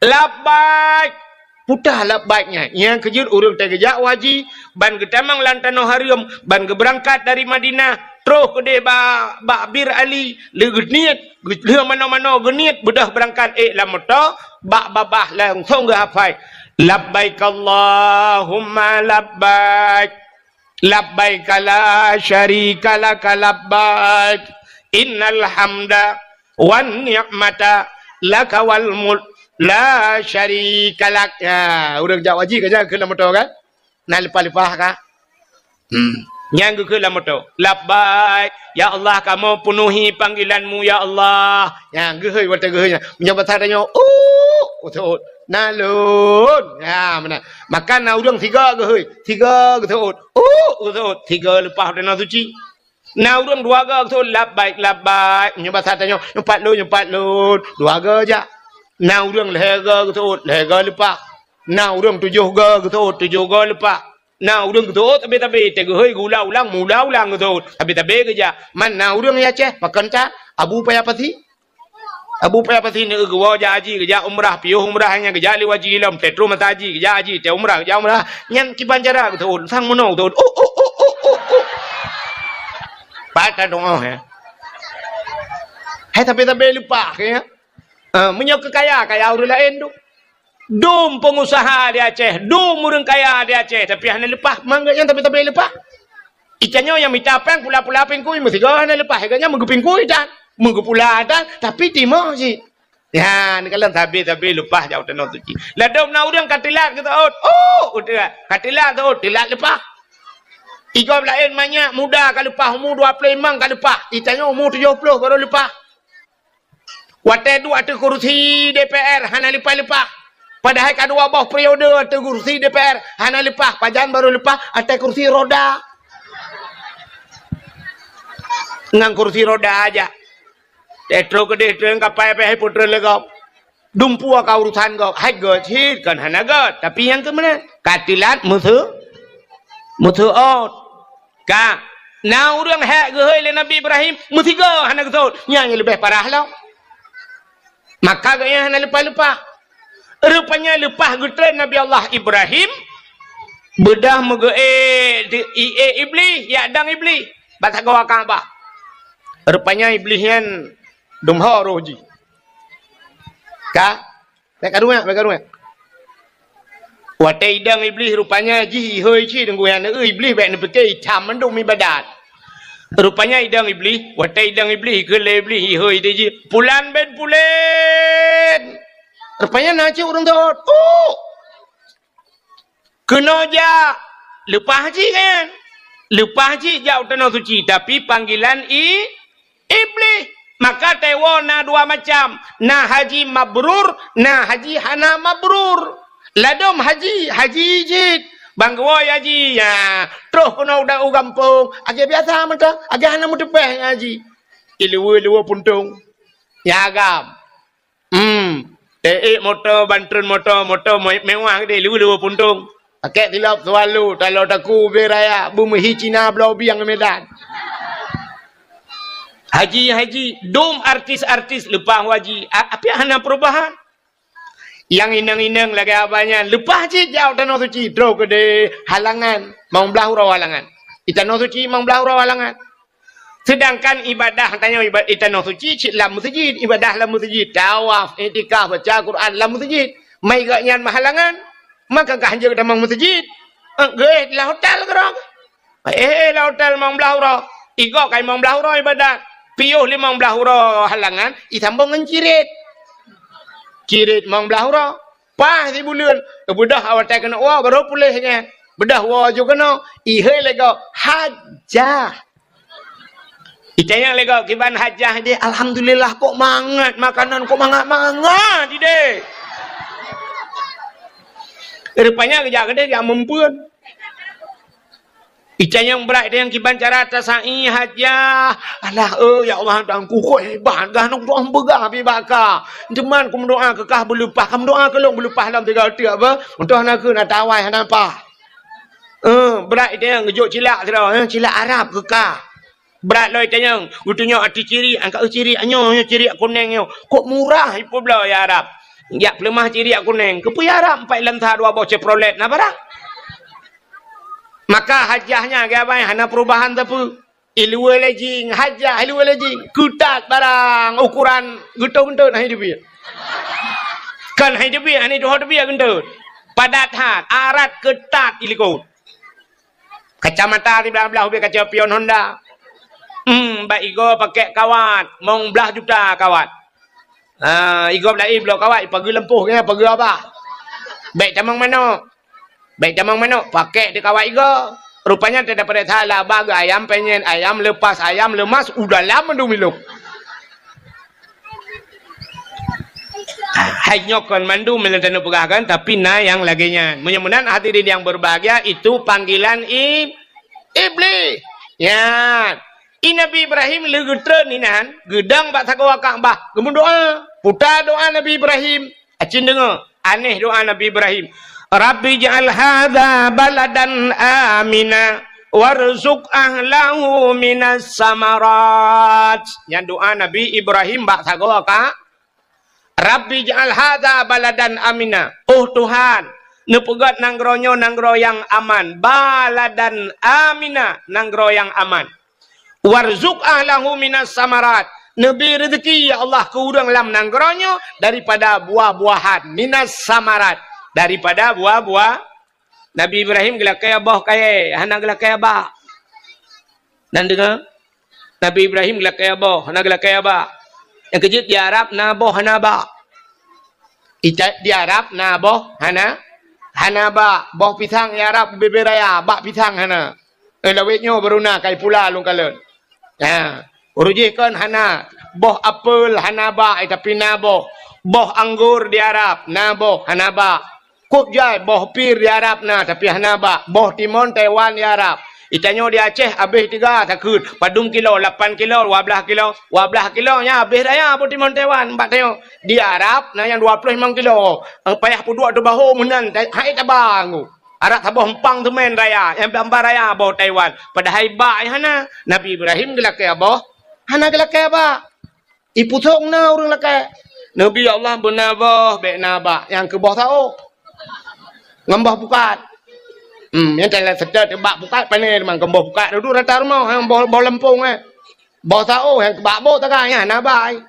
Labbaik. Peugah labbaik nyan. Nyang keujeuet ureuëng teugeujak u haji, ban geutamong lam tanoh hareuem, ban geubeurangkat dari Madinah, troh keudeh ba-, bak Bir Ali, lé geuniet, lheueh manoe-manoe geuniet beudôh beurangkat ék lam moto, bak babah langsong geuhafai, "Labbaik Allahumma labbaik, labbaik la syarika laka labbaik, innal hamda wan ni'mata laka wal mulk la syarika lak." Ya, ureuëng jak haji ka nyan keu lam moto kan? Na leupah-leupah ka? Hmm. Nyang geukheun lam moto, "Labbaik, ya Allah, kamoe peunuhi panggilan-Mu, ya Allah." Nyang geuhôi, watée geuhôi nyan. Meunyoe basa tanyoe, "Uh," geuseuôt. "Na lôn." Ya, meunan. Maka na ureuëng sigoe geuhôi, sigoe geuseuôt. "Uh," geuseuôt. Sigoe leupah tanoh suci. Na ureuëng dua goe geuseuôt, "Labbaik, labbaik." Meunyoe basa tanyoe, "Nyoe pat lôn, nyoe pat lôn." Dua goe jak. Na ureuëng lhée goe geuseuôt, lhée goe leupah. Na ureuëng tujoh goe geuseuôt, tujoh goe leupah. Na ureuëng geuseuôt tabe-tabe, teuh geuhôi geuulang-ulang, meuulang-ulang geuseuôt, tabe-tabe geujak. Man na ureuëng di Aceh, pakon that, Abu Paya Pasi. Abu Paya Pasi neu geuwoe jak haji, geujak umrah, piôh umrah nyan geujak lé haji lom, teuh troh masa haji, geujak haji, teuh umrah, geujak umrah. Nyan kiban cara geuseuôt, sang meunoe geuseuôt. Uh, uh, uh, uh, uh, uh. Pat that doa, ya. Hai tabe-tabe leupah, ya. Ah, meunyoe keu kaya, kaya ureuëng laén tu. Dum peungusaha di Aceh, dum ureuëng kaya di Aceh, tapi hana leupah, mang geuhnyan tabe-tabe leupah. Itanyoe nyang mita péng pula-pula pingkui, meusigoe hana leupah, geuhnyan meugeupingkui tan, meugeupula tan, tapi timoh cit. Ya, neukalon sabe-sabe leupah jak u tanoh suci. Ladôm na ureuëng ka teulat geuseuôt, oh, udeuh, ka teulat seuôt, teulat leupah. Igob laén manyak muda ka leupah umu dua ploh limong ka leupah, itanyoe umu tujoh ploh barô leupah. Watée duek ateueh kursi D P R hana leupah-leupah. Padahai ka dua boh periode ateueh kursi D P R hana leupah, pajan barô leupah ateueh kursi roda. Ngon kursi roda aja. Teuh troh keudeh treun kapai pih putreun lé gob. Dumpeue ka urusan gob, hai göt cit kon hana göt, tapi nyang keu meunan ka teulat meuseu-, meuseuôt. Ka, na ureuëng hék geuhôi lé Nabi Ibrahim, meusigoe hana geuseuôt, nyan nyang leubeh parah lom. Maka geuhnyan hana leupah-leupah. Rupanya leupah geutreun Nabi Allah Ibrahim, beudôh meugeuék di, iék Iblih, jak dong Iblih, bak sagoe Ka'bah. Rupanya Iblih nyan dum ho roh jih. Ka, Bék ka ruek, bék ka ruek. Watée idong Iblih rupanya jih ihôi cit deungon nyan, Iblih bék neupike itam mandum ibadat. Rupanya idong Iblih, watée idong Iblih, keu lé Iblih ihôi di jih, "Pulan bin pulan." Rupanya na cit ureuëng dot. Oh! Keunoe jak, leupah cit kan? Leupah cit jak u tanoh suci, tapi panggilan i-, Iblih. Maka teuwoe na dua macam, na haji mabrur, na haji hana mabrur. Ladôm haji, haji jih. Ban geuwoe haji, ya, troh keunoe u gampông, lagée biasa mantong, lagée hana meuteupeh haji. Iluwe-luwe puntông. Ya agam. Hmm. Teuék moto, ban treun moto, moto me-, mewah geude, luwe-luwe puntông. Pakèk silop Swallow, talo taku ubé raya, beumeuhi Cina bloe bieng Medan. Haji, haji, dum artis-artis leupah haji, a-, api hana perubahan. Nyang inong-inong lagée abah nyan, leupah cit jak u tanoh suci, troh keudeh halangan, limong blaih uroe halangan. Di tanoh suci limong blaih uroe halangan. Seudangkan ibadah tanyoe iba-, i tanoh suci cit lam meuseujid, ibadah lam meuseujid, tawaf, iktikaf, baca Quran lam meuseujid. Mai gobnyan meuhalangan, maka ka hanjeuet tamong meuseujid. Eh, geuéh lam hotel keudroe. Eh, eh, lam hotel limong blaih uroe. Igob ka limong blaih uroe ibadah. Piôh limong blaih uroe halangan, isambong ngon cirit. Cirit limong blaih uroe. Paih sibuleuen, beudôh awai watée keuneuk woe, barô puléh nyan. Beudôh woe ju keunoe, ihôi lé gob, hajah. Itanyong lé gob, "Kiban hajah ideh?" "Alhamdulillah, kok mangat makanan, kok mangat-mangat ideh." Rupanya geujak keudeh jak meumpeuen. Itanyong brat itanyong kiban cara tasai hajah. Alah, eh, ya Allah, Tuhanku, kok hebat gah nong doa beugah pi baka. Teuma kumeudoa keu kah beuleupah, kumeudoa keu lôn beuleupah lom tiga teuk apa? Meutoh na keu na tawai hana pah. Eh, brat itanyong geujok cilak sidroe, eh, cilak Arab keu kah. Brat lom itanyong, geutunyok ateueh ciri, angkat ciri nyoe, nyoe ciri kuneng nyoe. Kok murah ipeubloe ya Arab. Jak peuleumah ciri kuneng. Keupeue ya Arab, empat lam sa dua boh Chevrolet na barang. Maka hajah nyan geubai hana perubahan sapeue. Iluwa lejing, hajah iluwa lejing. Keutat barang ukuran geuto-geuto hai teubiet. Kan hai teubiet, hai tuho teubiet geuto. Padat that, arat keutat ilikot. Kacamata siblah-blah ubit kaca pion Honda. Hmm, bak igo pakai kawat, mong blah juta kawat. Ha, igo blah i bloe kawat, ipageue lampôh kena pageue abah. Bèk tamong manok. Bèk tamong manok, pakai di kawat igo. Rupanya tidak pada salah, bak ayam penyet, ayam lepas, ayam lemas, udah lama dulu minum. Hai nyoe kon mandum nyang taneuk peugah kan, tapi na nyang lagèe nyan. Meunyoe meunan hadirin yang berbahagia, itu panggilan ib-, iblis. Nyan. I Nabi Ibrahim lheueh geutreun inan, geudong bak sagoe Ka'bah, geumeudoa. Puta doa Nabi Ibrahim. Acin deungoe, aneh doa Nabi Ibrahim. "Rabbi ja'al hadza baladan amina warzuq ahlahu minas samarat." Nyan doa Nabi Ibrahim bak sagoe Ka-, "Rabbi ja'al hadza baladan amina." Oh Tuhan, neupeugöt nanggroe nyoe nanggroe nyang aman. Baladan amina, nanggroe nyang aman. "Warzuq ahlahu minas samarat." Neubi rezeki, ya Allah, keu ureueng lam nanggroe nyoe daripada buah-buahan. Minas samarat, daripada buah-buah. Nabi Ibrahim geulakèe boh kayèe, hana geulakèe bak. Dan deungoe, Nabi Ibrahim geulakèe boh, hana geulakèe bak. Nyang keujeuet di Arab na boh hana bak. Ita-, di Arab na boh hana, hana bak. Boh pisang di Arab bubé-bubé raya, bak pisang hana. Eh, lawét nyoe baru na kai pula lôn kalon. Ha, ureueng jih kon hana. Boh apel hana bak, eh, tapi na boh. Boh anggor di Arab na boh, hana bak. Kok jai boh pir di Arab na, tapi hana bak. Boh timon Taiwan di Arab. Itanyoe di Aceh abéh tiga takheun. Padum kilo, lapan kilo, dua blah kilo. Dua blah kilo nyan abéh raya boh timon Taiwan, bak tanyoe. Di Arab na nyang dua ploh limong kilo. Payah peuduek teubaho meunan, hai taba nggu. Arak saboh empang teumèn raya, nyang bamba raya boh Taiwan. Padahai bak nyang hana. Nabi Ibrahim geulakèe boh, hana geulakèe bak. Ipusong na ureueng lakèe. Nabi Allah beuna boh, bèk na bak. Nyang keu boh saôh. Ngon boh pukat. Hmm, nyang teulat seutôt bak pukat pané teuma ngon boh pukat dudu rata rumoh, nyang boh, boh lampông, eh. Boh saôh, nyang keu bak boh taga, nyan na bak.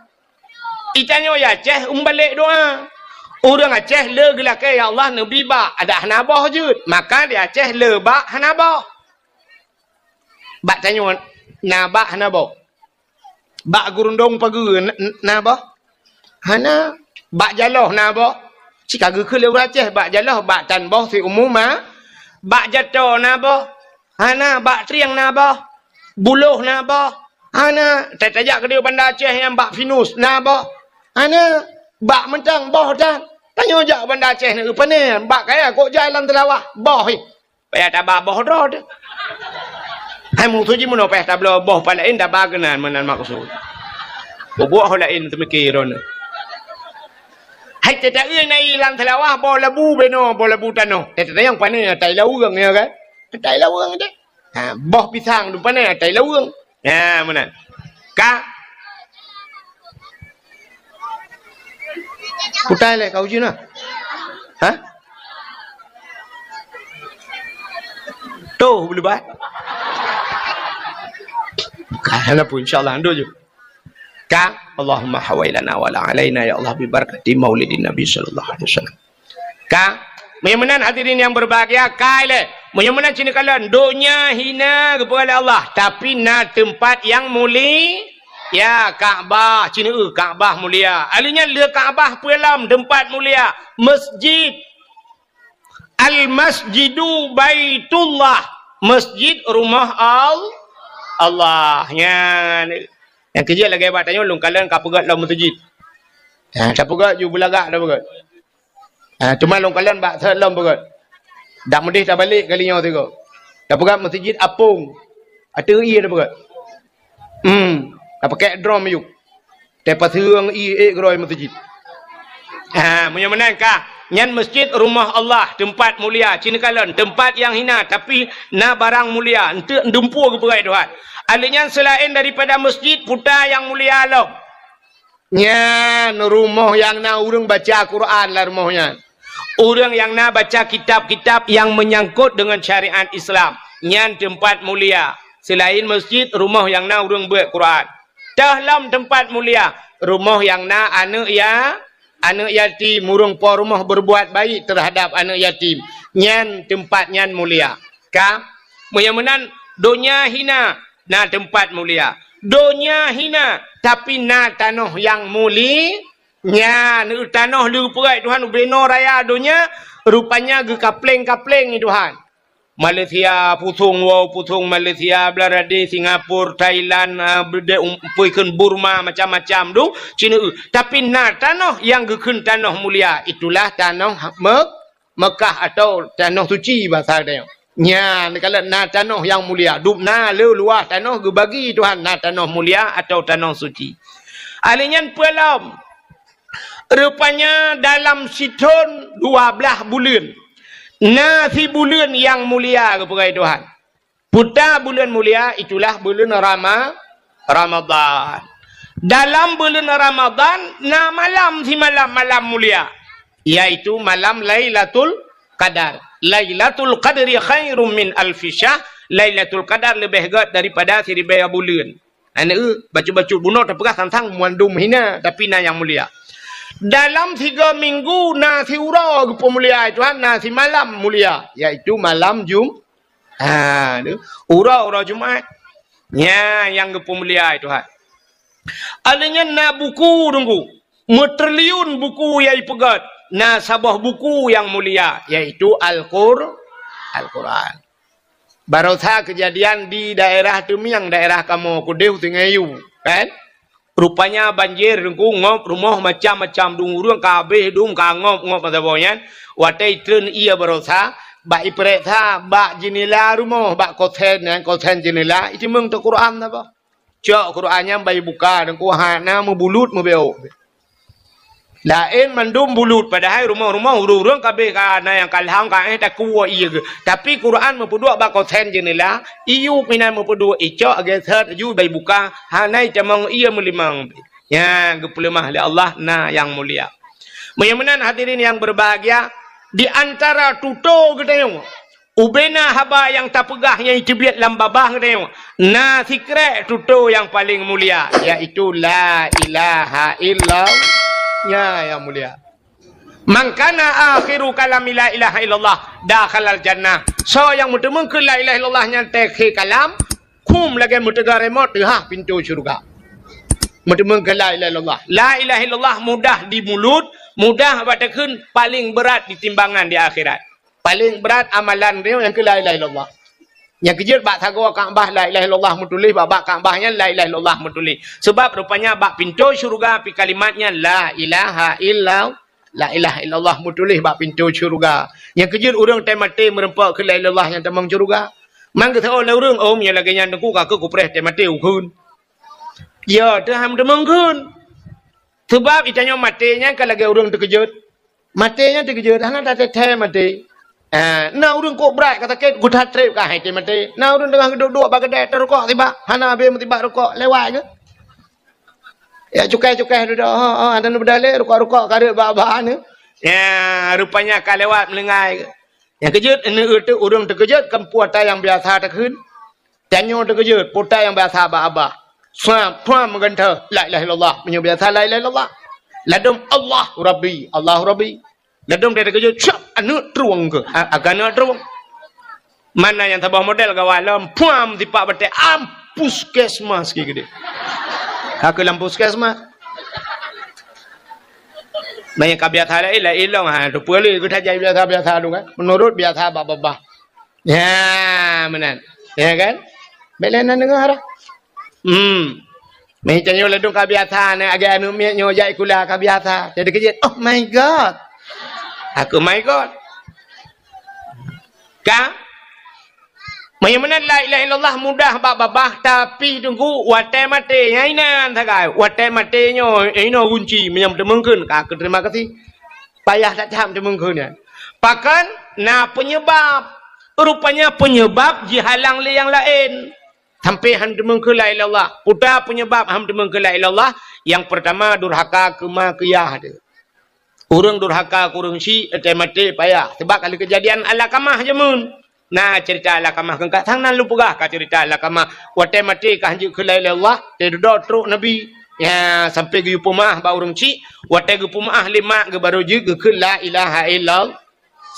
Itanyoe Aceh umbalek doa. Ureueng Aceh le geulakèe, "Ya Allah, neubi bak," adak hana boh jeuet. Maka di Aceh le bak hana boh. Bak tanyoe na bak hana boh. Bak gurundong pageue na, na boh? Hana. Bak jaloh na boh? Cit ka geukheun lé ureueng Aceh, bak jaloh, bak tan boh siumu ma. Bak jato na boh? Hana. Bak trieng na boh? Buloh na boh? Hana. Ta-, tajak keudéh Banda Aceh nyang bak pinus na boh? Hana. Bak mantong boh tan. Tanyoe jak Banda Aceh na, pane? Bak kaya kok jai lam teulawah. Boh, eh. Payah taba boh droe teuh. Hai musoh jih meunoe payah tabloe boh pat laén taba keunan meunan maksud. Boh laén teumiki droeneuh. Hai teuta-eu na i lam teulawah boh labu benoe, boh labu tanoh. Teuta nyang pane atai laweueng, ya kan? Atai laweueng teuh. Ha, boh pisang tu pane atai laweueng. Ha, meunan. Ka? Kutai lé kau jina. Ha? Tuh, boleh bah. Ka, hana pun, insya Allah, ando je. Ka, Allahumma hawailana wala alaina, ya Allah, bi barakati maulidin Nabi sallallahu alaihi wasallam. Ka, meunyoe meunan hadirin yang berbahagia, kai lé. Meunyoe meunan cit neukalon, donya hina geupeugah lé Allah, tapi na teumpat yang muli-, ya, Ka'bah, cit neueu Ka'bah mulia. Ahli nyan le Ka'bah peue lom teumpat mulia, masjid. Al-masjidu baitullah, masjid rumah Al-, Allah. Nyan. Nyang keujeuet lagèe bak tanyoe lôn kalon ka peugöt lom masjid. Ha, ka peugöt ju beulagak dah peugöt. Ha, teuma lôn kalon bak sot lom peugöt. Dak meudeh tabalek kali nyoe sigoe. Tapeugah meuseujid apong. Ateueh ié tapeugah. Hmm, tapakèk drum ayue. Tapaseueng ié ék keudroe meuseujid. Ha, meunyoe meunan ka, nyan meuseujid rumoh Allah, teumpat mulia, ci neukalon, teumpat nyang hina, tapi na barang mulia, eunteuk dumpeue geupeugah Tuhan. Alèh nyan seulaén daripada meuseujid, puta nyang mulia lom. Nyan rumoh nyang na ureuëng baca Quran lam rumoh nyan. Ureuëng nyang na baca kitab-kitab nyang meunyangkot deungon syariat Islam, nyan teumpat mulia. Seulaén meuseujid, rumoh nyang na ureuëng beuet Quran. Teuh lom teumpat mulia, rumoh nyang na aneuëk ya-, aneuëk yatim, ureuëng po rumoh berbuat baik terhadap aneuëk yatim. Nyan teumpat nyan mulia. Ka? Meunyoe meunan, donya hina, na teumpat mulia. Donya hina, tapi na tanoh nyang muli-, nyan, tanoh leupeureuet Tuhan ubé noe raya donya, rupanya geukapleng-kapleng Tuhan. Malaysia, pusong woe, pusong Malaysia, Bangladesh, Singapura, Thailand, ah, beudé um-, peue kheun Burma, macam-macam tu, Cina, eh. Tapi na tanoh nyang geukheun tanoh mulia, itulah tanoh Me-, Mekah atau tanoh suci basa geutanyoe. Nyan, kalau na tanoh nyang mulia, dum na le luwah tanoh geubagi Tuhan, na tanoh mulia atau tanoh suci. Alèh nyan peue lom? Rupanya dalam sithon dua blaih buleuen, na sibuleuen nyang mulia geupeugah Tuhan. Puta buleuen mulia itulah buleuen Rama-, Ramadhan. Dalam buleuen Ramadhan na malam simalam, malam mulia, yaitu malam Lailatul Qadar. Lailatul Qadri khairum min alfi syahr. Lailatul Qadar leubeh gét daripada siribèe buleuen. Aneuëk, bacut-bacut bunoe tapeugah sang-sang mandum hina, tapi na nyang mulia. Dalam tiga minggu na siuroe geupeumulia Tuhan, na simalam mulia, yaitu malam Jum-, ha, tu. Uroe-uroe Jumat. Nyan nyang geupeumulia Tuhan. Alèh nyan na buku Teungku, meutriliun buku nyang ipeugét, na saboh buku nyang mulia, yaitu Al-Qur-, Al-Quran. Barosa keujadian di daerah Teumieng, daerah kamoe keudéh u Sungai Yu, kan? Rupanya banjir Teungku, ngop rumoh macam-macam, dum ureuëng ka habéh dum, ka ngop-ngop masa boh nyan. Watèe itreun ié barosa, bak ipeuriksa bak jeunela rumoh, bak kosen nyan, kosen jeunela, iteumeung teuk Quran saboh. Cok Quran nyan bak ibuka, Teungku, hana meubulut meubeuôk. Laén mandum bulut, padahai rumoh-rumoh ureuëng-ureuëng ka abéh ka na nyang ka lham ka éh takue ié geuh. Tapi Quran meupeuduek bak kosen jeunela, iyup inan meupeuduek, icok geuseuet laju bak ibuka, hana itamong ié meulimong. Nyan geupeuleumah lé Allah na nyang mulia. Meunyoe meunan hadirin nyang berbahagia, di antara tutoe geutanyoe, ubé na haba nyang tapeugah nyang iteubiet lam babah geutanyoe, na sikrék tutoe nyang paleng mulia, yaitu la ilaha illallah. Nyan nyang mulia. Man kana akhiru kalami la ilaha illallah dakhalal jannah. Soe nyang meuteumeung keu la ilaha illallah nyan teukhe kalam, khum lagèe meuteuga remote teuhah pintoe syeuruga. Meuteumeung keu la ilaha illallah. La ilaha illallah mudah di mulut, mudah bak takheun, paleng beurat di timbangan di akhirat. Paleng brat amalan droe nyang keu la ilaha illallah. Nyang keujeuet bak sagoe Ka'bah la ilaha illallah meutuléh, bak, bak Ka'bah nyan la ilaha illallah meutuléh. Sebab rupanya bak pintoe syeuruga pih kalimat nyan la ilaha illa, la ilaha illallah meutuléh bak pintoe syeuruga. Nyang keujeuet ureuëng tai maté meureumpok keu la ilaha illallah nyang tamong syeuruga. Man geuteu'oh lé ureuëng, "Oh, meunyoe lagèe nyan Teungku, ka keuh kupreh tai maté ukheun." Ya, teuh han tamong kheun. Sebab itanyoe maté nyan ka lagèe ureuëng teukeujot. Maté nyan teukeujot, hana tateuthèe maté. Ah, na ureuëng kok brat ka sakét, geutat trép ka hai maté. Na ureuëng teungoh geuduek-duek bak keudè, teurukok sibak, hana habéh meusibak rukok, lewat geuh. Ya, cukai-cukai dudoe, oh, oh, ada neubeudalé rukok-rukok ka reuet bak-bak ni. Ya, rupanya ka lewat meuleungai geuh. Nyang keujot, ureuëng teukeujot, kan peue ata nyang biasa takheun. Tanyoe teukeujot, peue ata nyang biasa bak babah. Suam, suam meugantoe, la ilaha illallah. Meunyoe biasa la ilaha illallah. Ladôm Allahu Rabbi, Allahu Rabbi. Ladôm teukeujot, siap, aneuëk trueng keuh. A-, akan aneuëk trueng. Mana nyang saboh model gawat lom, puam tipak batèe, am, puskesmas keu geude. Ka keuh lam puskesmas. Meunyoe ka biasa laén, laén lom, ha, tu peue lé, geutajak biasa-biasa tu kan. Menurut biasa bak babah. Ya, meunan. Ya kan? Bèk lé na deungö dah. Hmm. Meutanyoe ladôm ka biasa, na agak aneuëk miet nyoe jak sikula ka biasa. Jadi keujeuet, "Oh my God." Aku, "My God." Ka? Nyang meunan la ilaha illallah mudah bak babah, tapi teungku watée maté, nyan inan sagai. Watée maté nyoe, inoe gunci, meunyoe teumeung kheun, ka keu terima kasih. Payah that-that teumeung kheun nyan. Pakon na peunyeubab. Rupanya peunyeubab jihalang lé nyang laén. Sampai han teumeung kheun la ilaha illallah. Peue ta peunyeubab han teumeung kheun la ilaha illallah? Nyang peurtama durhaka keu ma keu yah teuh. Ureuëng durhaka keu ureuëng syik, watée maté payah. Sabab ka lheueh keujadian Alakamah jameun. Na ceurita Alakamah keu ka sang nan lôn peugah ka ceurita Alakamah. Watée maté ka han jeuet kheun la ilaha illallah, teududoe trok Nabi. Ya, sampai geuyue peumeuáh bak ureuëng syik, watée geupeumeuáh lé mak geuh barô jeuet geukheun la ilaha illallah.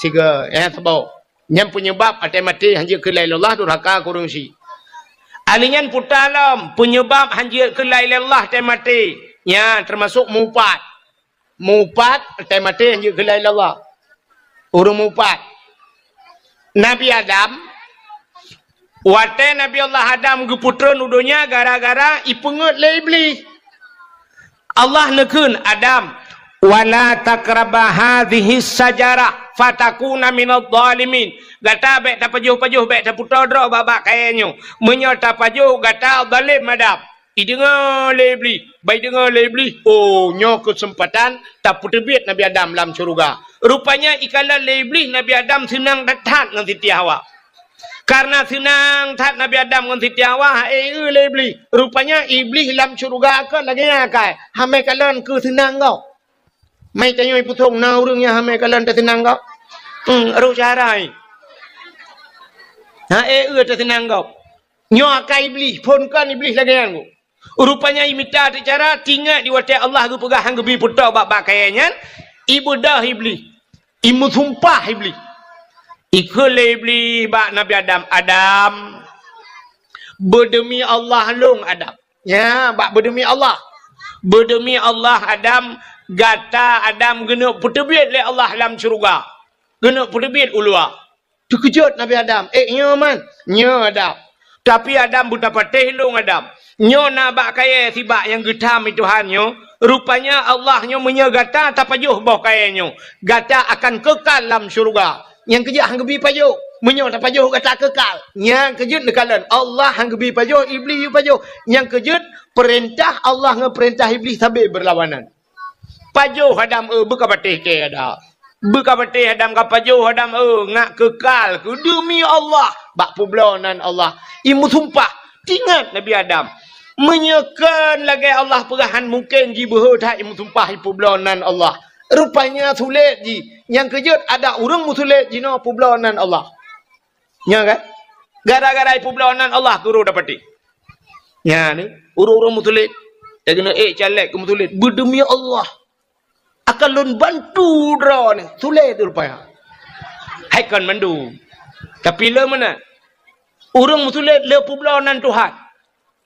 Sigoe, ya, saboh. Nyan peunyeubab watée maté han jeuet kheun la ilaha illallah durhaka keu ureuëng syik. Ahli nyan peue ta lom, peunyeubab han jeuet kheun la ilaha illallah watée maté. Nyan teumasok meuupat. Meuupat, watée maté han jeuet kheun la ilaha illallah. Ureuëng meuupat. Nabi Adam, watée Nabi Allah Adam geupeutreun u donya gara-gara ipeungeuet lé Iblih. Allah neukheun, "Adam, wala taqraba hadhihi syajarah fatakuna minadh dhalimin." Gata bék tapajoh-pajoh, bék tapeutoe droe bak-bak kayée nyoe. Meunyoe tapajoh, gata zalém Adam. Ideungoe lé Iblih, bak ideungoe lé Iblih, oh, nyoe keuseumpatan tapeuteubiet Nabi Adam lam syeuruga. Rupanya ikalon lé Iblih Nabi Adam seunang that-that ngon Siti Hawa. Kareuna seunang that Nabi Adam ngon Siti Hawa, ha'e eu lé Iblih. Rupanya Iblih lam syeuruga kon lagée nyan akai, hamai kalon keu seunang gob. Mai tanyoe ipusong na ureuëng nyang hamai kalon teuseunang gob. Hmm, roh syahrai. Ha'e eu teuseunang gob. Nyoe akai Iblih, phon kon Iblih lagée nyan. Rupanya imita teucara, tingat di watée Allah geupeugah han geubi peutoe bak-bak kayée nyan, ibeudôh Iblih, imeusumpah Iblih. Ikheun lé Iblih bak Nabi Adam, "Adam, beudeumi Allah lôn, Adam." Ya, bak beudeumi Allah. "Beudeumi Allah, Adam, gata Adam keuneuk peuteubiet lé Allah lam syeuruga. Keuneuk peuteubiet u luwa." Teukeujot Nabi Adam, "Eh, nyoe man?" "Nyoe, Adam." "Tapi Adam, beutapatéh lôn, Adam. Nyoe na bak kayée sibak nyang geutam lé Tuhan nyoe. Rupanya Allah nyoe meunyoe gata tapajoh boh kayée nyoe, gata akan keukal lam syeuruga. Nyang keujeuet han geubi pajoh. Meunyoe tapajoh gata keukal." Nyang keujeuet neukalon, Allah han geubi pajoh, Iblih yue pajoh. Nyang keujeuet peurintah Allah ngon peurintah Iblih sabe beurlawanan. Pajoh Adam, eh, beukapatéh kée Adam. Beukapatéh Adam, kapajoh Adam, eh, ngat keukal keu deumi Allah. Bak peubloe nan Allah. Imeusumpah, tingat Nabi Adam. Meunyoe kon lagée Allah peugah han mungken jibeuhe that imeusumpah ipeubloe nan Allah. Rupanya sulet jih. Nyang keujeuet adak ureuëng meusulet jinoe peubloe nan Allah. Nyan kan? Gara-gara ipeubloe nan Allah guru dapati. Nyan ni, ureuëng-ureuëng meusulet. Lagée nyoe, eh, caleg keu meusulet. Beudeumi Allah. Akan lôn bantu droe ni. Sulet rupanya. Hai kon mandum. Tapi le meunan. Ureuëng meusulet le peubloe nan Tuhan.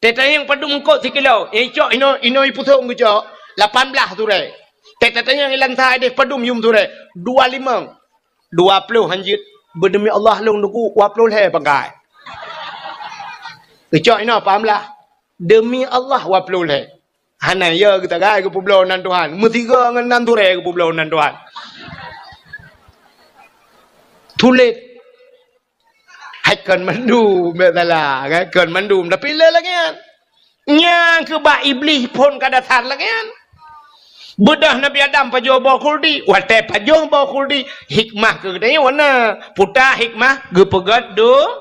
Teuh tanyong padum eungkot sikilo. Eh, cok inoe, inoe ipusong geucok. Lapan blaih surée. Teuh tanyong ilan sa deh padum yum surée. Dua limong. Dua ploh hanjeuet, beudeumi Allah lôn nuku dua ploh lhée pangkai. Geucok inoe paham lah. Deumi Allah dua ploh lhée. Hana ya geutagai geupeubloe nan Tuhan. Meusigoe ngon nan turée geupeubloe nan Tuhan. Tulet. Hai kon mandum, bèk salah, kan? Kon mandum. Tapi le lagée nyan. Nyang keu bak Iblih phon ka dasar lagée nyan. Beudôh Nabi Adam pajoh boh khuldi. Watée pajoh boh khuldi, hikmah keu geutanyoe na. Peue ta hikmah? Geupeugét do-,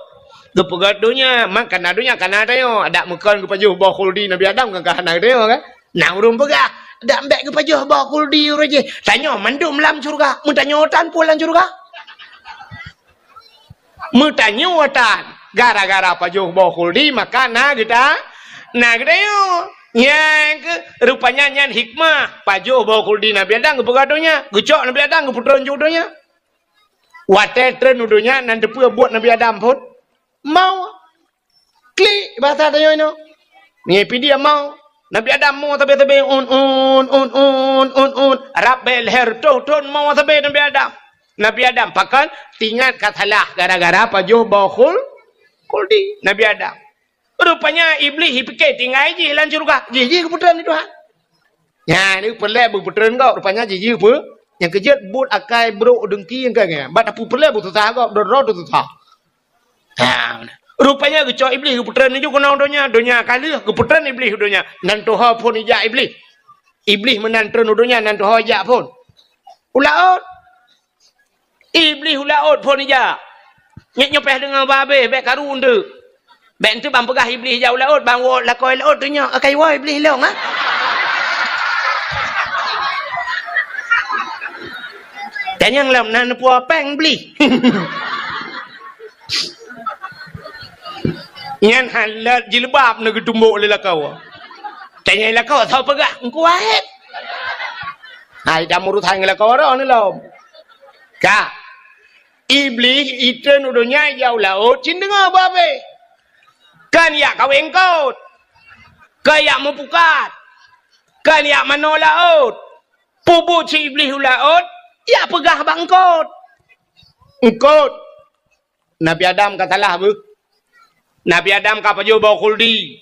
geupeugét donya. Man kana donya, kana tanyoe. Adak meukon geupajoh boh khuldi Nabi Adam kan ka hana geutanyoe, kan? Na ureuëng peugah, "Dak bèk geupajoh boh khuldi ureuëng jih. Tanyoe mandum lam syeuruga." Meutanyoe tan peue lam syeuruga? Meutanyoe tan, gara-gara pajoh boh khuldi, maka na geuta-, na geutanyoe. Nyang keu, rupanya nyan hikmah, pajoh boh khuldi Nabi Adam geupeugah donya, geucok Nabi Adam geupeutreun u donya. Watée treun u donya, nan teupeue buet Nabi Adam phon? Mau. Klik, bahasa tanyoe nyoe. Ngieng pih dia mau. Nabi Adam mo sabe-sabe, un, un, un. Rab bèe lhèe reutôh thon mo sabe Nabi Adam. Nabi Adam, pakon? Tingat ka salah gara-gara pajoh boh khul-, khuldi Nabi Adam. Rupanya Iblih jipike tinggai jih lam syeuruga. Jih, jih geupeutreun lé Tuhan. Nyan, ni peureulée beupeutreun gob. Rupanya jih, jih peu-, nyang keujeuet buet akai brok deungki nyang ka nyan. Bak tapeureulée beususah gob, droe-droe teususah. Ha, Rupanya geucok Iblih geupeutreun laju keunoe donya, donya ka lheueh geupeutreun Iblih u donya. Nan tuho phon ijak Iblih. Iblih meunan treun u donya, nan tuho ijak phon. U laôt. Iblih u laôt phon ijak. Nyoe nyoe payah deungoe babeh, bèk karu eunteuk. Bèk eunteuk ban peugah Iblih ijak u laôt, ban woe lakoe laôt tu nyoe, akai woe Iblih lông, ha? Tanyong lom na neupue péng Iblih. Nyan halat jilbab na geutumbok lé lakoe. Tanyong lakoe, soe peugah, engkau wahet. Hai, dah murusan ngon lakoe droe ni lom. Ka. Iblih itreun u donya ijak u laôt cit deungoe babeh. Kan ijak kawé eungkôt. Kan ijak meupukat. Kan ijak manoe laôt. Peubuet cit Iblih u laôt, ijak peugah bak eungkôt. Eungkôt. Nabi Adam ka salah beuh. Nabi Adam ka pajoh boh khuldi.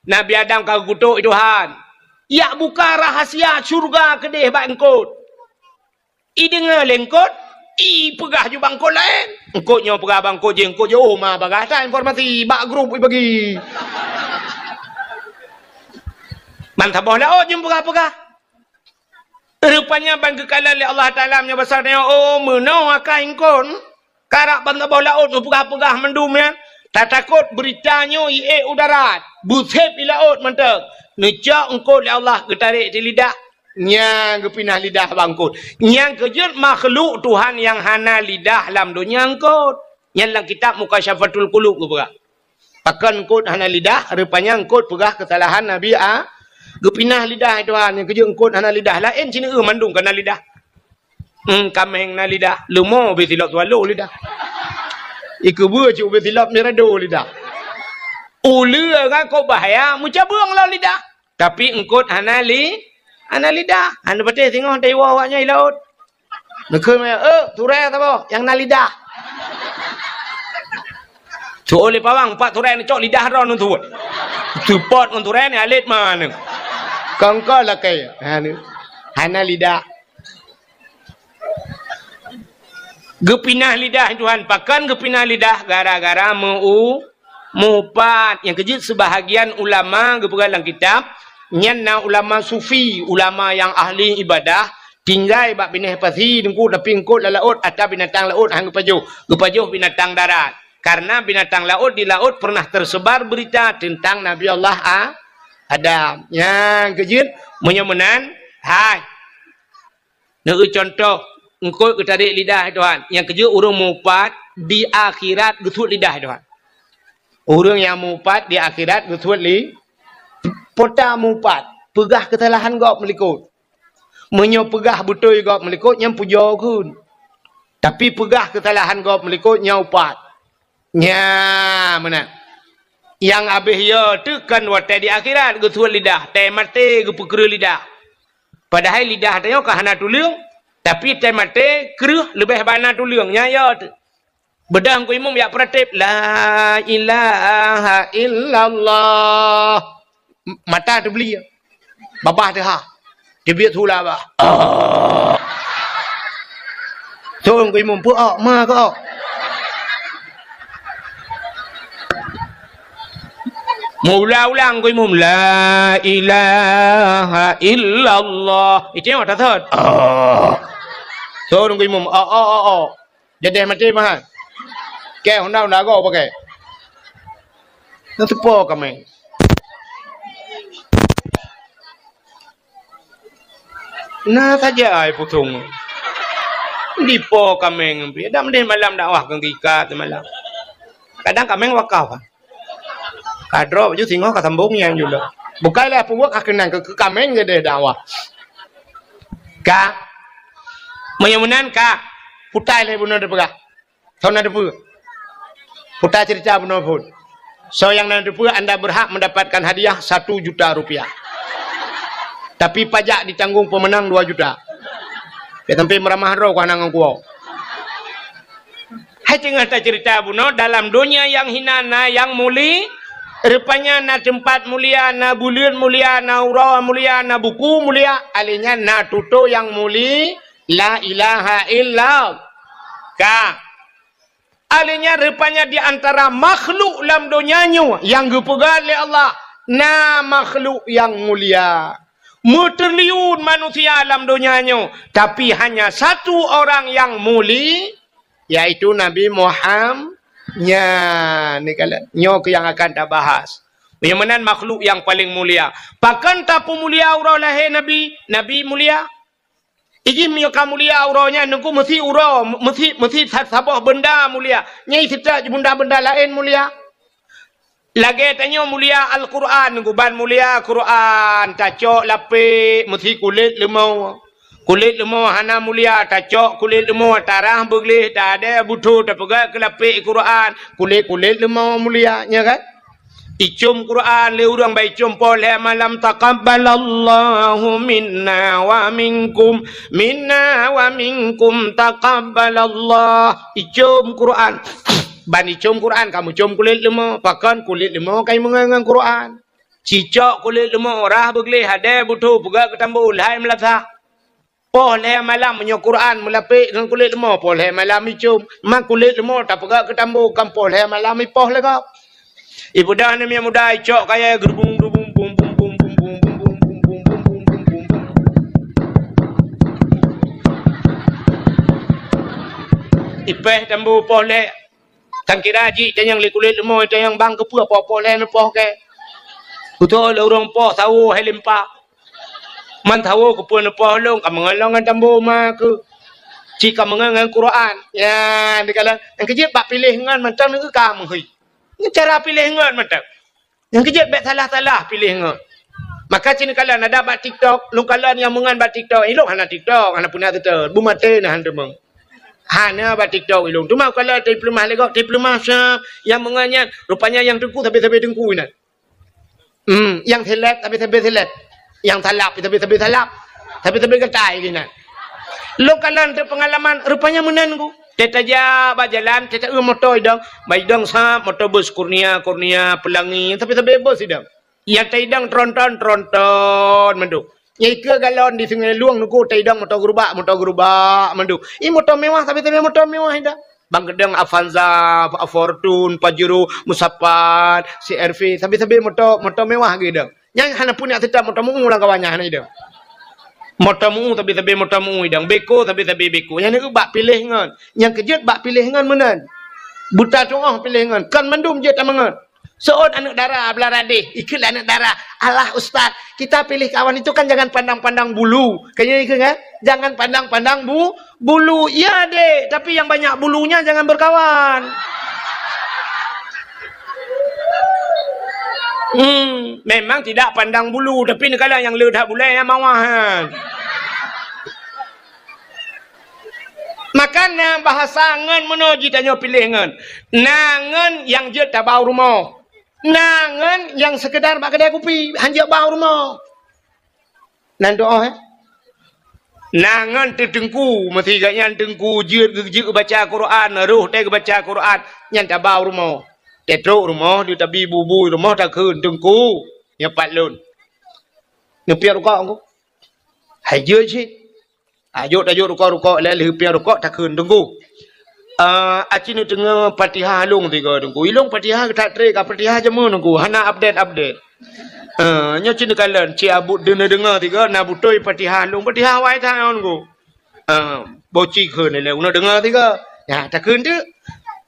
Nabi Adam ka geukutok Tuhan. Ijak buka rahsia syeuruga keudeh bak eungkôt. Ideungoe lé eungkôt, ipeugah ju bak eungkôt laén. Eungkôt nyoe peugah bak eungkôt jih, eungkôt jih, oh, ma bagah that informasi bak grup ibagi. Ban saboh laôt jeuet peugah-peugah. Rupanya ban geukalon lé Allah Taala meunyoe basa nyoe, oh, meunoe akai eungkôt. Karab ban saboh laôt meupeugah-peugah mandum nyan, tatakot beurita nyoe iék u darat, beusép i laôt mantong. Neucok eungkôt lé Allah geutarek di lidah, nyan geupinah lidah bak eungkôt. Nyang keujeuet makhluk Tuhan nyang hana lidah lam donya eungkôt. Nyan lam kitab Mukasyafatul Qulub geupeugah. Pakon eungkôt hana lidah, rupanya eungkôt peugah keusalahan Nabi A, geupinah lidah Tuhan, nyang keujeuet eungkôt hana lidah. Laén sineuk mandum kana lidah. Hmm, kaméng na lidah, leumo ubé silop swallow lidah. Ikeubeue cit ubé silop mirado lidah. Uleue ngon kok bahya meucabeueng lom lidah. Tapi eungkôt hana li, hana lidah. Hana patéh singoh taiwoe awaknyan i laôt. Neukheun manyang, "Eh, turée saboh nyang na lidah." Tuwoe lé pawang, pat turée neucok lidah droe ngon tuwoe. Seupôt ngon turée ni alet mana. Kongko lakée. Ha, ni. Hana lidah. Geupinah lidah Tuhan, pakon geupinah lidah? Gara-gara meu-, meuupat. Nyang keujeuet seubahagian ulama geupeugah lam kitab, nyan na ulama sufi, ulama nyang ahli ibadah, tinggai bak binéh pasi teungku, tapi eungkôt lam laôt, ata binatang laôt han geupajoh, geupajoh binatang darat. Karena binatang laôt di laôt pernah tersebar berita tentang Nabi Allah A-, Adam. Nyang keujeuet, meunyoe meunan, hai. Neueu cuntoh, eungkôt geutarek lidah Tuhan. Nyang keujeuet ureuëng meuupat di akhirat geusuet lidah Tuhan. Ureuëng nyang meuupat di akhirat geusuet li-, pota meuupat, peugah keusalahan gob meulikôt. Meunyoe peugah beutôi gob meulikôt, nyan pujoe kheun. Tapi peugah keusalahan gob meulikôt, nyan upat. Nya, meunan. Nyang habéh yo teuh kon watée di akhirat geusuet lidah, tée maté geupeukreueh lidah. Padahai lidah tanyoe ka hana tuleueng, tapi tée maté kreueh leubeh bana tuleueng. Nya yo teuh. Beudôh Teungku Imum jak peuratéb, "La ilaha illallah." M-, mata teublie. Babah teuhah. Teubiet su lam babah. Song Teungku Imum, peu-ok, ma keu-ok. Meuulang-ulang Teungku Imum, "La ilaha illallah." Itu nyang mata thot. Song Teungku Imum, "Ok, ok, ok, ok." Jadeh maté meuhan. Kée honda-honda goe pakai. Nyan teupo kaméng. Na saja ai pusong. Dipo kaméng pih. Dak meudeh malam dakwah keu gika semalam. Kadang kaméng wakaf. Ka droe baju singoh ka sambong nyang jula. Bukai lé peubuet ka keunong keu, keu kaméng jadeh dakwah. Ka. Meunyoe meunan ka. Putai lé bunoe teupeugah. Soe na teupeue? Puta cerita bunoe phon. Soe nyang na teupeue, anda berhak mendapatkan hadiah satu juta rupiah. Tapi pajak ditanggung pemenang dua juta. Keu sampai meuramah droe keu hana ngon kuwoe. Hai teungoh tacerita bunoe, dalam donya nyang hina na nyang muli-, rupanya na teumpat mulia, na buleuen mulia, na uroe mulia, na buku mulia, alèh nyan na tutoe nyang muli, la ilaha illa. Ka. Alheuh nyan rupanya di antara makhluk lam donya nyoe nyang geupeugah lé Allah, na makhluk nyang mulia. Meutriliun manusia lam donya nyoe, tapi hanya satu orang nyang muli-, yaitu Nabi Muham-, nyan, ni kala-, nyoe keuh nyang akan tabahas. Nyang meunan makhluk nyang paleng mulia. Pakon tapeumulia uroe lahé Nabi? Nabi mulia. Iji meunyoe ka mulia uroe nyan, Teungku, meusi uroe, meusi, meusi sa-, saboh beunda mulia. Nyang seutôt beunda-beunda laén mulia. Lagée tanyoe mulia Al-Qur'an, Teungku, ban mulia Qur'an, tacok lapék meusi kulét leumo. Kulét leumo hana mulia, tacok kulét leumo, tarah beugleh, tadée butho, tapeugah keu lapék Qur'an, kulét-kulét leumo mulia, nya kan? Icom Qur'an lé ureuëng, ban icom poh lhée malam, "Taqabbalallahu minna wa minkum, minna wa minkum taqabbalallah." Icom Qur'an. Ban icom Qur'an, ka meucom kulét leumo. Pakon kulét leumo ka imeungon ngon Qur'an. Cicok kulét leumo, rah beugleh, hadée butho, peugah keu tambo, lhai meulasah. Poh lhée malam meunyoe Qur'an meulapék ngon kulét leumo, poh lhée malam icom. Ma kulét leumo tapeugah keu tambo, kan poh lhée malam ipoh lé gob. Ipeugah namiet muda icok kayée geurubung-rubung, bum, bum, bum. Ipéh tambo poh lhée. Kan kira jih tanyong lé kulét leumo, tanyong bang keupeue poh-poh lhée neupoh kée. Beutôi lé ureuëng poh sawo hai limpa. Man sawo keupeue neupoh lôn, ka meungon lôn ngon tambo ma keuh. Cit ka meungon ngon Qur'an. Ya, dikalon nyang keujeuet bak piléh ngon mantong neu ka meuhôi. Ngon cara piléh ngon mantong. Nyang keujeuet bék salah-salah piléh ngon. Maka cit neukalon ada bak TikTok, lôn kalon nyang meungon bak TikTok, ilôn hana TikTok, hana peuna TikTok, beumaté na han teumong. Hana bak TikTok ilôn. Teuma kalon teupeuleumah lé gob, teupeuleumah sa nyang meungon nyan, rupanya nyang teungku sabe-sabe teungku inan. Hmm, nyang seleb sabe-sabe seleb. Nyang salab sabe-sabe salab. Sabe-sabe gatai inan. Lôn kalon teupeungalaman, rupanya meunan ku. Teutajak bak jalan, teuta eu moto idong, bak idong sab moto bus Kurnia, Kurnia, Pelangi, sabe-sabe bus idong. Nyang taidong tronton, tronton mandum. Nyang ikeue galon di Sungai Lueng nuku taidong moto gerubak, moto gerubak mandum. I moto mewah, tapi-tapi moto mewah idong. Bang keudong Avanza, Fortune, Pajero, Musapat, C R V, tapi-tapi moto, moto mewah geuh idong. Nyang hana peuneuk seutôt moto meu lam kawan nyan hana idong. Moto meu, tapi-tapi moto meu idong. Beko, tapi-tapi beko. Nyang neu bak piléh ngon. Nyang keujeuet bak piléh ngon meunan. Buta tuoh piléh ngon. Kon mandum jeuet tameungon. Seuôt aneuëk dara blah radeh, ikheun lé aneuëk dara, "Alah ustaz, kita pilih kawan itu kan jangan pandang-pandang bulu." Kan nyan ikheun kan? "Jangan pandang-pandang bu-, bulu." Iya dek, tapi yang banyak bulunya jangan berkawan. Hmm, memang tidak pandang bulu, tapi neukalon nyang le that bulée nyang mawah nyan. Maka na bahasa ngon meunoe jitanyoe piléh ngon. Na ngon nyang jeuet tabau rumoh. Na ngon nyang sekedar bak keudai kupi, han jeuet bau rumoh. Nan doh, eh? Na ngon teuteungku, meusigat nyan teungku jeuet geu-, jeuet geubaca Quran, roh teuh geubaca Quran, nyan tabau rumoh. Teutrok rumoh, di tabi bubui rumoh takheun, "Teungku, nyoe pat lôn." Neupiep rukok, Teungku. Hai jeuet cit. Tajok, tajok rukok-rukok, lheuh piep rukok takheun, "Teungku, ah, aci neudeungoe Fatihah lôn tiga, Teungku. Ilôn Fatihah that treb ka Fatihah jameun, Teungku. Hana update-update. Ah, nyoe cit neukalon, cit abut deungoe-deungoe tiga, na beutôi Fatihah lôn, Fatihah awai that, Teungku." Ah, boci kheun ilée, "Uneuk deungoe tiga." Ya, takheun teuk.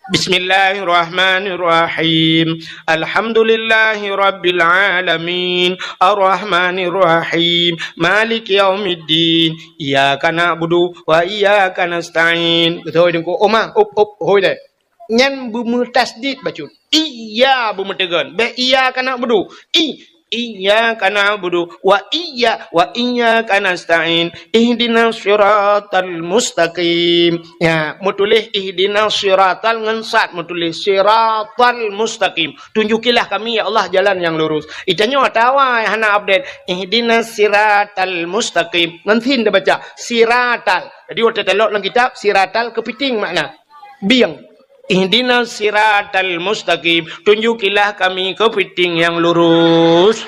Bismillahirrahmanirrahim. Alhamdulillahirabbil alamin. Arrahmanirrahim. Maliki yaumiddin. Iyyaka na'budu wa iyyaka nasta'in. Beutôi Teungku. Oma, up, up, hôi deh. Nyan beumeutasdid bacut. Iya beumeuteugon. Bék iyyaka na'budu. I, iyyaka na'budu wa iyya-, wa iyyaka nasta'in. Ihdinas siratal mustaqim. Ya, meutuléh ihdinas siratal ngon sad, meutuléh siratal mustaqim. Tunjukilah kami, ya Allah, jalan yang lurus. Itanyoe atawa hana update. Ihdinas siratal mustaqim. Ngon sin tabaca. Siratal. Jadi, watée talok lam kitab, siratal keupiting makna. Bieng. Ihdinas siratal mustaqim, tunjukilah kami keupiting nyang lurus.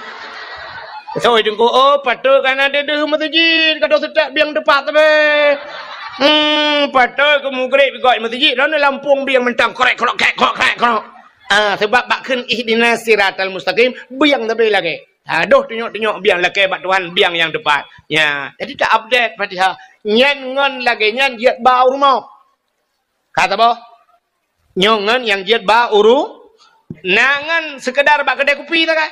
Soi Teungku, oh, patôt ka na deuh-deuh meuseujid, ka deuh seutôt bieng teupat sabe. Hmm, patoi keu mugreb gok meuseujid, droeneuh lampôh bieng mantong krek krok krek krok krek krok. Ah, sabab bak kheun ihdinas siratal mustaqim, bieng sabe lagée. Adoh tunyok-tunyok bieng lakée bak Tuhan, bieng nyang teupat. Ya, jadi ta-update Fatihah. Nyan ngon lagée nyan jeuet ba u rumoh. Ka saboh. Nyoe ngon nyang jeuet ba uru, na ngon seukeudar bak keudai kupi sagai.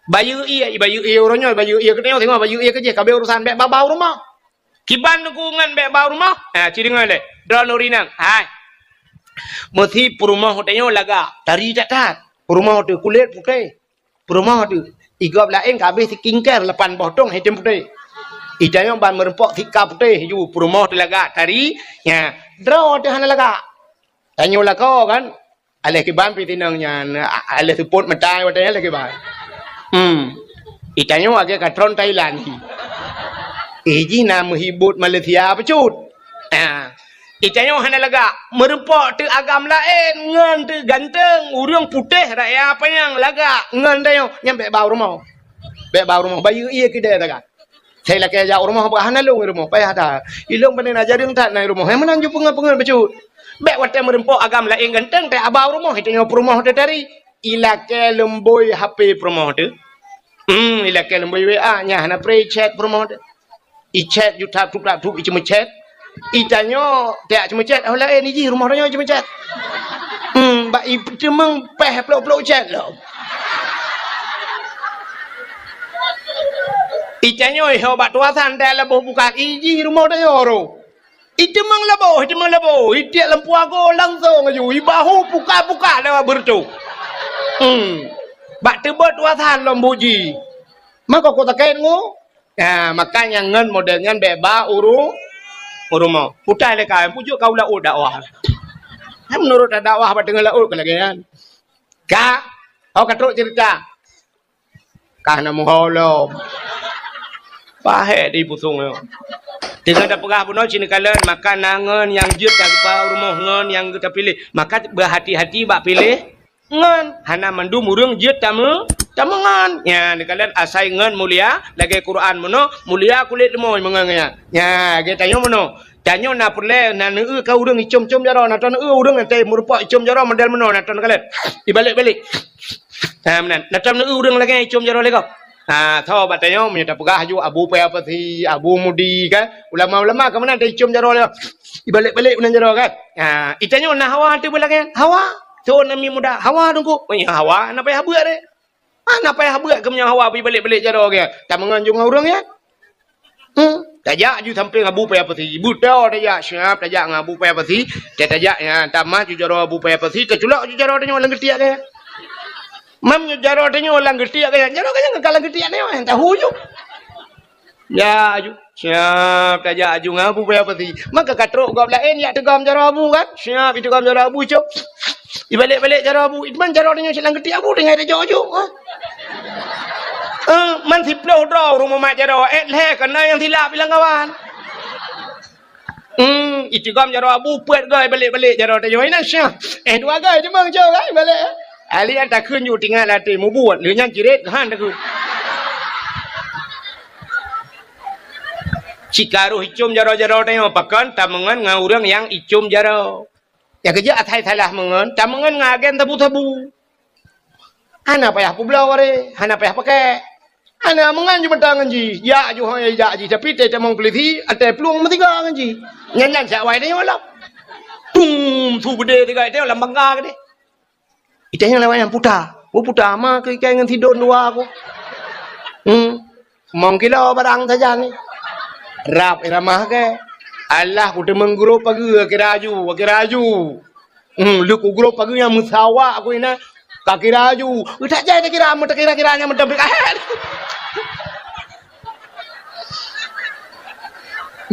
Bayeue ié, bayeue ié uroe nyoe, bayeue ié keunoe, singoh bayeue ié keujih, ka abéh urusan, bék ba-ba u rumoh. Kiban Teungku ngon bék ba u rumoh, ha, ci deungoe lé. Droeneuh ureueng inong, hai. Meusi peurumoh tanyoe lagak, tari that-that. Peurumoh teuh kulét putéh. Peurumoh teuh, i gob laén ka abéh skincare lapan boh tong item putéh. I tanyoe ban meureumpok sika putéh ju peurumoh teuh lagak tari, nya, droe teuh hana lagak. Tanyoe lakoe kan, aléh kiban pih tinong nyan, a-, aléh seupôt meutai watée nyan aléh kiban. Hmm. I tanyoe lagée ka tron Thailand hi. Eh, jih na meuhibot Malaysia bacut. Ah. I tanyoe hana lagak, meureumpok teuh agam laén ngon teuh ganteng, ureueng putéh raya panyang lagak ngon tanyoe, nyan bék ba u rumoh. Bék ba u rumoh, bayeue ié keudai sagai. Sai lakée jak u rumoh, bah hana lôn i rumoh, payah that. Ilôn pane na jareueng that na i rumoh, hai meunan ju peungeut-peungeut bacut. Bék watée meureumpok agam laén ganteng, teuh ba u rumoh, i tanyoe peurumoh teuh tari. Ilakée leumbôi H P peurumoh teuh. Hmm, ilakée leumbôi W A, nyan hana pré chat peurumoh teuh. I chat ju tap tup tap tup, i ceumeuchat. I tanyoe tiak ceumeuchat, oh laén i jih rumoh tanyoe ceumeuchat. Hmm, bak i teumeung péh plôk-plôk chat lom. I tanyoe ho bak tuasan dak laboh bukan, i jih rumoh tanyoe ro. I teumeung laboh, i teumeung laboh, i tiek lampu ago langsong aju, i bahu puka-puka lewat beureutoh. Hmm. Bak teubot tuasan lom buji. Mako kota kain ngu. Ha, makanya ngon model nyan bék ba uru-, u rumoh. Putai lé ka, pujuk ka u laôt dakwah. Hai meunurot dakwah bak teungoh laôt ka lagée nyan. Ka, ho ka trok cerita. Ka na meuholom. Pahé di pusong nyoe. Teungoh tapeugah bunoe ci neukalon, maka na ngon nyang jeuet ka geupa u rumoh ngon nyang geuta piléh. Maka beuhati-hati bak piléh. Ngon, hana mandum ureueng jeuet tameu-, tameungon. Nya, neukalon asai ngon mulia, lagée Quran meunoe, mulia kulét leumoi meungon nyan. Nya, lagée tanyoe meunoe. Tanyoe na peureulée, na neueu ka ureueng icom-com jaroe, na taneueu ureueng teuh meureumpok icom jaroe model meunoe, na tan neukalon. Ibalek-balek. Ha, meunan. Na tan neueu ureueng lagée icom jaroe lé gob. Ha, tho bak tanyoe meunyoe tapeugah aju Abu Paya Pasi, Abu Mudi kan. Ulama-ulama ka meunan teuh icom jaroe lé gob. Ibalek-balek meunan jaroe kan. Ha, i tanyoe na hawa teuh beulagée. Hawa. Thon nami muda, hawa Teungku. Oh, ya, hawa, na payah beuet deh. Hana payah beuet keu meunyoe hawa beuet balek-balek jaroe geuh. Tameungon ju ngon ureueng nyan. Hmm. Tajak ju sampéng Abu Paya Pasi. Beutôi tajak siap tajak ngon Abu Paya Pasi. Tajak nyan tamah ju jaroe Abu Paya Pasi, taculok ju jaroe tanyoe lam geutiek geuh. Mam ju jaroe tanyoe lam geutiek geuh. Jaroe geuh nyan ka lam geutiek tanyoe, tahu ju. Ya, aju. Siap tajak aju ngon Abu Paya Pasi. Maka ka trok gob laén jak teugom jaroe Abu kan? Siap iteugom jaroe Abu, cok. Ibalek-balek jaroe Abu, man jaroe tanyoe silang geutiek Abu tinggai tajok ju. Ha? Eh, man siplôh droe ureueng mumat jaroe, eh, lhée kana nyang silap ilang kawan. Hmm, iteugom jaroe Abu peuet goe balek-balek jaroe tanyoe. Ina syah. Eh, dua goe cuma cok kan balek. Ali an takheun ju tingat latée mubuet, lheueh nyan jiret han takheun. Cikaroh icom jaroe-jaroe tanyoe pakon tameungon ngon ureueng nyang icom jaroe. Nyang keujeuet asai salah meungon, tameungon ngon agen sabu-sabu. Hana payah peubloe waréh, hana payah pakèk. Hana meungon ju meuta ngon jih, jak ju hôi jak jih, tapi teutamong peulisi, até plueng meusiga ngon jih. Nyan-nyan siat awai tanyoe lom. Pum, su beudé siga tanyoe lam bangga keudeh. Itanyong lewat nyan puta. Oh, puta ma keu ikai ngon sidon dua ko. Hmm. Mong kilo barang sajan ni. Rab iramah ke. Alah, ku teumeng grup pageue kira aju, kira aju. Hmm, lheueh ku grup pageue nyang meusawa aku ina. Ka kira aju. Utak jai takira, meutakira-kira nyang meuteumpi kahet.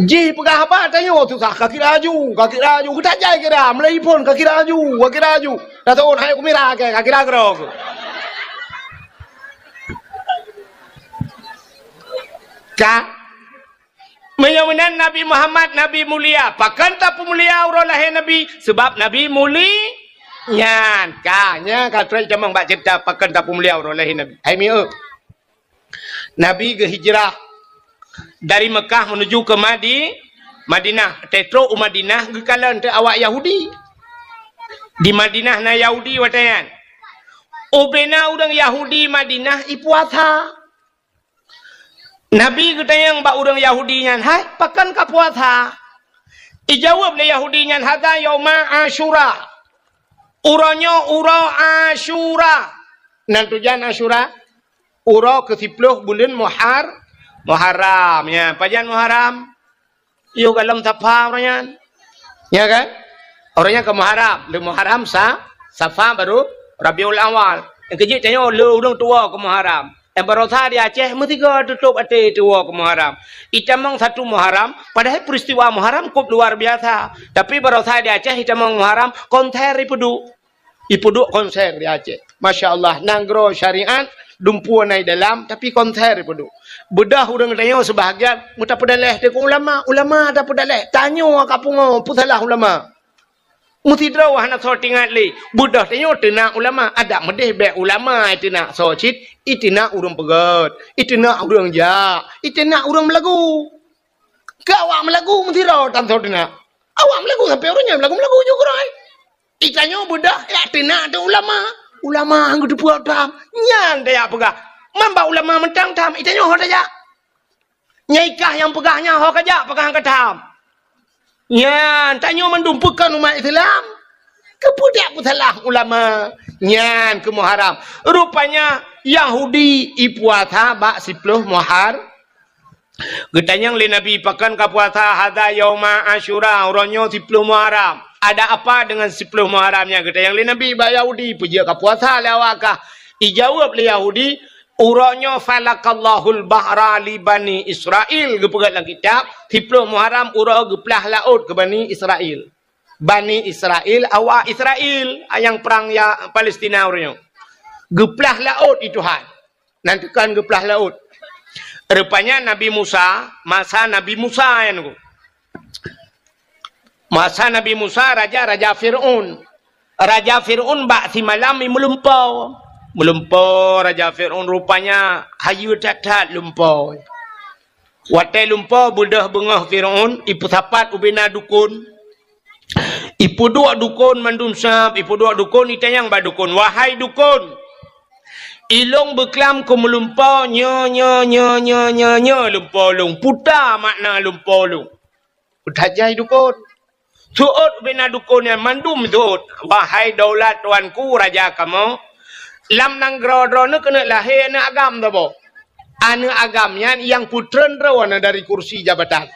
Jih peugah haba tanyoe susah, ka kira aju, ka kira aju, geutak jai kira, meulai phon ka kira aju, ka kira aju. Dah taun hai kumira ke, ka kira keudroe. Ka. Meunyoe meunan Nabi Muhammad, Nabi mulia. Pakon tapeumulia uroe lahé Nabi? Seubab Nabi muli-, nyan. Ka, nyan ka trok tamong bak ceurita pakon tapeumulia uroe lahé Nabi. Hai mieu. Nabi geuhijrah dari Mekah menuju ke Madi-, Madinah, teutrok u Madinah geukalon teuh awak Yahudi. Di Madinah na Yahudi watée nyan. Ubena ureuëng Yahudi Madinah ipuasa. Nabi geutanyong bak ureuëng Yahudi nyan, "Hai, pakon kapuasa?" Ijaweueb lé Yahudi nyan, "Hadza yauma Asyura." Uroe nyoe uroe Asyura. Nan tujan Asyura? Uroe keusiploh buleuen Muhar-, Muharram. Ya, pajan Muharram? Yoh goh lom Safa uroe nyan. Ya kan? Uroe nyan keu Muharram. Le Muharram sa, Safa baru Rabiul Awal. Nyang keujeuet tanyoe le ureuëng tuwoe keu Muharram. Eh, barosa di Aceh meusigoe tutôp até tuwoe keu Muharram. Itamong satu Muharram, padahai peristiwa Muharram kôp luar biasa. Tapi barosa di Aceh itamong Muharram, konser ipeuduek. Ipeuduek konser di Aceh. Masya Allah, nanggroe syariat, dumpeue na i dalam, tapi konser ipeuduek. Beudoh ureuëng tanyoe seubahagian, meutapeudaléh teuh keu ulama, ulama tapeudaléh. Tanyoe ka pungo, peusalah ulama. Meusidroe hana soe teuingat lé. Beudoh tanyoe teunak ulama, adak meudeh bék ulama iteunak soe cit, iteunak ureuëng peugét, iteunak ureuëng jak, iteunak ureuëng meulagu. Keu awak meulagu meusidroe tan soe teunak. Awak meulagu sampoe uroe nyoe meulagu-meulagu ju keurôi. Itanyoe beudoh jak teunak teuh ulama. Ulama han geuteupeue tham. Nyan tajak peugah. Man bak ulama mantong tham, itanyoe ho tajak. Nyai kah nyang peugah nyan ho kajak peugah han katham. Nyan tanyoe mandum peukon umat Islam. Keupeue dak peusalah ulama? Nyan keu Muharram. Rupanya Yahudi ipuasa bak siploh Muhar-, Geutanyong lé Nabi, "Pakon kapuasa?" "Hadza yauma Asyura, uroe nyoe siploh Muharram." "Ada apa dengan siploh Muharram nyan?" Geutanyong lé Nabi bak Yahudi, "Peue jeuet kapuasa lé awak kah?" Ijaweueb lé Yahudi, "Uroe nyoe falaqallahul bahra li Bani Israil." Geupeugah lam kitab, siploh Muharram uroe geuplah laôt keu Bani Israil. Bani Israil, awak Israil, nyang prang ya Palestina uroe nyoe. Geuplah laôt i Tuhan. Nan teukan geuplah laôt. Rupanya Nabi Musa, masa Nabi Musa nyan ku. Masa Nabi Musa, raja, raja Fir'aun. Raja Fir'aun bak simalam i meulumpoe. Meulumpoe raja Fir'aun rupanya hayeue that-that lumpoe. Watée lumpoe beudoh beungoh Fir'aun, ipeusapat ubena dukon. Ipeuduek dukon mandum sab, ipeuduek dukon, itanyong bak dukon, "Wahai dukon, ilong beuklam keu meulumpoe nyoe, nyoe, nyoe, lumpoe lôn. Peue makna lumpoe lôn?" Peutanyong dukon. Seuôt ubena dukon nyan mandum seuôt, "Wahai daulat tuanku raja kamoe, lam nanggroe droeneuh keuneuk lahé aneuëk agam saboh. Aneuëk agam nyan nyang peutreun droeneuh dari kursi jabatan.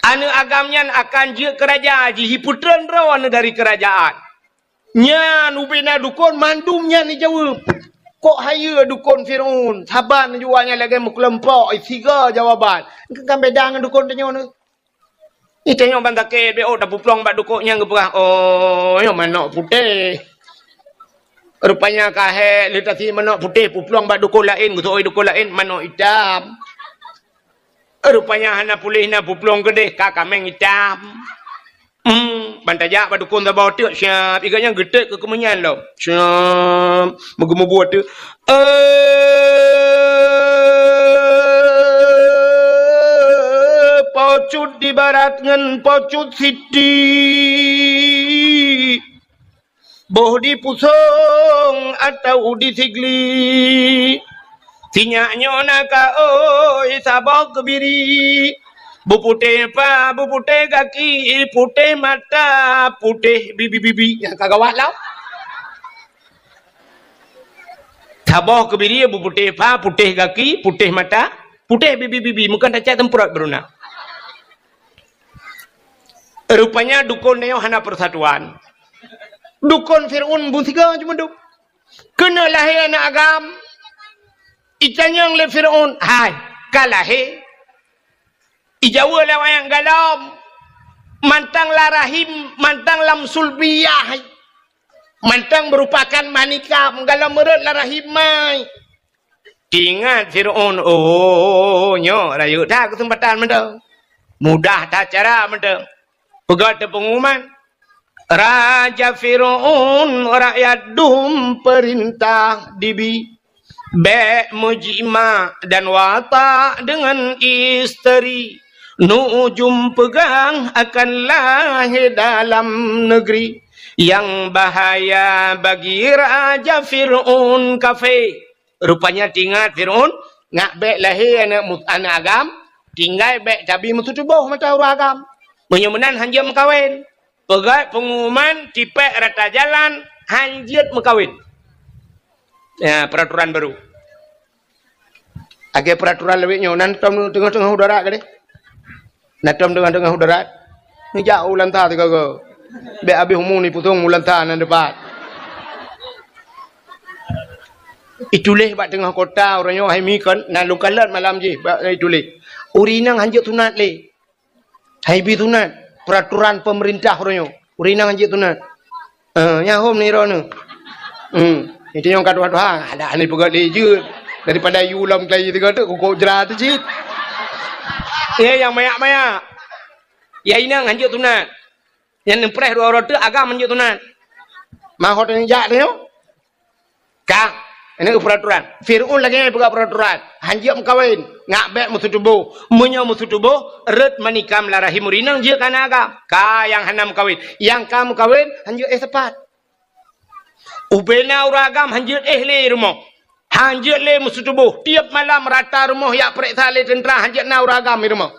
Aneuëk agam nyan akan jeuet keu raja jih, jipeutreun droeneuh dari keurajaan." Nyan ubena dukon mandum nyan ijaweueb. Kok hayeue dukon Fir'aun, saban jua nyan lagée meukeulumpok, siga jawaban. Kan beda ngon dukon tanyoe nyoe. Itanyong ban sakét, bék ôt tapeuplong bak dukon nyang geupeugah, "Oh, nyoe manok putéh." Rupanya ka hék lé tasi manok putéh peuplong bak dukon laén, geuseuôt dukon laén manok itam. Rupanya hana puléh na peuplong keudeh ka kaméng itam. Hmm, ban tajak bak dukon saboh teuk siab, iga nyang geutek keu keumeunyan lom. Siab, meugeumeubuet teuk. Eh, pocut di barat ngon pocut siti. Boh di pusong atau di sigli. Sinyak nyoe na ka oi saboh keubiri. Beuputéh pa, beuputéh gaki, putéh mata, putéh bibi-bibi. Nyang ka gawat lah. Saboh keubiri beuputéh pa, putéh gaki, putéh mata, putéh bibi-bibi. Meukan tacak teumprot beuruna. Rupanya dukon nyoe hana persatuan. Dukon Fir'aun beusiga cuma dum. Keuneuk lahé aneuëk agam. Itanyong lé Fir'aun, "Hai, ka lahé?" Ijaweueb lé awak nyang galom, mantong lam rahim, mantong lam sulbiyah, mantong meurupakan manikam, galom meurot lam rahim mai. Ingat Fir'aun, oh, nyoe rayeuk that keuseumpatan mantong. Mudah that cara mantong. Peugah teupeunguman. Raja Fir'aun rakyat dum peurintah dibi. Bék meujimak dan watak deungon isteri. Nu'ujum peugang akan lahé dalam neugri, nyang bahaya bagi raja Fir'aun kafé. Rupanya teuingat Fir'aun, ngak bèk lahé aneuk mu-, aneuk agam, tinggai bèk tabi meututoboh mata ureueng agam. Meunyoe meunan hanjeuet meukawen. Peugah peungumuman tipèk rata jalan hanjeuet meukawen. Ya, peraturan baru. Lagèe peraturan lawét nyoe, na tom teungoh-teungoh u darat gadeh. Na tom teungoh-teungoh u darat. Neujak u lanta sigoe-goe. Bèk habéh umu neupusong u lanta nan dipat. Ituléh bak teungoh kota uroe nyoe hai mi kon, na lôn kalon malam jih bak ituléh. Ureueng inong hanjeuet sunat lé. Hai bi sunat, peraturan pemerintah uroe nyoe. Ureueng inong hanjeuet sunat. Eh, nyan hom ni droeneuh. Hmm. Itu nyang ka tuha-tuha, ada ni peugah lé jeuet. Daripada yue lom keulayie tiga tu, kukok jra tu cit. Ya, nyang mayak-mayak. Ya, inong hanjeuet sunat. Nyang neupreh dua uroe teuk agam hanjeuet sunat. Mahot nyang jak tu nyoe. Ka, ini peraturan. Fir'aun lagèe nyan peugah peraturan. Hanjeuet meukawen, ngak bèk meututoboh. Meunyoe meututoboh, rhot manikam lam rahim ureueng inong jeuet keu aneuk agam. Ka nyang hana meukawen. Nyang ka meukawen, hanjeuet éh sapat. Ubena ureueng agam hanjeuet éh lé rumoh. Hanjeuet lé meututoboh. Tiep malam rata rumoh jak peuriksa lé teuntra hanjeuet na ureueng agam di rumoh.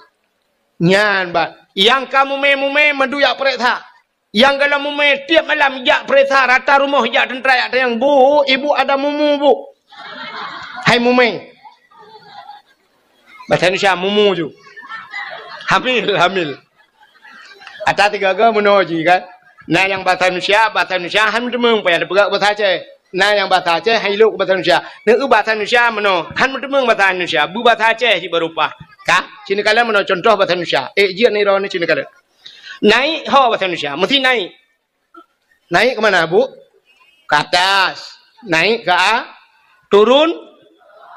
Nyan bah. Nyang ka mumè-mumè mandum jak peuriksa. Nyang galom mumè tiep malam jak peuriksa rata rumoh jak teuntra jak tanyong, "Bu, ibu ada mumu, Bu?" Hai mumè. Bahasa Indonesia mumu ju. Hamil, hamil. Ata tiga-tiga meunoe jih kan. Na nyang bahasa Indonesia, bahasa Indonesia han meuteumèe payah tapeugah bahasa Aceh. Na nyang bahasa Aceh han ilok bahasa Indonesia. Neu bahasa Indonesia meunoe han meuteumèe bahasa Indonesia. Beubahasa Aceh jih baru paih. Ka, sinoe kalon meunoe contoh bahasa Indonesia. Eh, jeuet ni droeneuh sinoe kalon. Naik ho bahasa Indonesia, mesti naik. Naik ke mana, Bu? Ke atas. Naik ke a-, turun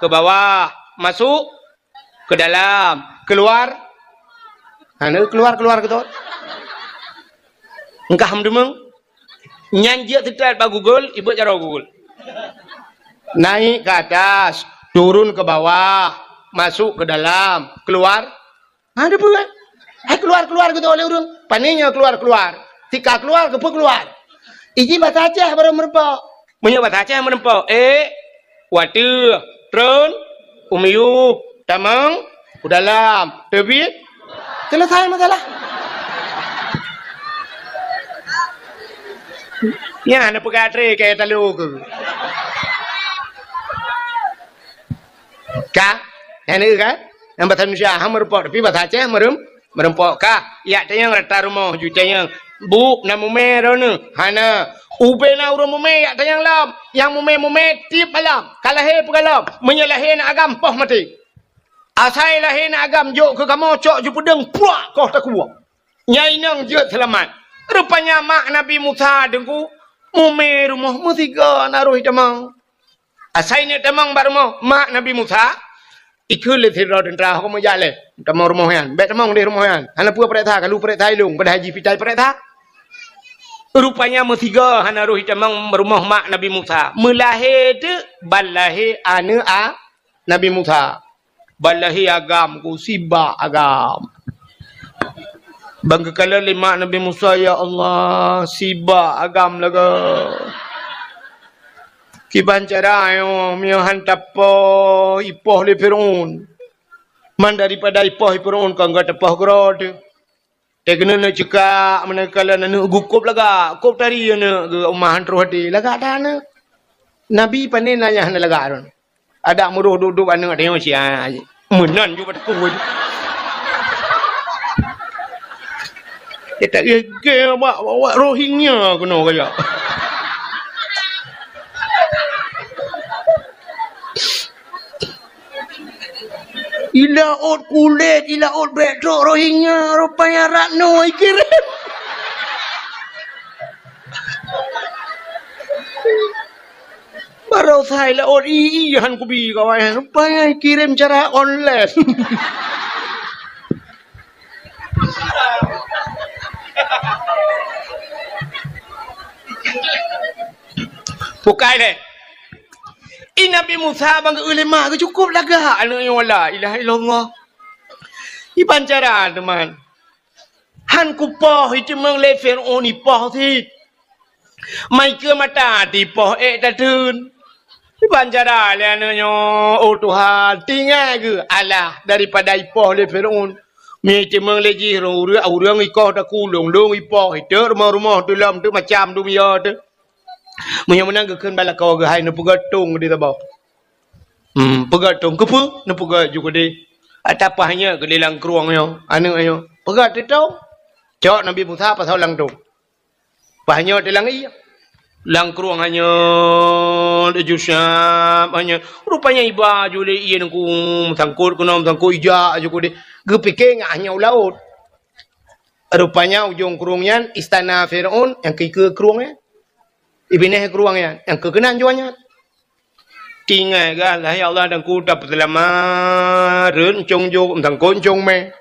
ke bawah, masuk ke dalam, keluar. Ha, ni keluar, keluar gitu. Engkah meudeumeng. Nyan jeuet teutat bak Google, ibeuet jaroe Google. Naik ke atas, turun ke bawah, masuk ke dalam, keluar. Ha, teupeue kan? Hai keluar-keluar gitu oleh ureueng. Pane nyoe keluar-keluar. Tika keluar, keupeue keluar? Iji bahasa Aceh baru meureumpok. Meunyoe bahasa Aceh meureumpok, ék, watèe, treun, u miyueb, tamong, u dalam, teubiet, selesai masalah. Nyan na peugah tré keu talo keu. Ka? Nyan ka? Nyang bahasa Indonesia han meureumpok, tapi bahasa Aceh meureuem-, meureumpok ka. Jak tanyong rata rumoh ju tanyong, "Bu, na mumè droeneuh?" "Hana." "Ubena ureueng mumè jak tanyong lom. Nyang mumè-mumè tiep malam. Ka lahé peugah lom. Meunyoe lahé aneuk agam, poh maté. Asai lahé aneuk agam jok keu kamoe cok ju peudeueng, pruak koh takue." Nyan inong jeuet seulamat. Rupanya mak Nabi Musa deungku, mumè rumoh meusigoe na roh itamong. Asai neuk tamong bak rumoh mak Nabi Musa, ikheun lé sidroe teuntra, "Ho meujak lé, tamong rumoh nyan. Bèk tamong di rumoh nyan. Hana peue peuriksa, ka lheueh peuriksa ilong, padahai jih pitai peuriksa." Rupanya meusigoe hana roh itamong rumoh mak Nabi Musa. Meulahé teuk ban lahé aneuk a-, Nabi Musa. Ban lahé agam ku, sibak agam. Ban geukalon lé mak Nabi Musa, "Ya Allah, sibak agam lagèe. Kiban cara nyoe, meunyoe han tapoh, ipoh lé Fir'aun. Man daripada ipoh lé Fir'aun, kon gata poh keudroe teuh." Teuh keuneuk neuk ceukak, meunan kalon aneuk geuh kôb lagak, kôb tari aneuk geuh, uma han troh até, lagak that aneuk. Nabi pane na nyang hana lagak droen. Adak meuroh duek-duek aneuk tanyoe sia. Meunan ju bak teungku. Dia tak gègèe bak, bak, bak Rohingya keunoe kajak. Ilaôt kulét, ilaôt bèk trok Rohingya, rupanya Ratno ikirém. Baroesa ilaôt i-i han kubi kawan, rupanya ikirém cara online. Bukai deh. I Nabi Musa ban geu-eu lé mak geuh cukôp lagak aneuk nyoe, la ilaha illallah. Iban cara teuma. Han kupoh iteumeung lé Fir'aun ipoh cit. Mai keu mata tipoh ék tatheun. Iban cara lé aneuk nyoe, oh Tuhan, tinggai geuh alah daripada ipoh lé Fir'aun. Mi teumeung lé jih ureuëng, ureuëng ikoh takulong, lôn ipoh, iteuk rumoh-rumoh, teulom teuk macam dunia teuh. Meunyoe meunan geukheun bak lakoe geuh hai neupeugöt tong di saboh. Hmm, peugöt tong keupeue? Neupeugöt ju keudeh. Ata paih nyoe keudeh lam krueng nyoe, aneuk nyoe. Peugöt teuh tong. Cok Nabi Musa pasoe lam tong. Paih nyoe teuh lam ié. Lam krueng hanyeut, laju siab hanyeut. Rupanya iba ju lé ié ngon meusangkot keunoe meusangkot ijak ju keudeh. Geupike ngat hanyeut u laôt. Rupanya ujong krueng nyan istana Fir'aun nyang keue krueng nyan. Ibinéh krueng nyan nyang keue keunan juah nyan. Tinggai gah, "Hai Allah, dan ku tapeuseulamat, rhot ncong jok, meusangkot ncong mé.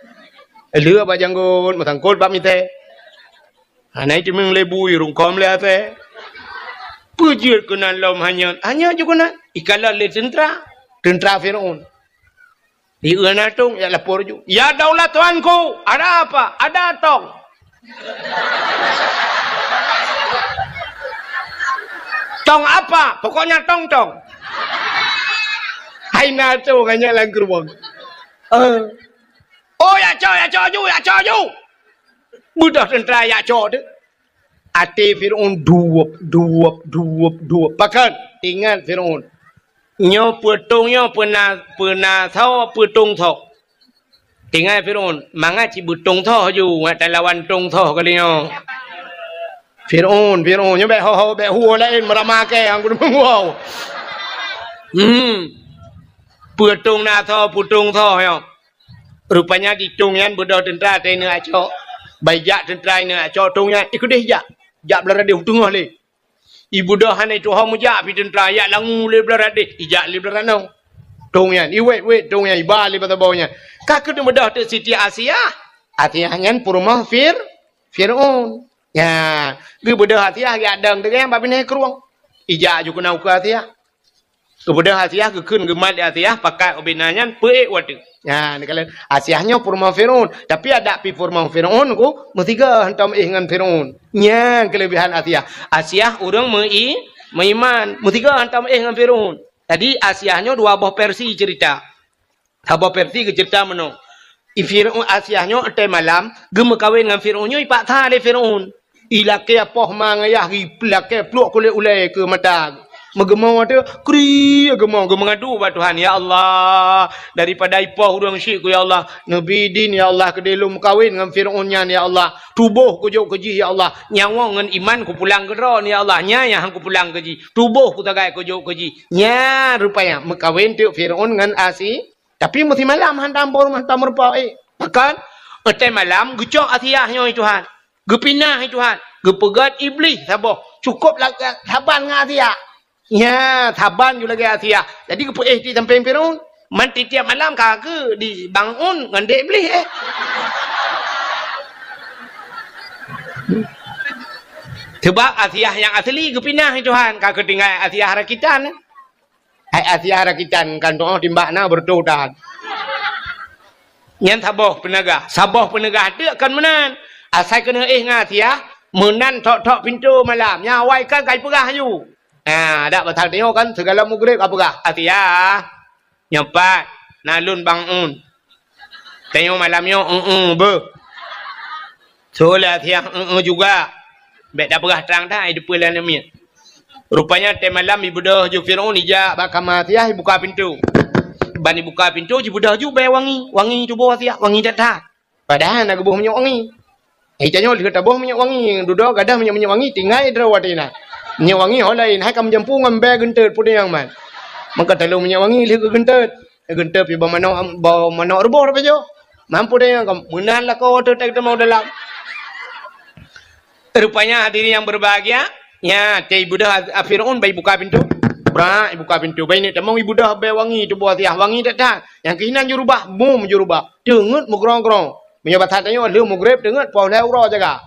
Lheueh bak janggot, meusangkot bak mitée. Hana iteumeung lé bui, rungkôm lé asée." Peue jeuet keunan lom hanyeut, hanyeut ju keunan. Ikalon lé teuntra, teuntra Fir'aun. Di na tong, jak lapor ju. "Ya daulah tuanku, ada apa?" "Ada tong." "Tong apa?" "Pokoknya tong-tong." Hai na tong, hana lam geureuboh. Eh. "Oh, jak cok, jak cok ju, jak cok ju." Beudôh teuntra jak cok teuh. Até Fir'aun duweup, duweup, duweup, duweup. Pakon? Ingat Fir'aun. Nyoe peue tong nyoe peuna, peuna soe, peue tong soe. Tinggai Fir'aun, mangat cit beutong soe ju, ngat talawan tong soe kali nyoe. Fir'aun, Fir'aun, nyoe bék ho-ho, bék huwoe laén, meuramah kée, han geudeungoe. Hmm. Peue tong na soe, peue tong soe nyoe. Rupanya di tong nyan beudôh teuntra teuh ineuk jak cok. Ban ijak teuntra ineuk jak cok tong nyan, ikeudeh jak. Jak blah radeh u teungoh lé. Ibeudôh hana ituho meujak pih teuntra, ijak langue lé blah radeh, ijak lé blah ranoe. Tong nyan, iwét-wét tong nyan, iba lé bak saboh nyan. Ka keuneuk beudôh teuk Siti Asiah. Asiah nyan peurumoh Fir-, Fir'aun. Nyan, geubeudôh Asiah geujak dong teuk nyan bak binéh krueng. Ijak ju keunan ukeue Asiah. Geubeudôh Asiah, geukheun geumat lé Asiah, pakat ubena nyan peuék watèe. Nyan, neukalon Asiah nyoe peurumoh Fir'aun, tapi adak pih peurumoh Fir'aun ku meusigoe hantom éh ngon Fir'aun. Nyan keuleubehan Asiah. Asiah ureueng meu-i-, meuiman, meusigoe hantom éh ngon Fir'aun. Jadi Asiah nyoe dua boh versi cerita. Saboh versi geucerita meunoe. I Fir'aun, Asiah nyoe watèe malam geumeukawen ngon Fir'aun nyoe ipaksa lé Fir'aun. Ilakèe poh ma ngon yah, ilakèe pluek kulét ulèe keu mata. Meugeumoe teuh, kri geumoe, geumeungadu bak Tuhan, "Ya Allah, daripada ipoh ureueng syik ku, ya Allah, neubi idin, ya Allah, keudéh lôn meukawen ngon Fir'aun nyan, ya Allah. Tuboh kujok keu jih, ya Allah. Nyawa ngon iman kupulang keu droe, ya Allah. Nyan nyang han kupulang keu jih. Tuboh kusagai kujok keu jih." Nyan rupanya meukawen teuk Fir'aun ngon Asi-, Tapi meusimalam hantom boh rumoh, hantom rupa, eh. Pakon? Watèe malam geucok Asiah nyoe, Tuhan. Geupinah, Tuhan. Geupeugöt Iblih saboh. Cukôp la-, saban ngon Asiah. Nya, saban ju lagèe Asiah. Jadi geupeuéh di sampéng Fir'aun. Man tiep-tiep malam ka geu dibangun ngon dèk Iblih, eh. Sabab Asiah nyang asli geupinah, Tuhan. Ka geutinggai Asiah rakitan, eh. Hai Asiah rakitan, kan tu'oh timbak na beureutoh that. Nyan saboh peuneugah. Saboh peuneugah teuk kon meunan. Asai keuneuk éh ngon Asiah, meunan thok-thok pintoe malam. Nyan awai kan ka ipeugah aju. Ha, dak pasal tanyoe kan, sigohlom mugreb ka peugah, "Asiah, nyoe pat, na lôn bangun." Tanyoe malam nyoe, eu-eu beuh. Soe lé Asiah, eu-eu juga. Bèk tapeugah trang that, ai deupeu lam miet. Rupanya watèe malam ibeudôh ju Fir'aun ijak bak kama Asiah, ibuka pintoe. Ban ibuka pintoe, jibeudôh ju bèe wangi. Wangi tuboh Asiah, wangi that-that. Padahai na geuboh minyéuk wangi. Eh, tanyoe lheueh taboh minyéuk wangi, dudoe gadoh minyéuk-minyéuk wangi, tinggai droe watèe na. Minyéuk wangi ho laén, hai ka meujampu ngon bèe geunteut, peue nyang man. Maka talôn minyéuk wangi lheueh geugeunteut. Geunteut pih bak manok, bak manok ruboh tapajoh. Mampu deh nyang meunan lakoe teuh teuk tamong dalam. Rupanya hadirin yang berbahagia, nya, teuh ibeudôh a-, a Fir'aun ban ibuka pintoe. Brak, ibuka pintoe. Ban ineuk tamong ibeudôh bèe wangi tuboh Asiah, wangi that-that. Nyang keuh inan jurubah, bum jurubah. Teungeut meugrong-grong. Meunyoe basa tanyoe lheueh mugreb teungeut poh lhèe uroe jaga.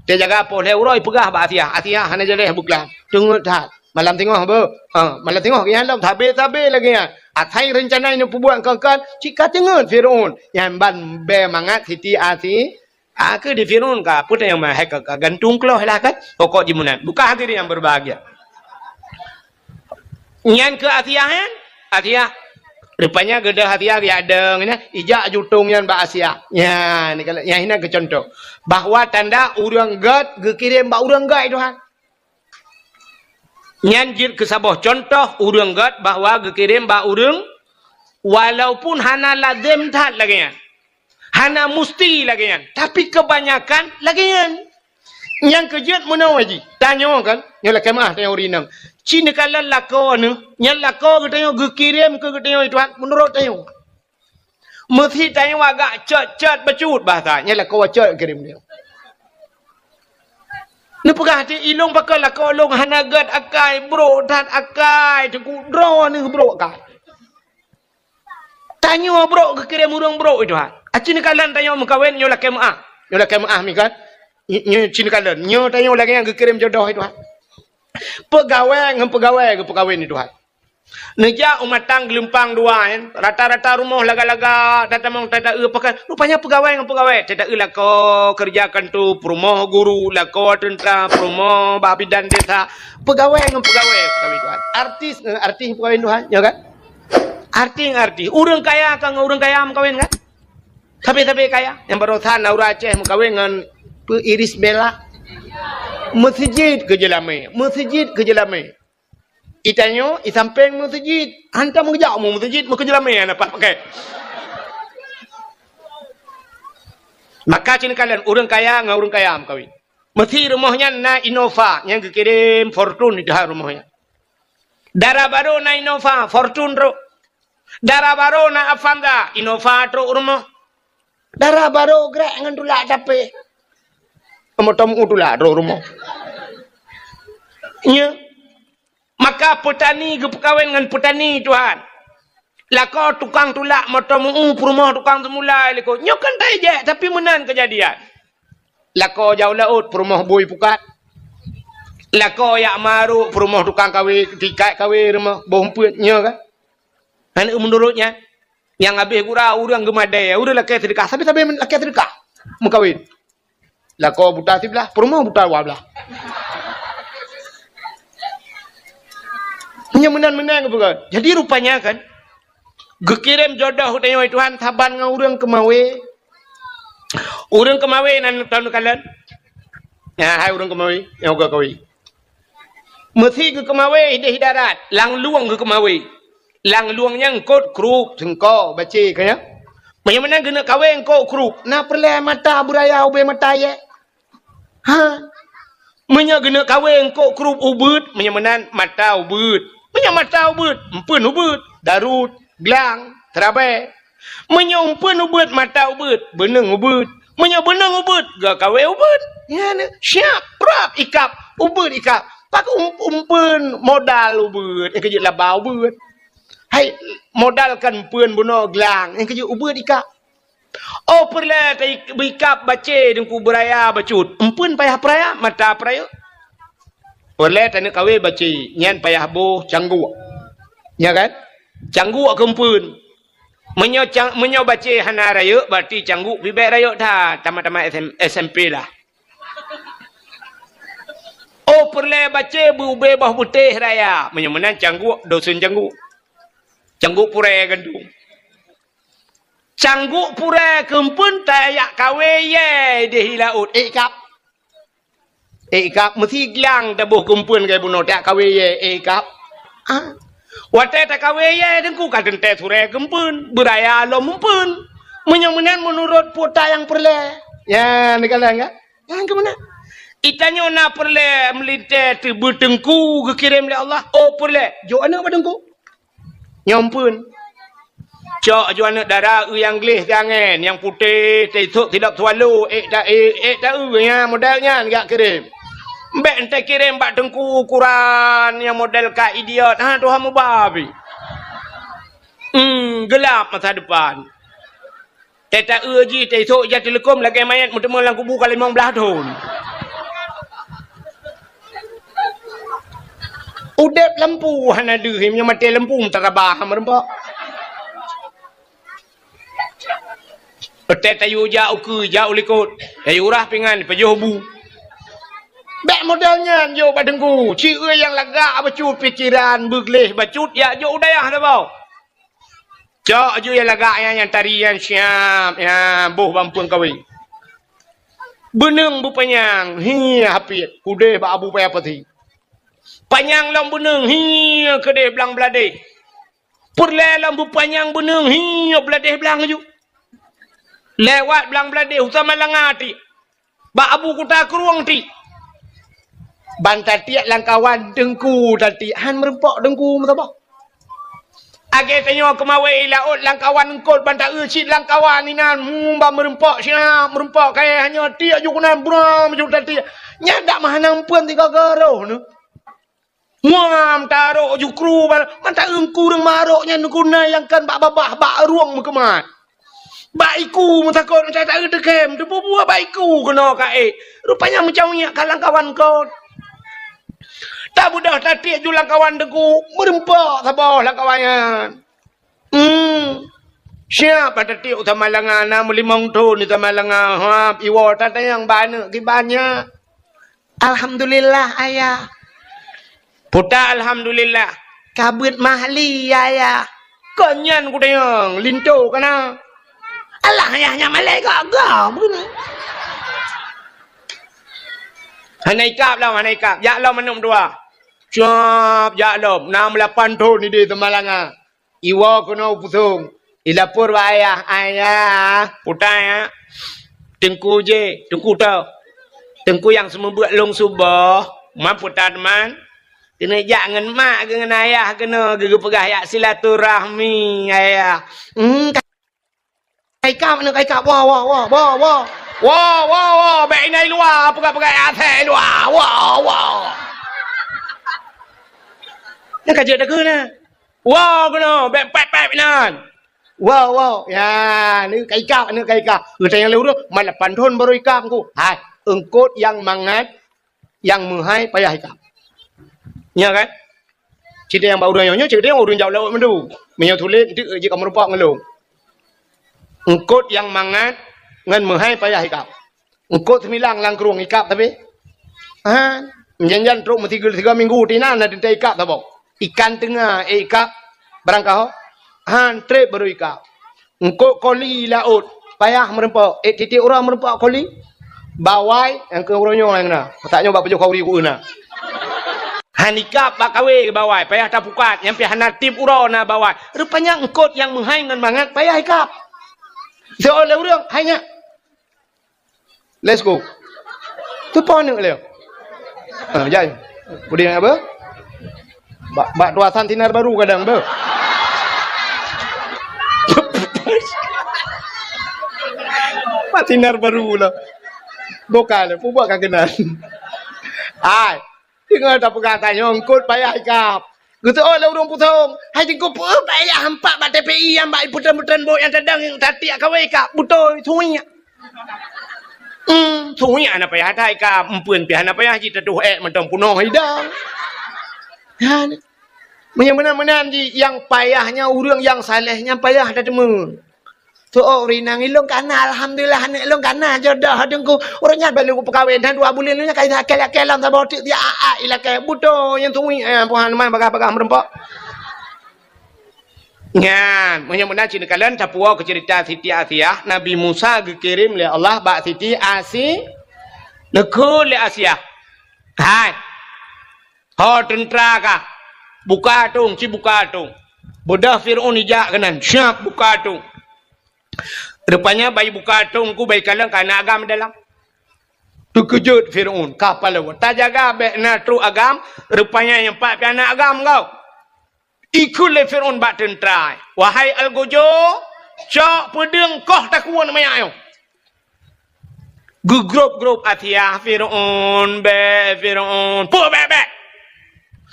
Teujaga poh lhèe uroe ipeugah bak Asiah. Asiah hana jaleh beuklam. Teungeut that. Malam singoh, beuh. Ha, malam singoh, nyan lom, sabe-sabe lagèe nyan. Asai reuncana nyoe peubuet kon-kon, cit ka teungeut Firaun. Nyan ban bèe mangat Siti Asi-, a, keu di Firaun ka, peue tanyong meuhai ka, ka gantung kloh lah kan. Pokok jimeunan. Bukan hadirin yang berbahagia. Nyan keu Asiah, kan? Asiah. Rupanya geudah Asiah geuyadong nyan, ijak jutong nyan bak Asiah. Nyan, ni kalau, nyan hinan keu contoh. Bahwa tanda ureueng gèt geukirém bak ureueng gèt, Tuhan. Nyan jeuet keu saboh contoh ureueng gèt bahwa geukirém bak ureueng, walaupun hana lazem that lagèe nyan. Hana musti lagèe nyan, tapi kebanyakan lagèe nyan. Nyang keu jeuet meunoe jih, tanyoe kan, nyoe lakèe meu'ah tanyoe ureueng inong. Ci neukalon lakoe neuh, nyan lakoe geutanyoe geukirém keu geutanyoe, Tuhan, meunurot tanyoe. Meusi tanyoe agak cot-cot bacut bahasa, nyan lakoe cot geukirém tanyoe. Neupeugah, "Di ilong pakon lakoe lôn hana gèt akai, brok that akai, teungku, droeneuh brok akai." Tanyoe brok geukirém ureueng brok, Tuhan. Aci neukalon tanyoe meukawen nyoe lakèe meu'ah. Nyoe lakèe meu'ah mi kan. Nyoe, nyoe ci neukalon. Nyoe tanyoe lagèe nyang geukirém jodoh, Tuhan. Peugawèe ngon peugawèe geupeukawen, Tuhan. Neujak u Matang Geulumpang Dua, kan. Rata-rata rumoh laga-laga, tatamong tata-eu pakon. Rupanya peugawèe ngon peugawèe. Tata-eu lakoe keureuja kanto, peurumoh guru, lakoe teuntra, peurumoh bak bidan desa. Peugawèe ngon peugawèe peukawén, Tuhan. Artis ngon artis peukawén, Tuhan. Nyoe kan? Artis ngon artis. Ureueng kaya ka ngon ureueng kaya meukawen kan? Sabe-sabe kaya. Nyang barosan Naura Aceh meukawen ngon peu Iris Bella. Meuseujid keu jeulamé. Meuseujid keu jeulamé. Itanyoe, isampéng meuseujid. Hantom geujak mu meuseujid, meukeujeulamé hana pat pakai. Maka ci neukalon ureueng kaya ngon ureueng kaya meukawen. Meusi rumoh nyan na Innova, nyang geukirém Fortuner di dalam rumoh nyan. Dara barô na Innova, Fortuner trok. Dara barô na Avanza, Innova trok rumoh. Dara barô grek ngon tulak tapé. Moto meu tulak trok rumoh. Nyoe. Maka peutani geupeukawen ngon peutani, Tuhan. Lakoe tukang tulak moto meu, peurumoh tukang teumulai likot. Nyoe kan tajak, tapi meunan keujadian. Lakoe jak u laôt, peurumoh bui pukat. Lakoe jak marok, peurumoh tukang kawé, tikat kawé rumoh, boh umpeuet nyoe kan. Hana meunurot nyan. Nyang habéh gura ureueng geumadé, ureueng lakèe seudeukah, sabe-sabe lakèe seudeukah meukawen. Lakoe buta siblah, peurumoh buta dua blah. Meunyoe meunan-meunan geupeugah. Jadi rupanya kan, geukirém jodoh tanyoe Tuhan saban ngon ureueng keumawé. Ureueng keumawé nan taneuk kalon. Nyan hai ureueng keumawé nyang ka kawé. Meusi geukeumawé idéh darat, lam lueng geukeumawé. Lam lueng nyan eungkôt krup, seungko, bacé, ka nyan. Meunyoe meunan geuneuk kawé eungkôt krup, na peureulèe mata beuraya ubé mata yèe? Ha? Meunyoe geuneuk kawé eungkôt krup ubeuet, meunyoe meunan mata ubeuet. Meunyoe mata ubeuet, eumpeuen ubeuet, darut, glang, seurabèe. Meunyoe eumpeuen ubeuet, mata ubeuet, beuneueng ubeuet. Meunyoe beuneueng ubeuet, geukawé ubeuet. Nyan, siap, prap, ikab, ubeuet ikab. Pakon um-, eumpeuen modal ubeuet, nyang keujeuet laba ubeuet. Hai, modal kan eumpeuen bunoe glang, nyang keujeuet ubeuet ikab. Oh, peureulèe ta-, beuikab bacé teungku beuraya bacut. Eumpeuen payah peuraya, mata peurayeuk. Peureulèe taneuk kawé bacé, nyan payah boh cangguk. Nya kan? Cangguk keu eumpeuen. Meunyoe cang-, meunyoe bacé hana rayeuk, berarti cangguk pih bèk rayeuk that, tamat-tamat S M, S M P lah. Oh, peureulèe bacé beu ubé boh beutéh raya. Meunyoe meunan cangguk, dosen cangguk. Cangguk purèe gandong. Cangguk purèe keu eumpeuen tajak kawé yèe idéh laôt, ék kab. Ék kab, meusi glang taboh keu eumpeuen lagèe bunoe, tajak kawé yèe, ék kab. Ah. Watèe takawé yèe teungku ka teuntèe surèe keu eumpeuen, beuraya lom eumpeuen. Meunyoe meunan meunurot peue nyang peureulèe. Nyan, neukalon kan? Nyan keuh meunan. Geutanyoe na peureulèe meulintèe teubeuteungku geukirém lé Allah. Oh, peureulèe. Jok aneuk bak teungku. Nyoe eumpeuen. Cok aju aneuk dara eu nyang gleh siangén, nyang putéh, teusok silop swallow, ék ta-, ék, ék ta-, eu nyan model nyan geukirém. Bèk eunteuk kirém bak teungku ukuran nyang model ka idiot. Ha, tuha mubabi. Hmm, geulap masa depan. Teuta-eu jih, teusok jak teuleukom lagèe manyèt meuteumé lam kubu ka limong blaih thon. Udah Deb lampu hana deuh, meunyoe maté lampu meutarabah meureumpok. Otai tayue jak ukeue, jak u likot. Tayue rah pingan, pajoh bu. Bèk modal nyan jok bak teungku. Ci nyang lagak bacut pikeran, beugleh bacut, jak jok u dayah saboh. Cok aju nyang lagak nyan, nyang tari nyan siap, nyan boh bak ampeuen kawé. Beuneueng beupanyang, hi hapiet, udeh bak Abu Paya Pasi. Panyang lom beuneueng, hi keudeh blang bladeh. Peureulèe lom beupanyang beuneueng, hi bladeh blang aju. Lewat blang bladeh, u Samalanga tiek. Bak Abu Kuta Krueng tiek. Ban tatiek lam kawan teungku tatiek, han meureumpok teungku meusaboh. Lagèe tanyoe keumawé i laôt lam kawan eungkôt ban taeu cit lam kawan inan, hmm, ban meureumpok siap, meureumpok kayèe hanyoe tiek ju keunan bram ju tatiek. Nyan dak meuhana ampeuen sigoe-goe roh neuh. Muam tarok jukru bal, mata eungku ureueng marok nyan guna nyang kan bak babah, bak rueng meukeumat. Bak iku meutakot, mata taeu teukhem, teububuet bak iku keunoe ka ék. Rupanya meucaweuek ka lam kawan kon. Tabeudôh tatiek ju lam kawan teungku, meureumpok saboh lam kawan nyan. Hmm. Siap bak tatiek u Samalanga, na meulimong thon di Samalanga. Hap, iwoe tatanyong bak aneuk kiban nyan. Alhamdulillah, Ayah. Puta alhamdulillah. Kabeuet mahli, Ayah. Kon nyan kutanyong, linto kana. Alah, Ayah, nyan malèe gak-gak. Hana ikab lom, hana ikab. Jak lom aneuk dua. Siap, jak lom. Na meulapan thon di Samalanga. Iwoe keunoe u Pusong. Ilapor bak ayah, "Ayah, puta ya. Teungku jih, teungku toh. Teungku nyang seumeubeuet lôn suboh, man puta teuma. Keuneuk jak ngon mak geuh ngon ayah keunoe, geupeugah jak silaturahmi, ayah." Hmm, ka ikab, aneuk ka ikab. Woe, woe, woe, woe, woe. Woe, woe, woe. Bèk inan i luwa, peugah-peugah asèe i luwa. Woe, woe. Nyan ka jeuet takheun na. Woe keunoe, bèk pèp-pèp inan. Woe, woe. Ya, aneuk ka ikab, aneuk ka ikab. Geutanyong lé ureueng, "Man lapan thon baru ikab, Teungku?" Hai, eungkôt nyang mangat, nyang meuhai payah ikab. Nyo kan? Cit nyang bak ureueng nyoe, cit nyang ureueng jak laôt mandum. Meunyoe tuléh, eunteuk jih ka meurumpok ngon lôn. Eungkôt nyang mangat ngon meuhai payah ikab. Eungkôt seumilang lam krueng ikab tapi. Ha, jan-jan trok meusigoe-sigoe minggu tinan na teuntèe ikab saboh. Ikan teunga, eh, ikab barangkaho. Han trép baru ikab. Eungkôt koli laôt, payah meurumpok. Eh, tiep-tiep uroe meurumpok koli. Bawai, nyang keu uroe nyoe nyang na. Masa nyoe bak pajoh khauri ku na. Han ikab bak kawé bawai, payah tapukat. Nyang pih hana tiep uroe na bawai. Rupanya eungkôt nyang meuhai ngon mangat payah ikab. Soe lé ureueng, hai nyak. Let's go. Tu po aneuk lé. Ha, jai. Budi apa? Bak, bak tuasan sinar baru kadang tu. Bak sinar baru lah. Bukan lah, pun buat kageunan. Ai, dengar tak pegang tanya, eungkôt payah ikab. Geuteuôt lé ureueng Pusong, hai Teungku, peue payah hampak bak T P I nyang bak peutrön-peutrön bot nyang tadong tatiek kawé ka beutôi, suiek. Hmm, suiek hana payah that ka, eumpeuen pih hana payah jitatuh ék mantong punoh idang. Nyan. Meunyoe meunan-meunan jih, nyang payah nyan ureueng nyang saléh nyan payah tateumé. Soe ureueng inong ilôn kana, alhamdulillah, aneuk lôn kana jodoh Teungku. Ureueng nyan baru kupeukawen, dan dua buleuen nyan ka ilakèe-lakèe lam saboh teuk dia a-a ilakèe. Beutôi nyang tuwi, eh, Tuhan, man bagah-bagah meurumpok. Nyan, meunyoe meunan cit neukalon tapuwoe keu ceurita Siti Asiah, Nabi Musa geukirém lé Allah bak Siti Asi-, neukheun lé Asiah. Hai. Ho teuntra ka, buka atong, ci buka atong. Beudôh Fir'aun ijak keunan, siap buka atong. Rupanya bai buka atong ku bai kalon ka na agam dalam. Teukeujot Fir'aun, ka pahlawan. Tajaga bèk na trok agam, rupanya nyang pat pih na agam kau. Ikheun lé Fir'aun bak teuntra, "Wahai Algojo, cok peudeueng koh takue manyak nyoe." Geugrôp-grôp Asiah, "Fir'aun, bèk, Fir'aun. Peue bèk-bèk?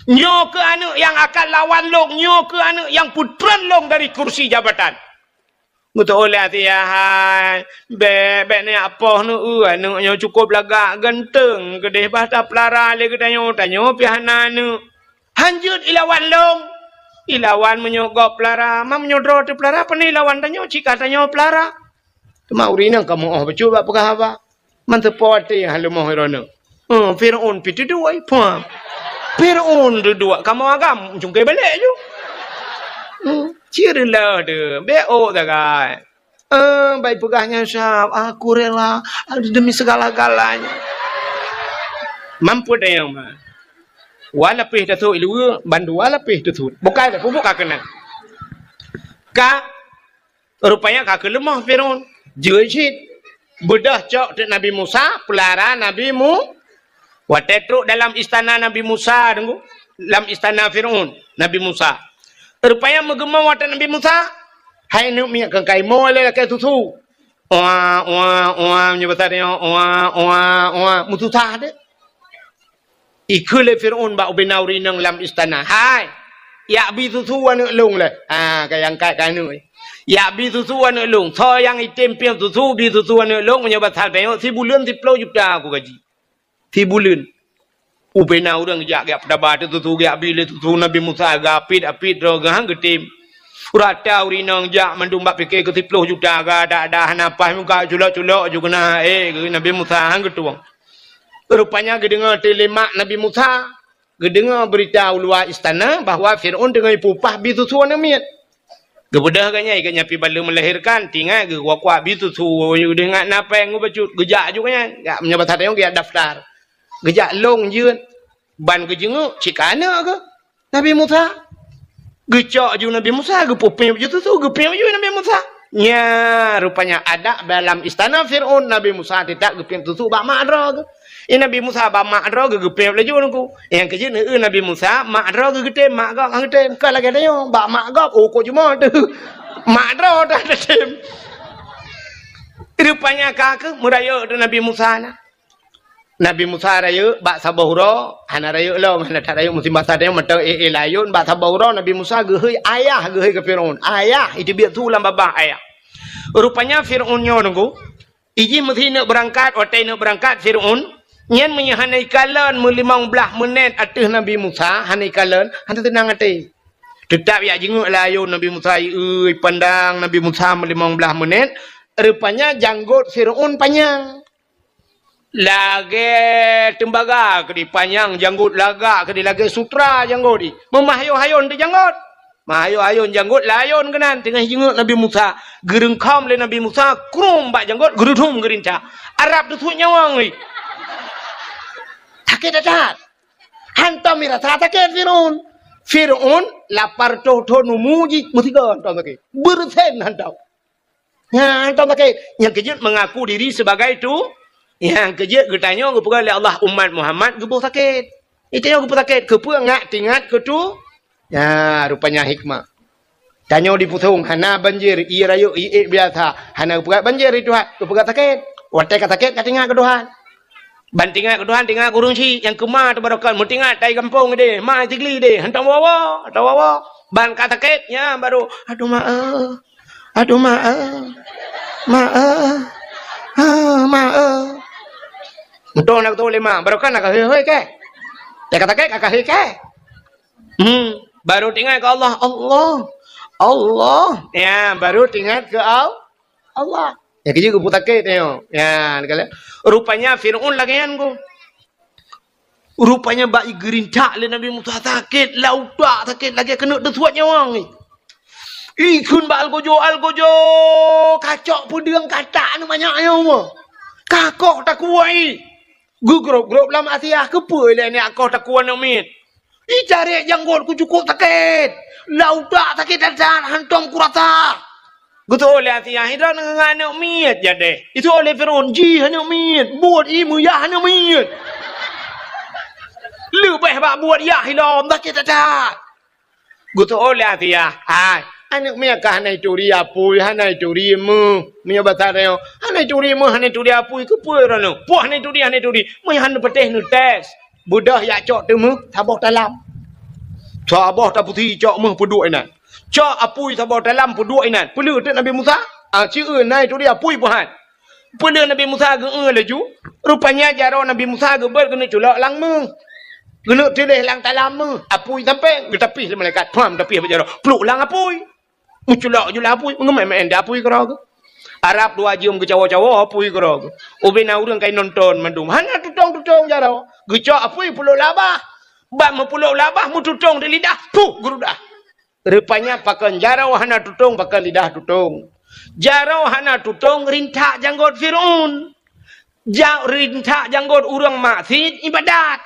Nyoe keuh aneuk nyang akan lawan lôn, nyoe keuh aneuk nyang peutrön lôn dari kursi jabatan." Geuteuôt lé Asiah, "Hai, bèk, bèk neujak poh neueu, aneuk nyoe cukôp lagak ganteng, keudeh bah tapeulara lé geutanyoe, tanyoe pih hana aneuk." Han jeuet ilawan lôn. Ilawan meunyoe gob peulara, ma meunyoe droe teupeulara, pane ilawan tanyoe, cit ka tanyoe peulara. Teuma ureueng inong ka meu'oh bacut bak peugah haba. Manteupo até han leumoh droeneuh. Hmm, Fir'aun pih teuduek, pah. Fir'aun teuduek, kamoe agam cungke balek ju. Hmm, cit reuloh teuh, bèk ôk sagai. Eh, bai peugah nyan sab, "Aku rela demi segala-galanya." Mampu dayang mah. Wa lapéh tasut iluwa, bandua lapéh tasut. Bukai dah pupuk ka keunan. Ka, rupanya ka keuleumoh Firaun. Jeuet cit. Beudôh cok teuk Nabi Musa, peulara Nabi Mu-, Watèe trok dalam istana Nabi Musa, deungoe, lam istana Firaun, Nabi Musa. Rupanya meugeumong watèe Nabi Musa, hai aneuk miet, keukai mo lé lakèe susu. Oa, oa, oa, meunyoe basa tanyoe, oa, oa, oa, meususah deh. Ikheun lé Firaun bak ubena ureueng inong lam istana, "Hai, jak bi susu aneuk lôn lé." Ha, ka nyang angkat keu aneuk. "Jak bi susu aneuk lôn. Soe nyang item piep susu, bi susu aneuk lôn, meunyoe basa tanyoe, sibuleuen siploh juta aku gaji." Sibuleuen. Ubena ureueng jak, jak peutaba teuh susu, jak bi lé susu Nabi Musa, geuapit-apit droe geuh han geutem. Rata ureueng inong jak mandum bak pike keu siploh juta, gada-gada hana paih muka culok-culok ju keunan, eh, geuh Nabi Musa han geutueng. Rupanya geudeungoe teuk lé mak Nabi Musa, geudeungoe beurita u luwa istana bahwa Firaun teungoh jipeupah bi susu aneuk miet. Geubeudôh geuh nyan, geuh nyan pih ban lheueh meulahirkan, tingat geuh kuak-kuak bi susu, geuh ingat na péng geuh bacut, geujak ju geuh nyan. Jak meunyoe basa tanyoe geujak daftar. Geujak lôn jeuet, ban geujeunguk cit ka aneuk geuh, Nabi Musa. Geucok ju Nabi Musa, geupeupiep ju susu, geupiep ju Nabi Musa. Nyan rupanya adat dalam istana Firaun, Nabi Musa teutap geupiep susu bak mak droe geuh. I Nabi Musa bak mak droe geuh geupiep laju nungku. Nyang keujeuet neueu Nabi Musa, mak droe geuh geutem, mak gob han geutem. Ka lagèe tanyoe, bak mak gob, oh, kok jumoe teuh. Mak droe dah teutem. Rupanya ka keuh meurayeuk teuh Nabi Musa na. Nabi Musa rayeuk bak saboh uroe, hana rayeuk lom, hana that rayeuk musim basa tanyoe mantong éh-éh layôn, bak saboh uroe Nabi Musa geuhôi ayah, geuhôi keu Firaun. Ayah, iteubiet su lam babah ayah. Rupanya Firaun nyoe nungku, Ijih meusineuk beurangkat, watèe neuk beurangkat Firaun, nyan meunyoe hana ikalon meulimong blaih meunét ateueh Nabi Musa, hana ikalon, hana teunang até. Teutap jak jeungok layôn Nabi Musa, ieu ipandang Nabi Musa meulimong blaih meunét, rupanya janggot Firaun panyang. Lagèe teumbaga keudéh panyang janggot, lagak keudéh lagèe sutra janggot jih. Meumahayôn-hayôn teuh janggot. Meuhayôn-hayôn janggot layôn keunan teungoh jeungok Nabi Musa. Geureungkhom lé Nabi Musa, krum bak janggot, geurudum geurincak. Arab teusuet nyawöng jih. Sakét that-that. Hantom irasa sakét Firaun. Firaun lapar toh-toh numu jih, meusigoe hantom sakét. Beureusen hantom. Nyan hantom sakét. Nyang keujeuet mengaku diri sebagai tu, nyang keujeuet geutanyoe geupeugah lé Allah umat Muhammad geuboh sakét. Geutanyoe geuboh sakét, keupeue ngat tingat keu tu? Nyan rupanya hikmah. Tanyoe di Pusong hana banjir, ié rayeuk ié biasa, hana geupeugah banjir di Tuhan, geupeugah sakét. Watèe ka sakét ka tingat keu Tuhan. Ban tingat keu Tuhan, tingat keu ureueng chik nyang keuma teubarokan, meutingat tai gampông deh, ma Sigli deh, hantom woe-woe, hantom woe-woe. Ban ka sakét, nyan baru, "Aduh ma eh, aduh ma eh, ma eh, ah, ma eh." Meutueng na geutueng lé ma, barokan na ka hôi-hôi kèe. Ka sakét ka hôi kèe. Hmm, baru tingat keu Allah, Allah, Allah. Ya, baru tingat keu Al-, Allah. Nyang keujeuet geupeusakét nyoe. Ya, rupanya Firaun lagèe nyan ku. Rupanya bak igeurincak lé Nabi Musa sakét, lam utak sakét lagèe keuneuk teusuet nyawöng. Ikheun bak algojo, algojo, kacok peudeueng katak aneuk manyak nyoe. Kakoh takue. Geugrôp-grôp lam asiah, keupeue lé nyak koh takue aneuk miet. Itarek janggot ku cukôp sakét. Lam utak sakét that-that, hantom kurasa. Geutôh lé Asiah, "Droeneuh aneuk miet jadeh." Geutôh lé Firaun, "Jih aneuk miet, buet ié meuyah aneuk miet." Leubeh bak buet yah ilom, sakét that-that. Geutôh lé Asiah, "Hai, aneuk miet ka hana ituri apui, hana ituri meuh." Meunyoe basa tanyoe, "Hana ituri meuh, hana ituri apui, keupeue droeneuh?" "Peue hana ituri, hana ituri? Meunyoe hana patéh neutés." Beudôh jak cok teumeuh saboh talam. Saboh tapeusi cok meuh peuduek inan. Cok apui saboh talam peuduek inan. Peuleueh teuk Nabi Musa, ah, ci eu na ituri apui peuhan. Peuleueh Nabi Musa geu-eu laju, rupanya jaroe Nabi Musa geubeuet keuneuk culok lam meuh. Keuneuk tiléh lam talam meuh, apui sampéng, geutapih lé malaikat. Pham, tapih bak jaroe. Pluek lam apui. Meuculok ju lam apui, meugeumé-mé di apui keudroe geuh. Arab dua jeuem geucawoe-cawoe apui keudroe geuh. Ubé na ureuëng ka inonton mandum. Hana tutong-tutong jaroe. Geucok apui pulok labah. Bak meupulok labah meututong di lidah. Puh, geurudah. Rupanya pakon jaroe hana tutong, pakon lidah tutong. Jaroe hana tutong rintak janggot Firaun. Ja-, rintak janggot ureuëng maksiet ibadat.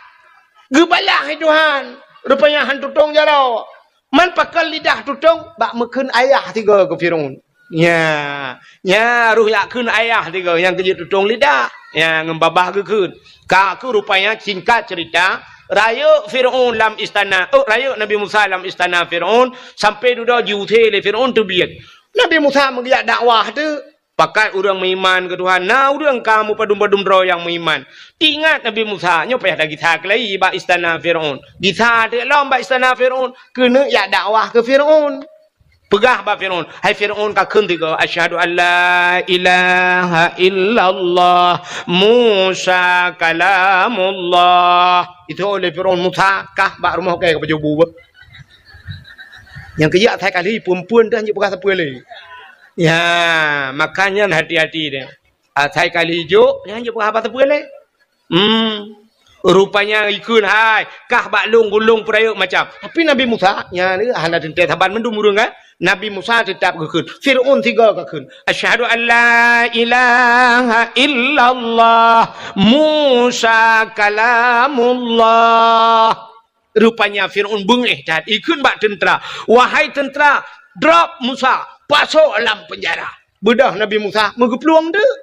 Geubalah lé Tuhan. Rupanya han tutong jaroe. Man pakon lidah tutong bak meukheun ayah tiga keu Firaun. Nya, nya roh jak kheun ayah tiga nyang keujeuet tutong lidah. Nya ngon babah geukheun. Ka keuh rupanya singkat cerita, rayeuk Firaun lam istana, oh, rayeuk Nabi Musa lam istana Firaun, sampai dudoe jiusé lé Firaun teubiet. Nabi Musa meugeuyak dakwah teuh. Pakat ureuëng meuiman keu Tuhan, na ureuëng ka meupadum-padum droe nyang meuiman. Teuingat Nabi Musa, nyoe payah tagisa keulai bak istana Firaun. Gisa teuk lom bak istana Firaun, keuneuk jak dakwah keu Firaun. Peugah bak Firaun, "Hai Firaun, ka kheun tiga, 'Asyhadu an la ilaha illallah, Musa kalamullah.'" Itu oleh Firaun, "Musa kah bak rumoh kèe ka pajoh bu beuh." Nyang keujak asai kali, phon-phon dah jeuet peugah sapeue lé. Ya, makanya hati-hati deh. Asai kali jok, nyan jeuet peugah haba sapeue lé. Hmm. Rupanya ikheun, "Hai, kah bak lôn, gulong peurayeuk macam." Tapi Nabi Musa, nyan hana teuntèe saban mandum ureuëng kan. Nabi Musa teutap geukheun. Firaun tiga ka kheun, "Asyhadu an la ilaha illallah, Musa kalamullah." Rupanya Firaun beungéh that, ikheun bak teuntra, "Wahai teuntra, drop Musa, pasok lam peunjara." Beudôh Nabi Musa meugeuplueng teuk.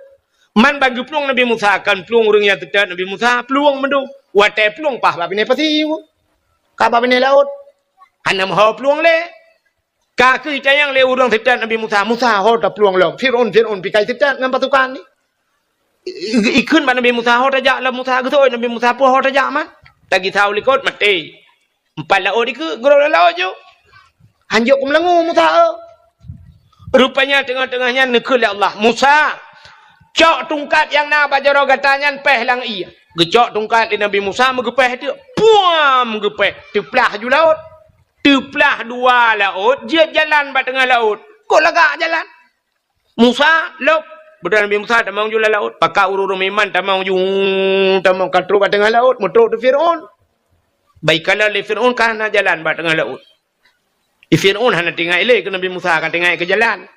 Man ban geuplueng Nabi Musa, kon plueng ureuëng nyang teutab Nabi Musa, plueng mandum. Watèe plueng paih bak binéh pasi, ka bak binéh laôt. Hana meuho plueng lé. Ka keuh itanyong lé ureuëng teutab Nabi Musa, "Musa, ho taplueng lom? Firaun, Firaun pikai teutab ngon pasukan nyan." I-, i-, ikheun bak Nabi Musa, "Ho tajak lom Musa." Geuseuôt Nabi Musa, "Peue ho tajak man?" Tagisa u likot, maté. Empat laôt dikeue, geurôk lam laôt ju. Hanjeuet keu meulangô Musa, eu. Rupanya teungoh-teungoh nyan neukheun lé Allah, "Musa, cok tungkat nyang na bak jaroe gata nyan péh lam ié." Geucok tungkat lé Nabi Musa, meugeupéh teuk. Puam! Geupéh, teuplah ju laôt. Teuplah dua laôt, jeuet jalan bak teungoh laôt. Kok lagak jalan? Musa, lôb. Beudôh Nabi Musa tamong ju lam laôt. Pakat ureuëng-ureuëng meuiman tamong ju, tamong ka trôk bak teungoh laôt, meutrôk di Firaun. Bak ikalon lé Firaun ka hana jalan bak teungoh laôt. Di Firaun hana teuingat ilée keu Nabi Musa, ka teuingat keu jalan.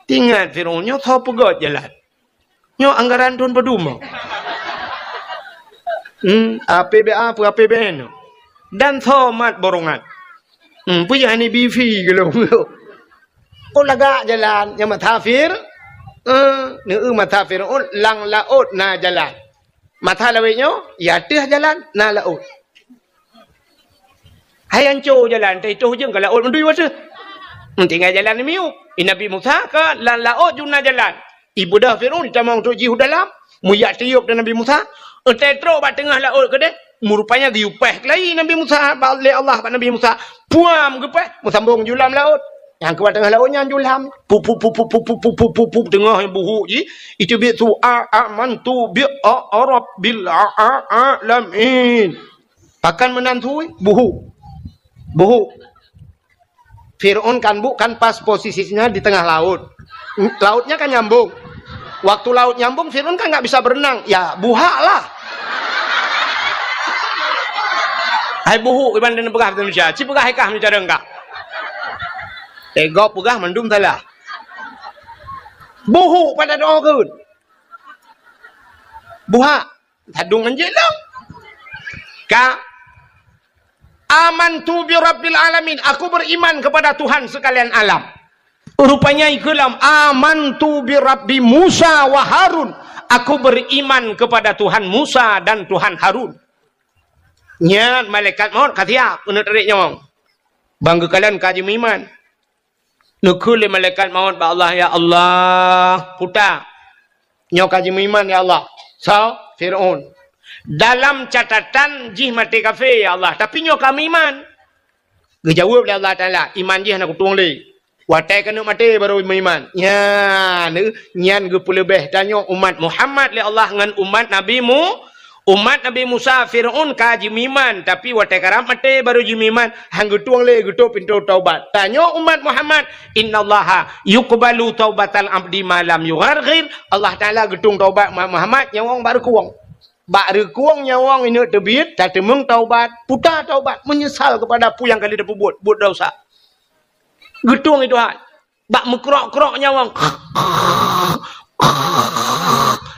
Teuingat Firaun, nyoe soe peugöt jalan. Nyoe anggaran thôn padum? Hmm, A P B A peue A P B N? Dan soe mat borongan? Hmm, peue hana bifi geulong. Kon lagak jalan nyang mata Fir-, eh, neu mata Firaun lam laôt na jalan. Mata lawét nyoe, ya teuh jalan, na laôt. Hai anco jalan, teuh itoh jeung ka laôt meudui wateuh. Tinggai jalan miyueb. I Nabi Musa ka lam laôt ju na jalan. Ibeudôh Firaun tamong trôk jih u dalam, meuyak tiôb dan Nabi Musa, teutrôk bak teungoh laôt keudeh, meurupanya geuyue péh keulayi Nabi Musa bak, lé Allah bak Nabi Musa. Puam geupéh, meusambong ju lam laôt. Nyang keu bak teungoh laôt nyan ju lam. Pup, pup, pup, teungoh buhuk jih, itu biet su a, amantu bi a, a rabbil a, a, alamin. Pakon meunan sui? Buhuk. Buhuk. Firaun kan bu-, kan pas posisinya di tengah laut. Lautnya kan nyambung. Waktu laut nyambung, Firaun kan nggak bisa berenang. Ya, buhak lah. Hai buhuk, iban dan peugah bahasa Indonesia. Ci peugah hai kah meucara enggak. Eh, gob peugah mandum salah. Buhuk pada doa keun. Buhak. Sadung anjeuk lom. Ka. Amantu bi rabbil alamin. Aku beriman kepada Tuhan sekalian alam. Rupanya ikeu lom, "Amantu bi rabbi Musa wa Harun." Aku beriman kepada Tuhan Musa dan Tuhan Harun. Nyan malaikat maut ka siap keuneuk tarék nyawöng. Bang geukalon ka jimeuiman. Neukheun lé malaikat maut bak Allah, "Ya Allah, puta, nyoe ka jimeuiman, ya Allah." Soe? Firaun. "Dalam catatan jih maté kafé, ya Allah, tapi nyoe ka meuiman." Geujaweueb lé Allah Taala, "Iman jih hana kutueng lé. Watèe keuneuk maté barô meuiman." Nyan, nyan geupeuleubeh tanyoe umat Muhammad lé Allah ngon umat Nabi Mu-, Umat Nabi Musa, Fir'aun ka jimeuiman, tapi watée karab maté baru jimeuiman, han geutueng lé geutôp pintoe taubat. Tanyoe umat Muhammad, "Innallaha yuqbalu taubatal abdi ma lam yugharghir." Allah Taala geutueng taubat umat Muhammad nyawöng bak reukueng. Bak reukueng nyawöng ineuk teubiet, tateumeung taubat, puta taubat, meunyeusal keupada peue nyang ka lheueh tapeubuet, buet desya. Geutueng lé Tuhan. Bak meukrok-krok nyawöng.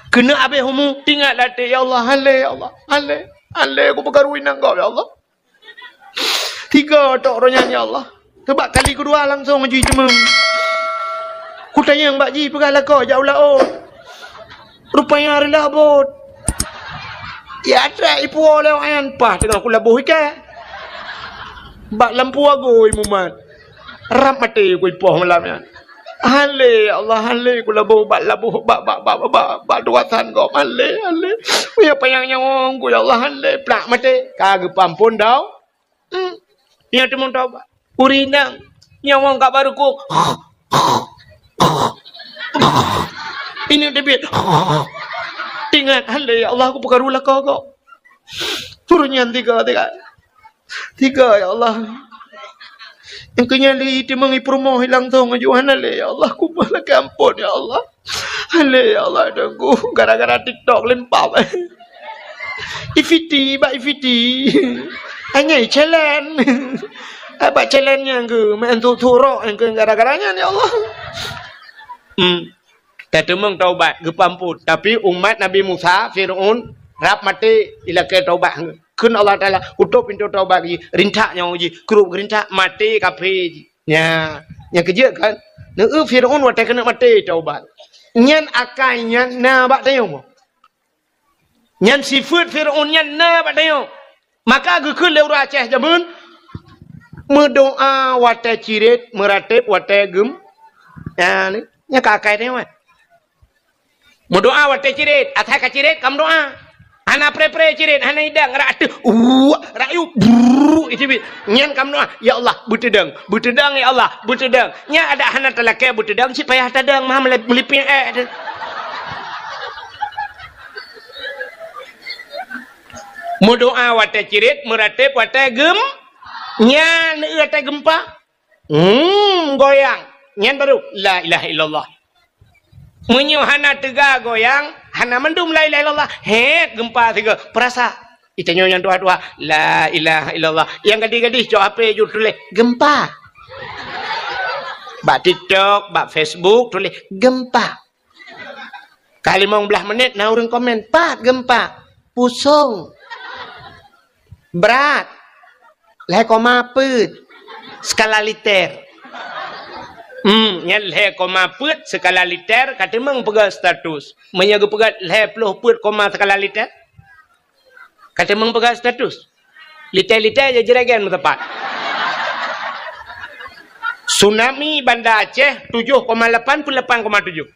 Keuneuk abéh umu, teuingat lam até, "Ya Allah, han lé, ya Allah, han lé, han lé, kupeukaru inong gob, ya Allah." Tiga tok roh nyan, ya Allah. Teubak kali keudua langsong jiteumeung. Kutanyong bak jih peugah lakoe jak u laôt. Rupanya reulah bot. Ya, trek ipuwoe lé awaknyan, paih teungoh kulaboh iké. Bak lampu agui mumat. Rab maté kuipoh malam nyan. Han lé, ya Allah, han lé kulaboh bak laboh, bak, bak, bak tugasan gob. Han lé, han lé. Meunyo panyang nyawöng ku, ya Allah, han lé. Plak maté. Ka geupeuamphon dau. Hmm. Nyan teumeung taubat. Ureueng inong nyawöng ka bak reukueng. Ineuk teubiet. Teuingat, "Han lé, ya Allah, kupeukaru lakoe gob." Ureueng nyan tiga, tiga. Tiga, ya Allah. Nyang keu nyan lé teumeung ipeurumoh langsong aju, "Han lé, ya Allah, kumoh lakée amphon, ya Allah." Han lé, ya Allah, Teungku, gara-gara TikTok limpah. Ifiti, bak ifiti. Anyai challenge. Bak challenge nyang keu, main tu turok nyang keu gara-gara nyan, ya Allah. Hmm. Tateumeung taubat, geupeuamphon. Tapi umat Nabi Musa, Fir'aun, rab maté, ilakée taubat. Kheun Allah Taala, "Kutôp pintoe taubat jih, rintak nyawöng jih, krup geurintak, maté kafé jih." Nya, nyang keujeuet kan? Neu Fir'aun watée keuneuk maté taubat. Nyan akai nyan na bak tanyoe. Nyan sifeuet Fir'aun nyan na bak tanyoe. Maka geukheun lé ureueng Aceh jameun, meudoá watée cirét, meuratéb watée geum-, nya, nya ka akai tanyoe. Meudoá watée cirét, asai ka cirét ka meudoá. Hana pré-pré cirét, hana idang, rak ateueh, uwak, rak yub, brrrr, iteubiet. Nyan ka meudoá, "Ya Allah, beuteudong, beuteudong, ya Allah, beuteudong." Nyan adak hana talakée beuteudong, cit payah tadong, mah meuli-, meulipéng ék teuh. Meudoá watée cirét, meuratéb watée geum-, nyan watée geumpa. Hmm, goyang. Nyan baru, la ilaha illallah. Meunyoe hana teuga goyang, hana mandum la ilaha illallah. Hét, geumpa sigoe. Peurasa. Itanyoe nyang tuha-tuha, la ilaha illallah. Nyang gadih-gadih, cok H P ju tuléh, "Geumpa." Bak TikTok, bak Facebook, tuléh, "Geumpa." Ka limong blaih menit na ureueng komen, "Pat geumpa?" "Pusong." "Brat." "Lhée koma peuet." Skala liter. Hmm, nyan lhée koma peuet skala liter ka teumeung peugah status. Meunyoe geupeugah lhée ploh peuet koma skala liter, ka teumeung peugah status. Liter-liter jih juragan meusapat. Tsunami Banda Aceh tujoh koma lapan peuet lapan koma tujoh.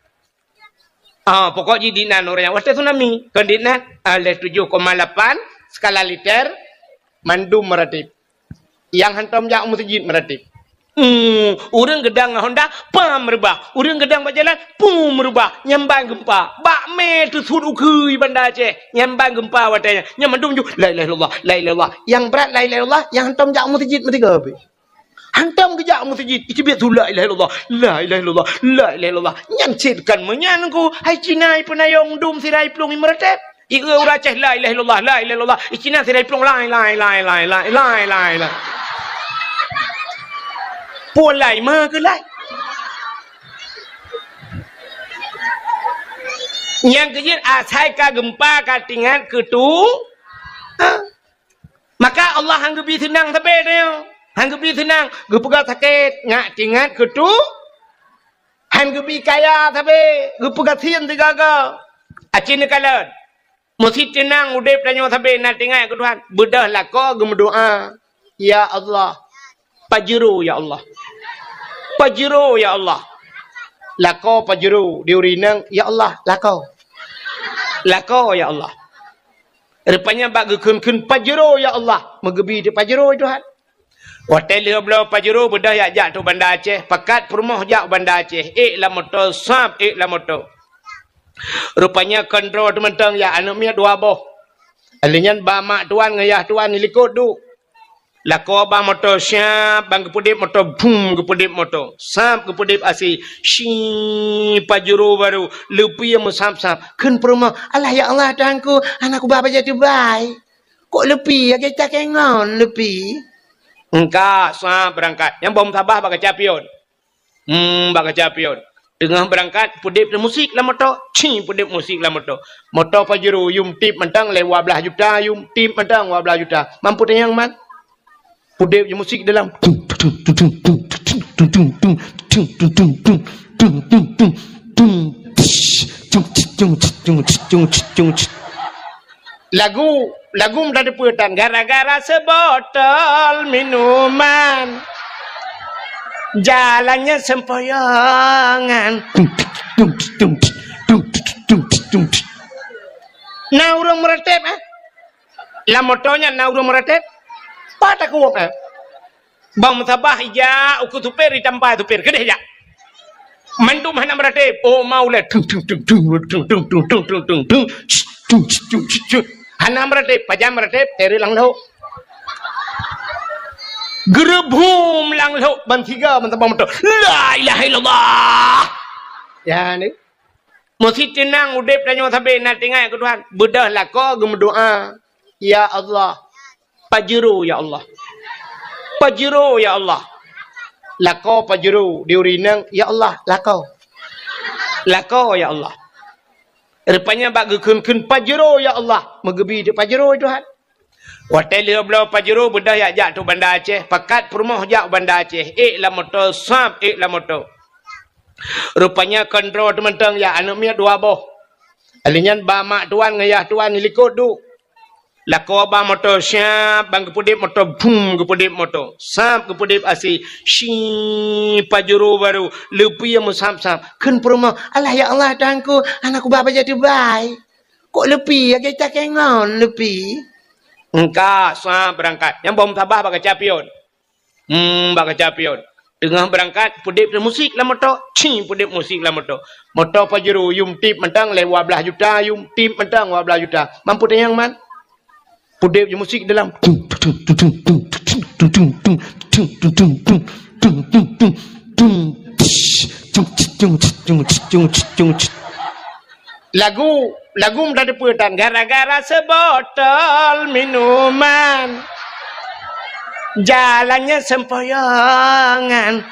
Ah, pokok jih dinan ureueng watée tsunami. Kon dinan, ah, lhée tujoh koma lapan skala liter, mandum meuratéb. Nyang hantom jak u meuseujid meuratéb. Hmm, ureueng geudong ngon honda, pam reubah. Ureueng geudong bak jalan, pum reubah. Nyan ban geumpa. Bak mé teusut ukeue Banda Aceh. Nyan ban geumpa watée nyan. Nyan mandum ju, la ilaha illallah, la ilaha illallah. Nyang brat la ilaha illallah, nyang hantom jak u meuseujid meusigoe pih. Hantom geujak u meuseujid, iteubiet su la ilaha illallah, la ilaha illallah, la ilaha illallah. Nyan cit kan meunyan ku, hai Cina ipeunayong dum sira iplueng imeuratéb. Ieu ureueng Aceh la ilaha illallah, la ilaha illallah. I Cina sira iplueng lai, lai, lai. Pue lai ma keu lai. Nyang keujeuet asai ka geumpa ka teuingat keu tu. Ha? Maka Allah han geubi seunang sabe tanyoe. Han geubi seunang, geupeugah sakét, ngat teuingat keu tu. Han geubi kaya sabe, geupeugah sien sigaga. Aci neukalon. Meusi teunang udeb tanyoe sabe na teuingat keu Tuhan. Beudôh lakoe geumeudoá, "Ya Allah, pajero ya Allah. Pajero ya Allah." Lakoe pajero di ureueng inong, "Ya Allah, lakoe. Lakoe ya Allah." Rupanya bak geukheun-kheun pajero ya Allah, meugeubi teuk pajero Tuhan. Watée lheueh bloe pajero beudôh jak, jak tu Banda Aceh, pakat peurumoh jak u Banda Aceh, ék lam moto, sab ék lam moto. Rupanya kon droe teuh mantong, ya aneuk miet dua boh. Alheuh nyan ba mak tuan ngon yah tuan dilikot duek. Lakoe ba moto, siap, ban geupeudeb moto, bum, geupeudeb moto. Sab, geupeudeb asai, shi, Pajero baru, leupie meusab-sab. Kheun peurumoh, "Alah ya Allah, Tuhanku, hana kuba bajèe tubai." Kok leupie, lagèe cakée ngon leupie? Engka, sab, beurangkat. Nyang boh meusabah bak kaca pion. Hmm, bak kaca pion. Teungoh beurangkat, peudeb musik lam moto. Ci, peudeb musik lam moto. Moto Pajero, yum tip mantong lé dua blaih juta, yum tip mantong dua blaih juta. Mampu tanyong man? Peudeb musik dalam. Lagu, lagu meutateupeue tan, gara-gara seubotol minuman, jalannya sempoyongan. Na ureuëng meuratéb, eh? Lam moto nyan na ureuëng meuratéb? Pat takot, eh? Bang meusabah ijak ukeue supir, itampai supir, keudeh jak. Mandum hana meuratéb. Oh, mau lé. Tung, tung, tung. Hana meuratéb, pajan meuratéb, teureuk lam lhok. Geureubum lam lhok, ban tiga, ban tabang moto. La ilaha illallah. Ya, ni. Meusti teunang udeb tanyoe sabe na teuingat keu Tuhan. Beudôh lakoe geumeudoá, "Ya Allah, Pajero ya Allah. Pajero ya Allah." Lakoe Pajero di ureuëng inong, "Ya Allah, lakoe. Lakoe ya Allah." Rupanya bak geukheun-kheun, "Pajero ya Allah." Meugeubi teuk Pajero Tuhan. Watée lheueh bloe Pajero beudôh yak jak tu Banda Aceh, pakat peurumoh jak u Banda Aceh, ék lam moto, sab ék lam moto. Rupanya kontrol teumantong yak aneuëk miet dua boh. Alheuh nyan ba mak tuan ngon yah tuan dilikot duek. Lakoe ba moto, siap, ban geupeudeb moto, bum, geupeudeb moto. Sab, geupeudeb asai, shi, Pajero baru, leupie meusab-sab. Kheun peurumoh, "Alah ya Allah, Tuhanku, hana kuba bajèe tubai." Kok leupie, lagèe cakée ngon leupie? Engka, sab, beurangkat. Nyang boh meusabah bak kaca pion. Hmm, bak kaca pion. Teungoh beurangkat, peudeb musik lam moto. Ci, peudeb musik lam moto. Moto Pajero, yum tip mantong lé dua blaih juta, yum tip mantong dua blaih juta. Mampu tanyong man? Peudeb musik dalam. Lagu, lagu meutateupeue tan, gara-gara seubotol minuman, jalannya sempoyongan.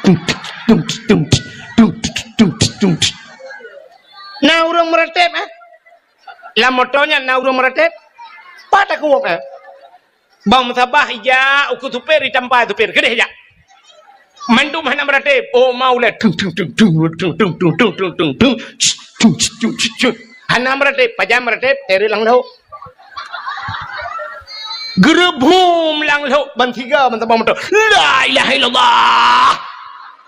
Na ureuëng meuratéb, eh? Lam moto nyan na ureuëng meuratéb? Pat takot, eh? Bang meusabah ijak ukeue supir, itampai supir, keudeh jak. Mandum hana meuratéb. Oh, mau lé. Tung, tung, tung. Hana meuratéb, pajan meuratéb, teureuk lam lhok. Geureubum lam lhok, ban tiga, ban tabang moto. La ilaha illallah.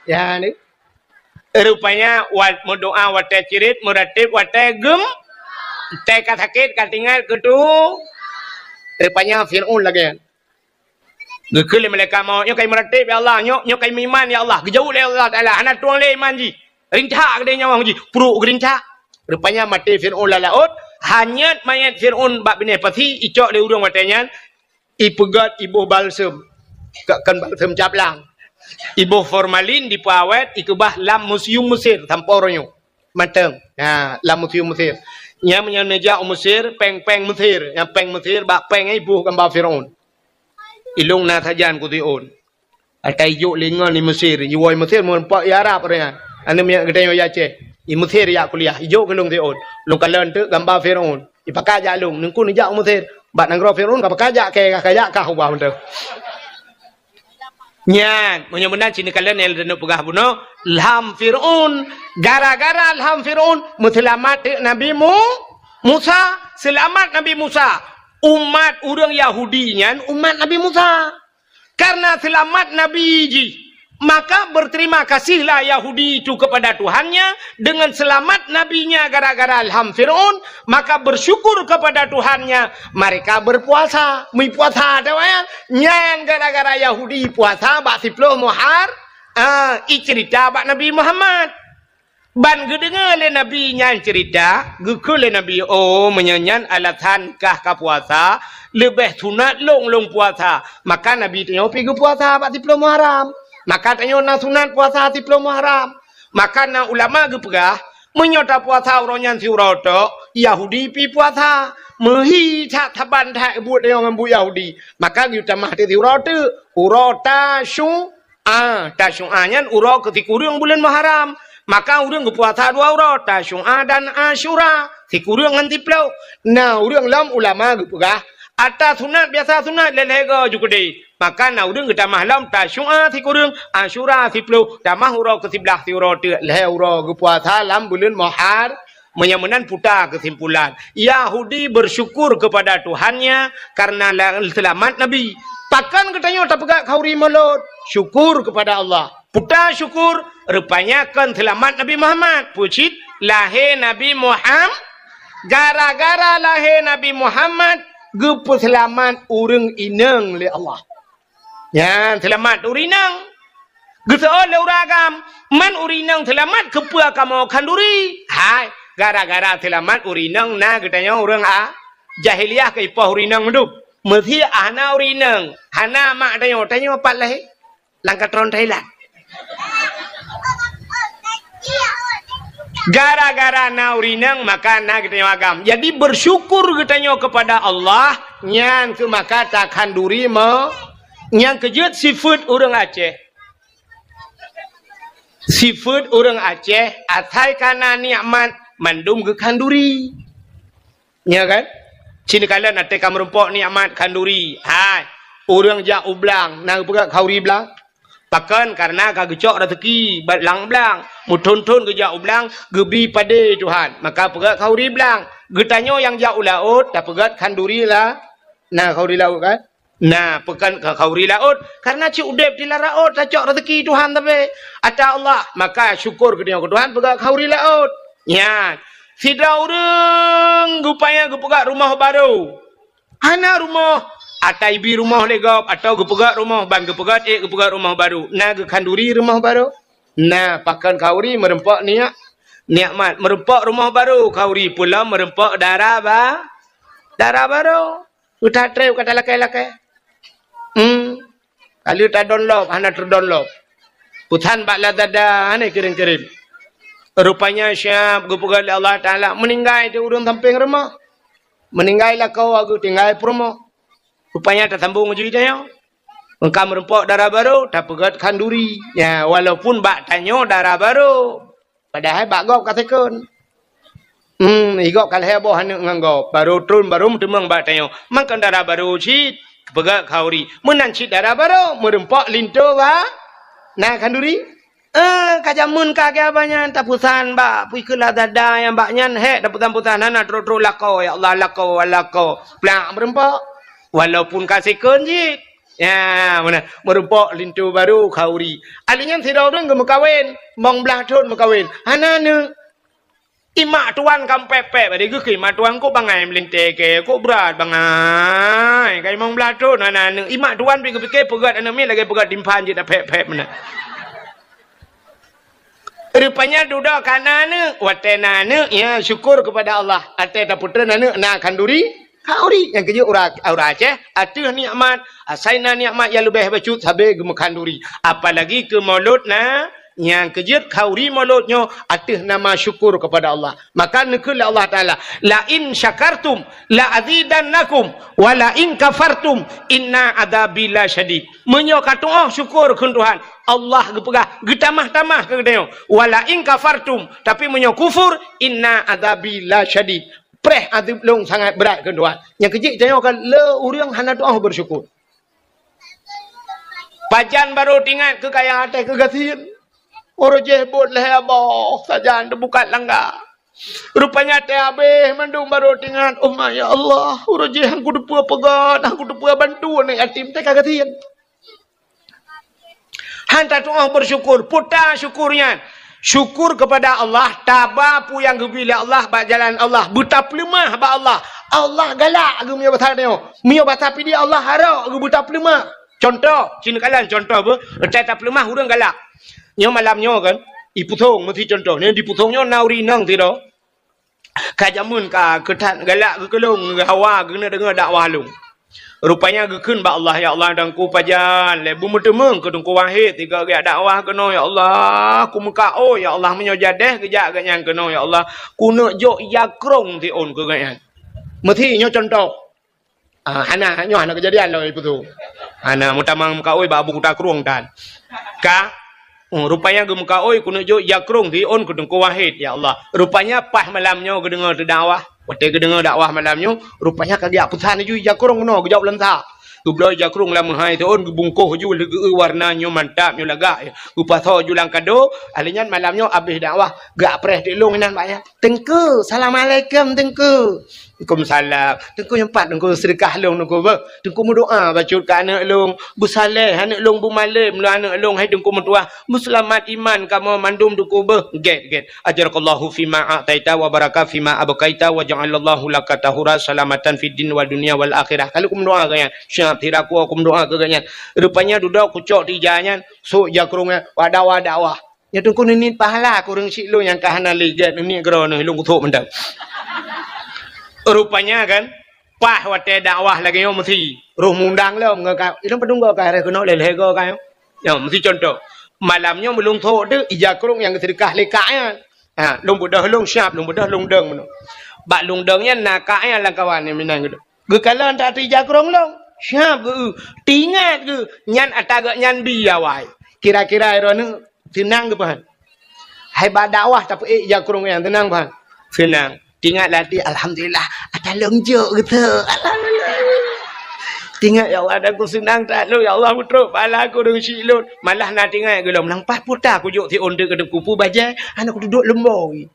Ya, ni. Rupanya, wat meudoá watée cirit, meuratéb watée gem, watée ka sakét, ka teuingat keu tu. Rupanya Fir'aun lagée nyan. Geukheun lé malaikat maut, "Nyoe kai meuratéb, ya Allah, nyoe, nyoe kai meuiman, ya Allah." Geujaweueb lé Allah Taala, "Hana tueng lé iman jih. Rincak keudeh nyawöng jih, pruek geurincak." Rupanya maté Fir'aun lam laôt, hanyot manyét Fir'aun bak binéh pasi, icok lé ureuëng watée nyan, ipeugét iboh balsem. Ka-, kon balsem caplang. Iboh formalin dipeuawét, ikeubah lam museum Mesir sampoe uroe nyoe. Mantong. Ha, lam museum Mesir. Nyan meunyoe neujak u Mesir, péng-péng Mesir. Nyang péng Mesir bak péng nyan iboh gamba Fir'aun. Ilông na sajan keu Fir'aun. Ata ijok lé ngon i Mesir, iwoe i Mesir meureumpok i Arab ureuëng nyan. Aneuëk miet geutanyoe i Aceh. I Mesir jak kuliah, ijok keu lôn Fir'aun. Lôn kalon teuk gamba Fir'aun. Ipakat jak lôn, neungku neujak u Mesir. Bak nanggroe Fir'aun ka pakat jak kée, ka jak kah ubah mantong. Nyan, meunyoe meunan cit neukalon nyang lôn peugah bunoe, lham Fir'aun. Gara-gara lham Fir'aun, meuseulamat teuk Nabi Mu-, Musa, seulamat Nabi Musa. Umat ureuëng Yahudi nyan umat Nabi Musa. Karena selamat Nabi jih, maka berterima kasihlah Yahudi itu kepada Tuhannya dengan selamat nabinya gara-gara lham Fir'aun, maka bersyukur kepada Tuhannya, mereka berpuasa. Meupuasa, tahu ya? Nyan gara-gara Yahudi puasa bak siploh Muhar-, ah, icerita bak Nabi Muhammad. Ban geudeungoe lé Nabi nyan ceurita, geukheun lé Nabi, "Oh, meunyoe nyan alasan kah ka puasa, leubeh sunat lôn lôn puasa." Maka Nabi tanyoe pi geupuasa bak siplôh Muharram. Maka tanyoe na sunat puasa siplôh Muharram. Maka na ulama geupeugah, meunyoe tapuasa uroe nyan siuroe tok, Yahudi pi puasa. Meuhi that saban that buet tanyoe ngon buet Yahudi. Maka geutamah teuk siuroe teuk, uroe Tasyu-, A, Tasyu'a nyan uroe keu sikureueng buleuen Muharram. Maka ureueng geupuasa dua uroe, Tasyu'a dan Asyura, sikureueng ngon siplôh. Na ureueng lom ulama geupeugah, ata sunat biasa sunat lhèe-lhèe go ju keudeh. Maka na ureueng geutamah lom Tasyu'a sikureueng, Asyura siplôh, tamah uroe keu siblaih siuroe teuk lhèe uroe geupuasa lam buleuen Muhar-, Meunyoe meunan puta keusimpulan, Yahudi bersyukur kepada Tuhannya karena la-, seulamat Nabi. Pakon geutanyoe tapeugah khanduri mulod? Syukur kepada Allah. Puta syukur, rupanya kon seulamat Nabi Muhammad. Peue cit? Lahé Nabi Muham-, gara-gara lahé Nabi Muhammad, geupeuseulamat ureueng inong lé Allah. Nyan seulamat ureueng inong. Geuseuôt lé ureueng agam, man ureueng inong seulamat keupeue kamoe khanduri? Hai, gara-gara seulamat ureueng inong na geutanyoe ureueng a-, jahiliyah keu ipoh ureueng inong meudup. Meusé hana ureueng inong, hana mak tanyoe, tanyoe pat lahé? Lam katron Thailand. Gara-gara na ureueng inong, maka na geutanyoe agam. Jadi, bersyukur geutanyoe kepada Allah, nyan keuh maka takhanduri mo-, nyang keu jeuet sifeuet ureueng Aceh. Sifeuet ureueng Aceh, asai ka na nikmat, mandum geukhanduri. Nya kan? Cit neukalon até ka meurumpok nikmat khanduri. Hai, ureueng jak u blang, na geupeugah khanduri blang? Pakon? Karena ka geucok raseuki bak lam blang. Meuthon-thon geujak u blang, geubri padé Tuhan. Maka peugah khanduri blang. Geutanyoe nyang jak u laôt, tapeugah khanduri la-, na khanduri laôt kan? Na, pakon ka khanduri laôt? Karena cit udeb di lam laôt tacok raseuki Tuhan tapi ata Allah. Maka syukur geutanyoe keu Tuhan peugah khanduri laôt. Nyan, sidroe ureueng geupaya geupeugah rumoh barô. Hana rumoh, ata ibi rumoh lé gob, atawa geupeugah rumoh, ban geupeugah ék geupeugah rumoh barô. Na geukhanduri rumoh barô? Na, pakon khanduri meurumpok niat, nikmat, meurumpok rumoh barô khanduri, peue lom meurumpok dara ba-, dara barô. Utak treb ka talakée-lakée. Hmm. Ka lheueh tadonlop, hana teudonlop. Peusan bak Lazada, hana kirém-kirém. Rupanya siab geupeugah lé Allah Taala, meuninggai di ureueng sampéng rumoh. Meuninggai lakoe geutinggai peurumoh. Rupanya tasambong jih tanyoe. Meunyoe ka meurumpok dara barô, tapeugah khanduri. Ya, walaupun bak tanyoe dara barô. Padahai bak gob ka second. Hmm, i gob ka lhèe boh aneuk ngon gob. Barô tron, barô meuteumeung bak tanyoe. Man kon dara barô cit, peugah khanduri. Meunan cit dara barô, meurumpok linto ba-, na khanduri. Eh, ka jameun ka geuh abah nyan, tapeusan bak, pih keu Lazada nyang bak nyan, hék, tapeusan-peusan, hana trok-trok lakoe, ya Allah, lakoe, lakoe. Plak meurumpok. Walaupun ka second cit. Ya, meunan. Meurumpok linto barô khanduri. Ahli nyan sidroe ureueng geumeukawen, limong blaih thon meukawen. Hana aneuk. Imak tuan ka pép-pép, padahai geukheun imak tuan kok bangai meulintèe kèe, kok brat bangai. Ka limong blaih thon hana aneuk. Imak tuan pih geupike peugöt aneuk miet lagèe peugöt dimphan jeuet tapép-pép meunan. Rupanya dudoe ka na aneuk. Watèe na aneuk, ya, syukur kepada Allah. Watèe tapeutreun aneuk na khanduri, khanduri. Nyang keujeuet ureueng, ureueng Aceh, ateueh nikmat, asai na nikmat nyang leubeh bacut sabe geumeukhanduri. Apalagi keu mulod na, nyang keujeuet khanduri mulod nyoe ateueh nama syukur kepada Allah. Maka neukheun lé Allah Taala, "La in syakartum la azidannakum, wa la in kafartum inna adzabi lasyadid." Meunyoe ka tuoh syukur kheun Tuhan, Allah geupeugah, geutamah-tamah keu geutanyoe. "Wa la in kafartum," tapi meunyoe kufur, "inna adzabi lasyadid." Preh azeub lôn sangat brat kheun Tuhan. Nyang keujeuet tanyoe ka le ureueng hana tuoh beusyukur. Pajan barô teuingat keu kayang até keu gasien. Uroe jéh buet lhèe boh sajan teubukat langga. Rupanya até habéh mandum barô teuingat, "Oh ma, ya Allah, uroe jéh han kuteupeue peugöt, han kuteupeue bantu aneuk yatim teuka gasien." Han tatuoh beusyukur, peue ta syukur nyan? Syukur kepada Allah, taba peue nyang geubri lé Allah bak jalan Allah, beutapeuleumah bak Allah. Allah galak geuh meunyoe basa nyoe. Meunyoe basa pidie Allah harok geuh beutapeuleumah. Contoh, cit neukalon contoh beuh, watèe tapeuleumah ureueng galak. Nyoe malam nyoe kan, Ipusong, meusi contoh. Nyan dipusong nyoe na ureueng inong sidroe. Ka jameun ka keuthat galak geukeulong, geuhawa geuneuk deungoe dakwah lôn. Rupanya geukheun bak Allah, "Ya Allah, Teungku pajan lé beumeuteumeung keu Teungku Wahid sigoe geujak dakwah keunoe, ya Allah. Kumeukaôi, ya Allah, meunyoe jadeh geujak gobnyan keunoe, ya Allah. Kuneuk jok ija krong siôn keu gobnyan." Meusi nyoe contoh. Ah, hana, nyoe hana keujadian lom ipusong. Hana, meutamang meukaôi bak Abu Kuta Krueng tan. Ka, oh, rupanya geumeukaôi keuneuk jok ija krong siôn keu Teungku Wahid, ya Allah. Rupanya paih malam nyoe geudeungoe teudakwah. Watée geudeungoe dakwah malam nyoe, rupanya ka geujak peusan laju ija krong bunoe geujaweueb lam sa. Geubloe ija krong lam meuhai siôn, geubungkoh laju lé geu-eu warna nyoe mantap, nyoe lagak. Geupasoe laju lam kado, ahli nyan malam nyoe abéh dakwah, geupreh teuk lôn inan bak nyan. "Teungku, assalamualaikum, Teungku." "Waalaikumsalam." "Teungku, nyoe pat Teungku seudeukah lôn, Teungku, beuh. Teungku meudoa bacut keu aneuk lôn. Beusaleh aneuk lôn, beumalém lôn aneuk lôn, hai Teungku meutuah. Beuseulamat iman kamoe mandum, Teungku, beuh." "Gét, gét. Ajarakallahu fima a'taita wa baraka fima abqaita wa ja'alallahu laka tahura salamatan fid din wa dunya wal akhirah." Ka lheueh kumeudoa keu nyan. Siap, sira ku kumeudoa keu nyan. Rupanya dudoe kucok di ija nyan, sôk ija krong nyan, wada-wada wah. Nyoe Teungku neuniet pahala keu ureueng syiek lôn nyang ka hana lé gét, neuniet keudroe neuh lôn kuthok mantong. Rupanya kan, paih watée dakwah lagée nyoe meusi roh mundang lom ngon ka, ilôn padum goe ka harôh keunoe lhée-lhée goe ka nyoe. Nyoe meusi contoh. Malam nyoe meulôn thok deuh ija krong nyang geuseudeukah lé kak nyan. Ha, lôn beudôh lôn siap, lôn beudôh lôn dong meunoe. Bak lôn dong nyan na kak nyan lam kawan nyang meunan geudoh. Geukalon that ija krong lôn, siap geu-eu. Teuingat geuh, nyan ata geuh nyan bi awai. Kira-kira droeneuh seunang geuh pahan. Hai bak dakwah tapeuék ija krong nyan seunang pahan. Seunang. Teuingat lam até, "Alhamdulillah, ata lôn jok geuh." Alhamdulillah. Teuingat, "Ya Allah, dan ku seunang that lôn, ya Allah, meutrok pahala keu ureueng syiek lôn." Malah na teuingat geuh lom, "Nang paih puta kujok siôn teuk keu Teungku peue bajée, hana kuduek leumboi."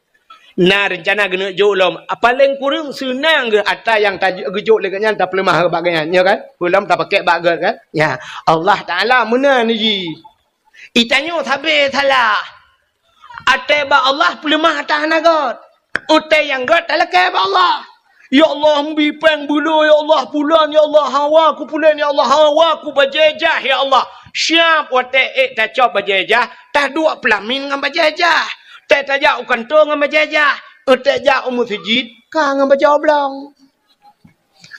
Na reuncana geuneuk jok lom. Paleng kureueng seunang geuh ata nyang ta-, geujok lé gobnyan tapeuleumah bak gobnyan, nyo kan? Peulom tapakèk bak gèt kan? Ya, Allah Taala meunan jih. Itanyoe sabe salah. Até bak Allah peuleumah ata hana gèt. Até nyang gèt talakèe bak Allah. Ya Allah, meubi péng beulo, ya Allah, pulan, ya Allah, hawa ku pulan, ya Allah, hawa ku bajèe jah, ya Allah. Siap watèe ék tacok bajèe jah, taduek peulamin ngon bajèe jah. Tée tajak u kantô ngon bajèe jah, tée jak u meuseujid ka ngon bajèe oblong.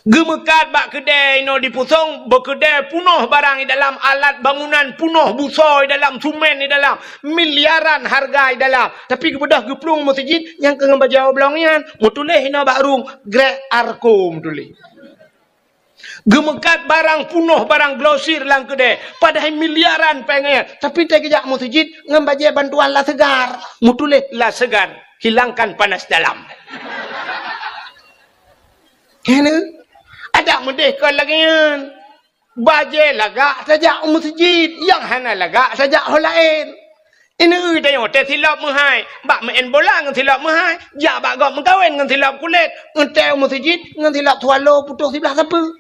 Geumeukat bak keudè inoe di Pusong, beukeudè punoh barang di dalam, alat bangunan punoh, busoe di dalam, sumen di dalam, miliaran harga di dalam. Tapi geubeudôh geuplueng meuseujid nyang keu ngon bajèe oblong nyan, meutuléh inoe bak rueng, Grek Arko meutuléh. Geumeukat barang punoh, barang grosir lam keudè, padahai miliaran péng nyan. Tapi tée geujak meuseujid ngon bajèe bantuan La Segar, meutuléh La Segar, hilangkan panas dalam. Keuneuk adak meudeh kon lagèe nyan. Bajèe lagak tajak u meuseujid, nyang hana lagak tajak ho laén. Ineuk tanyoe tée silop meuhai, bak meu'en bola ngon silop meuhai, jak bak gob meukawen ngon silop kulét, eunteuk u meuseujid ngon silop swallow putôh siblah sapeue.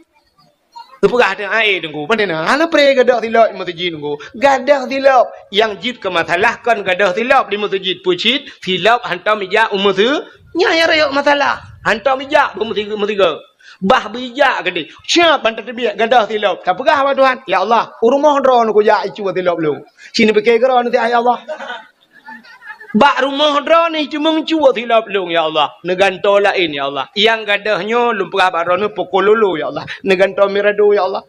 Geupeugah teuh aé Teungku, pandai na, hana pré gadôh silop u meuseujid Teungku. Gadôh silop, nyang jeuet keu masalah kon gadôh silop di meuseujid, peue cit silop hantom ijak u meuseu-, nyan nyang rayeuk masalah. Hantom ijak u meusi-, meusigoe. Bah beujak keudeh. Siap ban tateubiet gadôh silop. Tapeugah bak Tuhan, "Ya Allah, u rumoh droeneuh kujak icu silop lôn." Sineupike keudroe neuh, "Ya Allah, bak rumoh droeneuh teumeung cu silop lôn, ya Allah. Neugantoe laén, ya Allah. Nyang gadôh nyoe lôn peugah bak droeneuh poko lolo, ya Allah. Neugantoe mirado, ya Allah."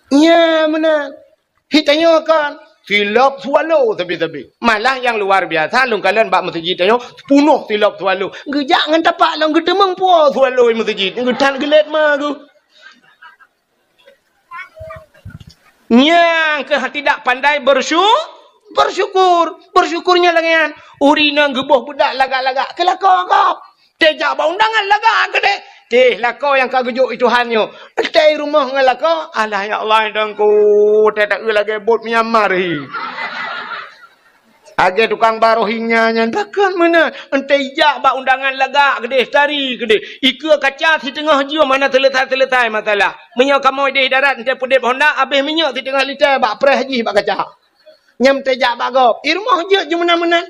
Nyan meunan. Hi tanyoe kon, silop swallow sabe-sabe. Malah nyang luar biasa, lôn kalon bak meuseujid tanyoe, punoh silop swallow. Geujak ngon tapak lom geuteumeung po swallow meuseujid. Geuthat geulét ma geuh. Nyang keuh tidak pandai bersyu-, bersyukur. Bersyukur nyan lagèe nyan. Ureueng inong geuboh beudak lagak-lagak, keu lakoe gob. Tée jak bak undangan lagak keudeh. Teh lakoe nyang ka geujok i Tuhan nyoe. Tée i rumoh ngon lakoe, alah ya Allah, Teungku, tée taeu lagèe bot Myanmar hi. Lagèe tukang ba Rohingya nyan, pakon meunan. Eunteuk jak bak undangan lagak keudeh, tari keudeh. Ikeue kaca siteungoh jeuem hana seuleusai-seuleusai masalah. Meunyoe kamoe deh darat eunteuk peudeb Honda, abéh minyeuk siteungoh lita bak preh jih bak kaca. Nyang tée jak bak gob, i rumoh jeuet ju meunan-meunan.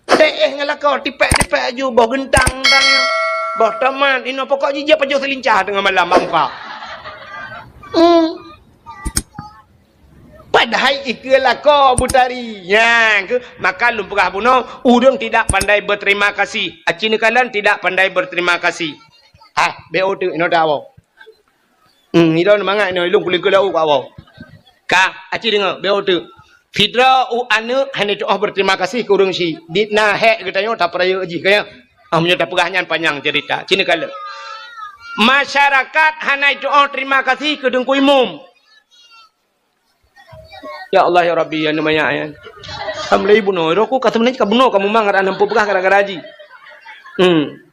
Tée éh ngon lakoe, tipék-tipék aju, boh geuntang-geuntang, boh tomat, inoe pokok jih jeuet pajoh seulincah teungoh malam bak muka. Hmm. Pat Hai ikeue lakoe beutari. Nyan keuh, maka lôn peugah bunoe, ureuëng tidak pandai berterima kasih. Aci neukalon tidak pandai berterima kasih. Ah, B O teuk inoe dak woe. Hmm, idong mangat inoe, ilong kuling keulau ka woe. Ka, aci deungoe, B O teuk. Sidroe u aneuëk hana tuoh berterima kasih keu ureuëng syiek. Di na hék geutanyoe tapeurayeuk jih kaya. Ah, meunyoe tapeugah nyan panyang cerita. Ci neukalon. Masyarakat hana tuoh terima kasih keu Teungku Imum. Ya Allah, ya Rabbi, ya Nima, ya Ayan. Alhamdulillah, bunoe. Roh ku ka sebenarnya ka bunoe, ka mumang, ada nampu peugah gara-gara haji. Hmm.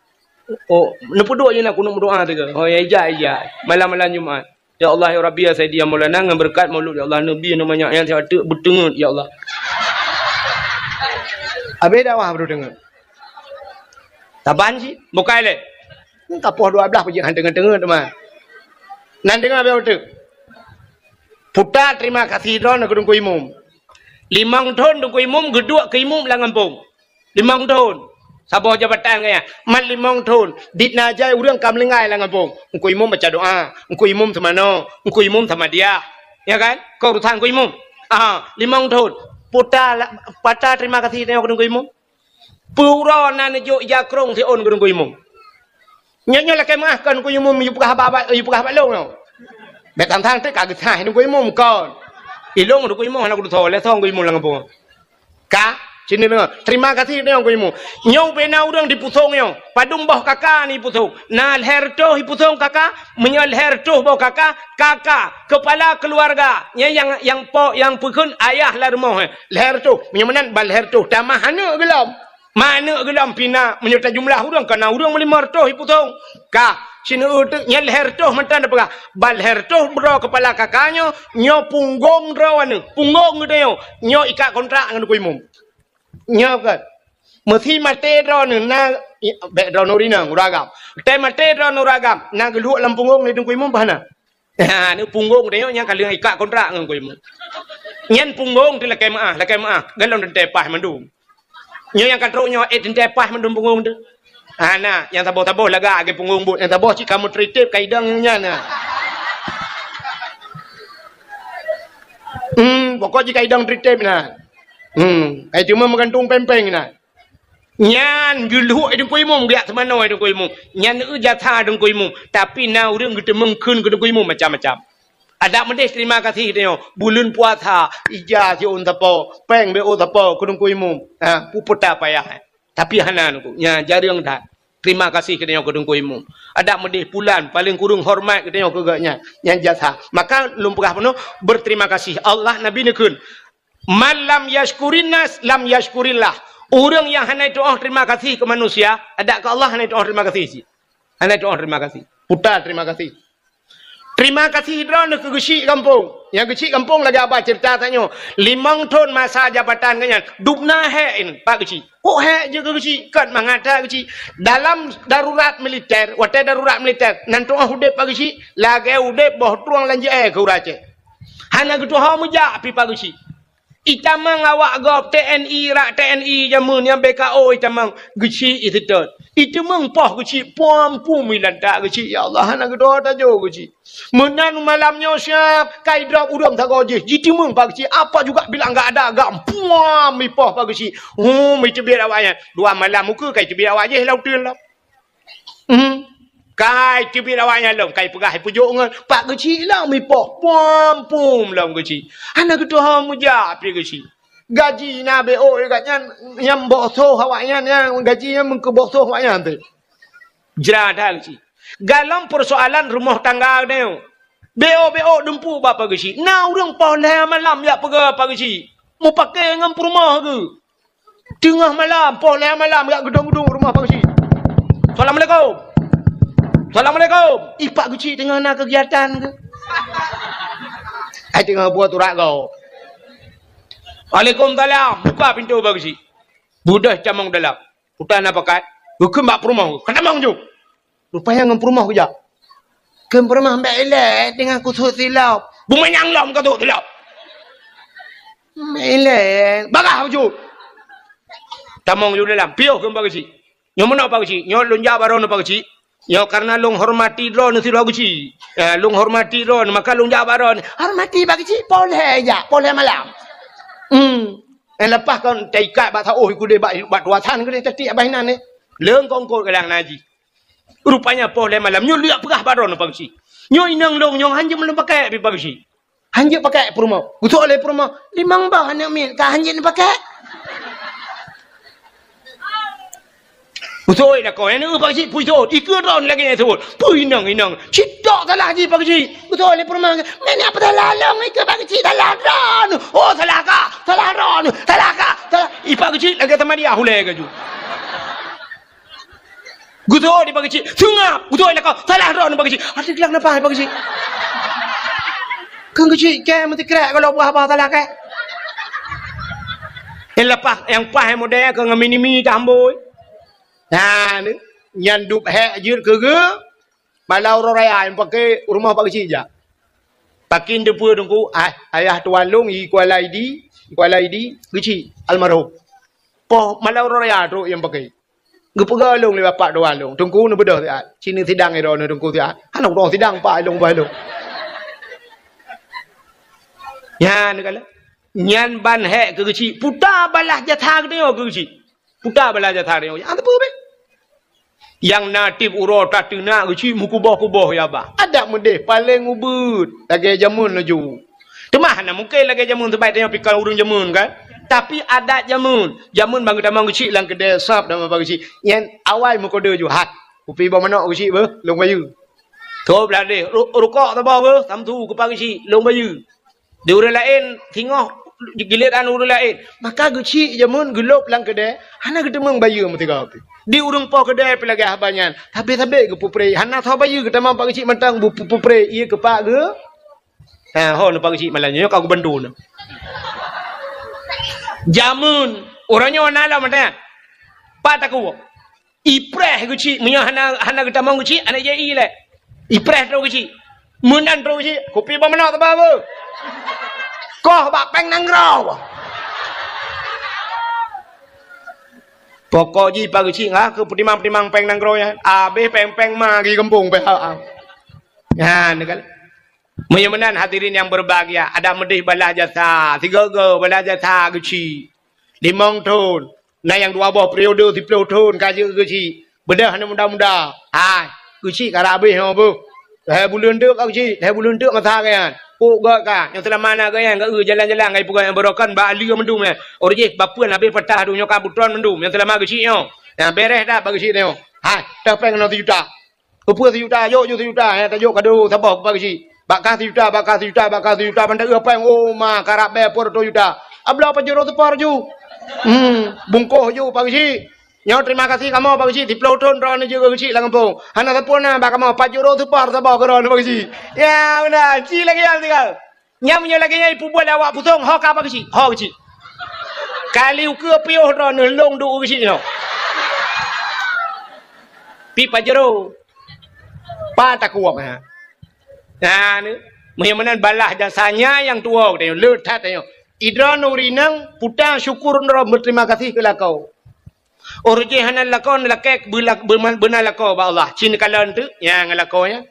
Oh, neupeuduek je na kunut meudoa teuga. Oh, ya, ija, ija. Malam-malam Jumat. Ya Allah, ya Rabbi, ya Sayyidi, ya Maulana, ngon beureukat maulud, ya Allah, Nabi, Nima, ya Ayan, sihat teuk beuteungeut, ya Allah. Habis dakwah baru teungeut. Saban cit, bukai lé. Ka poh dua belas peujiak han teungeut-teungeut teuma. Nan teungoh habéh uteuk. Puta terima kasih droeneuh keu Teungku Imum. Limong thon Teungku Imum geuduek keu imum lam gampông. Limong thon. Saboh jabatan gaya. Man limong thon. Dit na jai ureuëng ka meulinggai lam gampông. Teungku Imum baca doa. Teungku Imum seumanoe. Teungku Imum sama dia. Ya kan? Keu urusan Teungku Imum. Aha, limong thon. Puta la-, pata terima kasih droeneuh keu Teungku Imum. Peue uroe na neujok ija krông siôn keu Teungku Imum. Nyoe, nyoe lakée meuáh kon Teungku Imum yue peugah haba, yue peugah bak lôn nyoe. Bék sang-sang teuk ka geusaih Teungku Imum kon. Ilôn Teungku Imum hana kutusoe, lé soe Teungku Imum lam gampông. Ka, sini deungoe. Terima kasih Teungku Imum. Nyoe ubé na ureuëng dipusong nyoe. Padum boh kaka ni pusong. Na lhée reutôh ipusong kaka, meunyoe lhée reutôh boh kaka, kaka, kepala keluarga. Nyan nyang, nyang po, nyang peukheun ayah lam rumoh, eh. Lhée reutôh, meunyoe meunan ban lhée reutôh, tamah aneuëk geulom. Ma aneuëk geulom pih na, meunyoe tajumlah ureuëng, ka na ureuëng meulima reutôh ipusong. Ka, sineuk teuk, nyan lhée reutôh mantong tapeugah. Ban lhée reutôh droe kepala kaka nyoe, nyoe punggong droe aneuëk, punggong geutanyoe, nyoe ikat kontrak ngon Teungku Imum. Nyoe kan. Meusi maté droeneuh na, i-, bék droeneuh rinang, ureuëng agam. Teumaté droeneuh ureuëng agam, na geulhok lam punggong lé Teungku Imum bah na. Ha, ni punggong teuh nyoe nyang ka lheueh ikat kontrak ngon Teungku Imum. Nyan punggong teuh lakée meuáh, lakée meuáh. Golom teuntée paih mandum. Nyoe nyang ka trok nyoe, eh, teuntée paih mandum punggong teuh. Ha, na, nyang saboh-saboh lagak lagée punggong buet. Nyang saboh cit ka meutritép ka idong nyan na. Hmm, pokok jih ka idong tritép na. Hmm, kai cuma meugantung péng-péng na. Nyan geulhok Teungku Imum, geujak seumanoe Teungku Imum. Nyan eu jasa Teungku Imum. Tapi na ureuëng geuteumeung kheun keu Teungku Imum macam-macam. Adak meudeh terima kasih tanyoe. Buleuen puasa, ija siôn sapo, péng bék sapo keu Teungku Imum. Ha, peue puta payah. Tapi hana Teungku. Nya jareueng that. Terima kasih keu tanyoe keu Teungku Imum. Adak meudeh pulan, paléng kureueng hormat keu tanyoe keu geuhnyan. Nyan jasa. Maka lôn peugah bunoe, berterima kasih. Allah Nabi neukheun, "Man lam yashkurin nas, lam yashkurillah." Ureuëng nyang hana tuoh terima kasih keu manusia, adak keu Allah hana tuoh terima kasih cit. Hana tuoh terima kasih. Puta terima kasih. Terima kasih droeneuh keu geuchik gampông. Nyang geuchik gampông lagée haba cerita tanyoe. Limong thon masa jabatan geuhnyan, dub na hék nyan bak geuchik. Kok hék jeuet keu geuchik, kon mangat that geuchik. Dalam darurat militer, watée darurat militer, nan tuoh udeb bak geuchik, lagée udeb boh trueng lam jeuée keu ureuëng Aceh. Hana geutuho meujak pih bak geuchik. Itamong awak gob T N I, rak T N I jameun nyan B K O itamong geuchik iseutôt. Iteumeung poh geuchik, puam-puam ilantak geuchik, ya Allah, hana geutuho tajo geuchik. Meunan malam nyoe siab, kai drob ureuëng sagoe jih, jiteumeung bak geuchik, apa juga bilang gak ada gak, puam ipoh bak geuchik. Hum, iteubiet awaknyan. Dua malam ukeue kai teubiet awak jih lam uteuen lom. Hmm. Kai teubiet awaknyan lom, kai peugah ipeujok ngon, bak geuchik lom ipoh, puam-puam lom geuchik. Hana geutuho meujak pih geuchik. Gaji na B O geuhnyan, nyang boh soh awaknyan, nyang gaji nyan meukeuboh soh awaknyan teuh. Jra that geuchik. Golom peusoalan rumoh tangga geutanyoe. B O, B O dumpeue bak pageuchik. Na ureuëng poh lhée malam jak peugah pageuchik. Meupaké ngon peurumoh geuh. Teungoh malam, poh lhée malam jak geudong-geudong rumoh pageuchik. "Assalamualaikum. Assalamualaikum." Ih, pageuchik teungoh na keugiatan geuh. Ai teungoh buet urat gob. "Waalaikumsalam." Buka pintoe pageuchik. Beudôh tamong dalam. Puta na pakat. Geukheun bak peurumoh. "Ka tamong ju." Rupanya ngon peurumoh geujak. Kheun peurumoh, "Bék ilée teungoh kusut silop." "Beumanyang lom kusut silop." "Bék ilée." "Bagah bacut." Tamong ju dalam. Piôh kheun pageuchik. "Nyoe meunoe pageuchik. Nyoe lôn jak bak droeneuh pageuchik. Nyoe karena lôn hormati droeneuh sidroe keuchik. Ya, lôn hormati droeneuh, maka lôn jak bak droeneuh. Hormati Pak Keuchik, poh lhèe jak, poh lhèe malam. Hmm. Eh, leupah kon taikat bak saôh keudeh bak, bak tuasan keudeh tatiek abah inan, eh. Leueng kongkot galang naji. Rupanya poh lhèe malam nyoe lheueh peugah bak droeneuh Pak Keuchik. Nyoe inong lôn nyoe hanjeuet lôn pakai pih Pak Keuchik. Hanjeuet pakai peurumoh. Geuthok lé peurumoh, "Limong boh aneuk miet ka hanjeuet neupakai." Geuthok lakoe, "Nyoe Pak Keuchik pui thot, ikeu droeneuh lagèe nyan thot." Pui inong-inong, "Cit tok salah jih Pak Keuchik." Geuthok lé peurumoh, "Meunyoe peue salah lôn ikeu Pak Keuchik, salah droeneuh." "Oh, salah kah? Salah droeneuh. Salah kah? Salah." I Pak Keuchik lagèe sama dia hulèe kaju. Geuthok di Pak Keuchik, seungab. Geuthok lakoe, salah droeneuh Pak Keuchik. Adak geulak nafah Pak Keuchik. Keu Keuchik kèe meusikrek kalau buah-buah salah kèe. Nyang leupah, nyang paih model keu ngon mini-mini tambôi. Nah, ni, nyan dub hèk jeuet keu geu, malam uroe raya nyang pakai rumoh Pak Keuchik jak. Pakin teupeue Teungku, ah, ayah tuan lôn, i Kuala Idi, i Kuala Idi, Keuchik, almarhum. Poh malam uroe raya trok nyang pakai. Geupeugah lôn lé bapak dua lôn, "Teungku neubeudôh siat. Sineuk sidang droeneuh Teungku siat." Hana udong sidang pak lôn bah lôn. Nyan kala. Nyan ban hèk keu Keuchik. Puta balah jasa geutanyoe keu Keuchik. Puta balah jasa geutanyoe. Nyang teupeue beh. Nyang na tiep uroe tateunak Keuchik meukuboh-kuboh ya bah. Adak meudeh paleng ubeuet lagèe jameun laju. Teuma hana mungken lagèe jameun, sabab tanyoe pih kon ureueng jameun kan. Tapi adat jameun, jameun ban geutamong Keuchik lam keudè sab dan Pak Keuchik. Nyan awai meukodeu juhat. Kupi boh manok Keuchik beuh, lôn bayeue. Tôb ladeh, ru-, rukok saboh beuh, samsu keu Pak Keuchik, lôn bayeue. Di ureueng laén singoh giliran ureueng laén. Maka Keuchik jameun geulôb lam keudè, hana geuteumeung bayeue meusigoe pih. Di ureueng po keudè pih lagèe haba nyan, sabé-sabé geupeupreh, hana soe bayeue geutamong Pak Keuchik mantong bu-, bu-, peupreh, ié keu Pak geu- Ha, ho neu Pak Keuchik malam nyoe ka kubantu neu. Jameun, uroe nyoe na lom mantong. Pat takue. Ipreh Keuchik, meunyoe hana, hana geutamong Keuchik, hana jai lé. Ipreh trok Keuchik. Meunan trok Keuchik, kupi boh manok teuba beuh. Koh bak péng nanggroe. Pokok jih Pak Keuchik ngah keu peutimang-peutimang péng nanggroe nyan. Abéh péng-péng ma geugampông pih ha. Nyan kan. Meunyoe meunan hadirin nyang berbahagia, adak meudeh balah jasa, sigoe-goe balah jasa Keuchik. Limong thon, na nyang dua boh periode siploh thon ka jeuet Keuchik. Beudôh aneuk muda-muda. Hai, Keuchik ka rab abéh nyoe beuh. Lhèe buleuen teuk ka Keuchik, lhèe buleuen teuk masa geuh nyan. Pok gèt ka, nyang seulama na geuh nyan, geuh jalan-jalan, geuh peugah nyang beurokon bak aleue mandum nyan. Ureueng jih bapeuen abéh patah donya ka butron mandum, nyang seulama Keuchik nyoe. Nyang beres that bak Keuchik nyoe. Hai, teuh péng nol sijuta. Keupeue sijuta, jok ju sijuta, eh, tajok kado saboh keu Pak Keuchik. Bak kah sijuta, bak kah sijuta, bak kah sijuta, ban taeu péng, oh, ma, karab bèe peuet reutôh juta. Abloe Pajero seupor ju. Hmm, bungkôh ju Pak Keuchik. Nyoe terima kasih kamoe Pak Keuchik, siploh thon droeneuh jeuet keu Keuchik lam gampông. Hana sapeue na bak kamoe, Pajero seupor saboh keu droeneuh Pak Keuchik. Ya, meunan, ci lagèe nyan tinggai. Nyan meunyoe lagèe nyan ipeubuet lé awak Pusong, ho ka Pak Keuchik, ho Keuchik. Kali ukeue piôh droeneuh lôn duek u Keuchik nyoe. Pi Pajero. Pat takue, ha. Nah, ni. Meunyoe meunan balah jasa nyan nyang tuwoe geutanyoe, le that tanyoe. Idroeneuh ureueng inong, puta syukur droe beuterima kasih keu lakoe. Ureueng jih hana lakoe, lakèe beula-, beuna lakoe bak Allah. Ci neukalon teuk, nyan ngon lakoe nyan.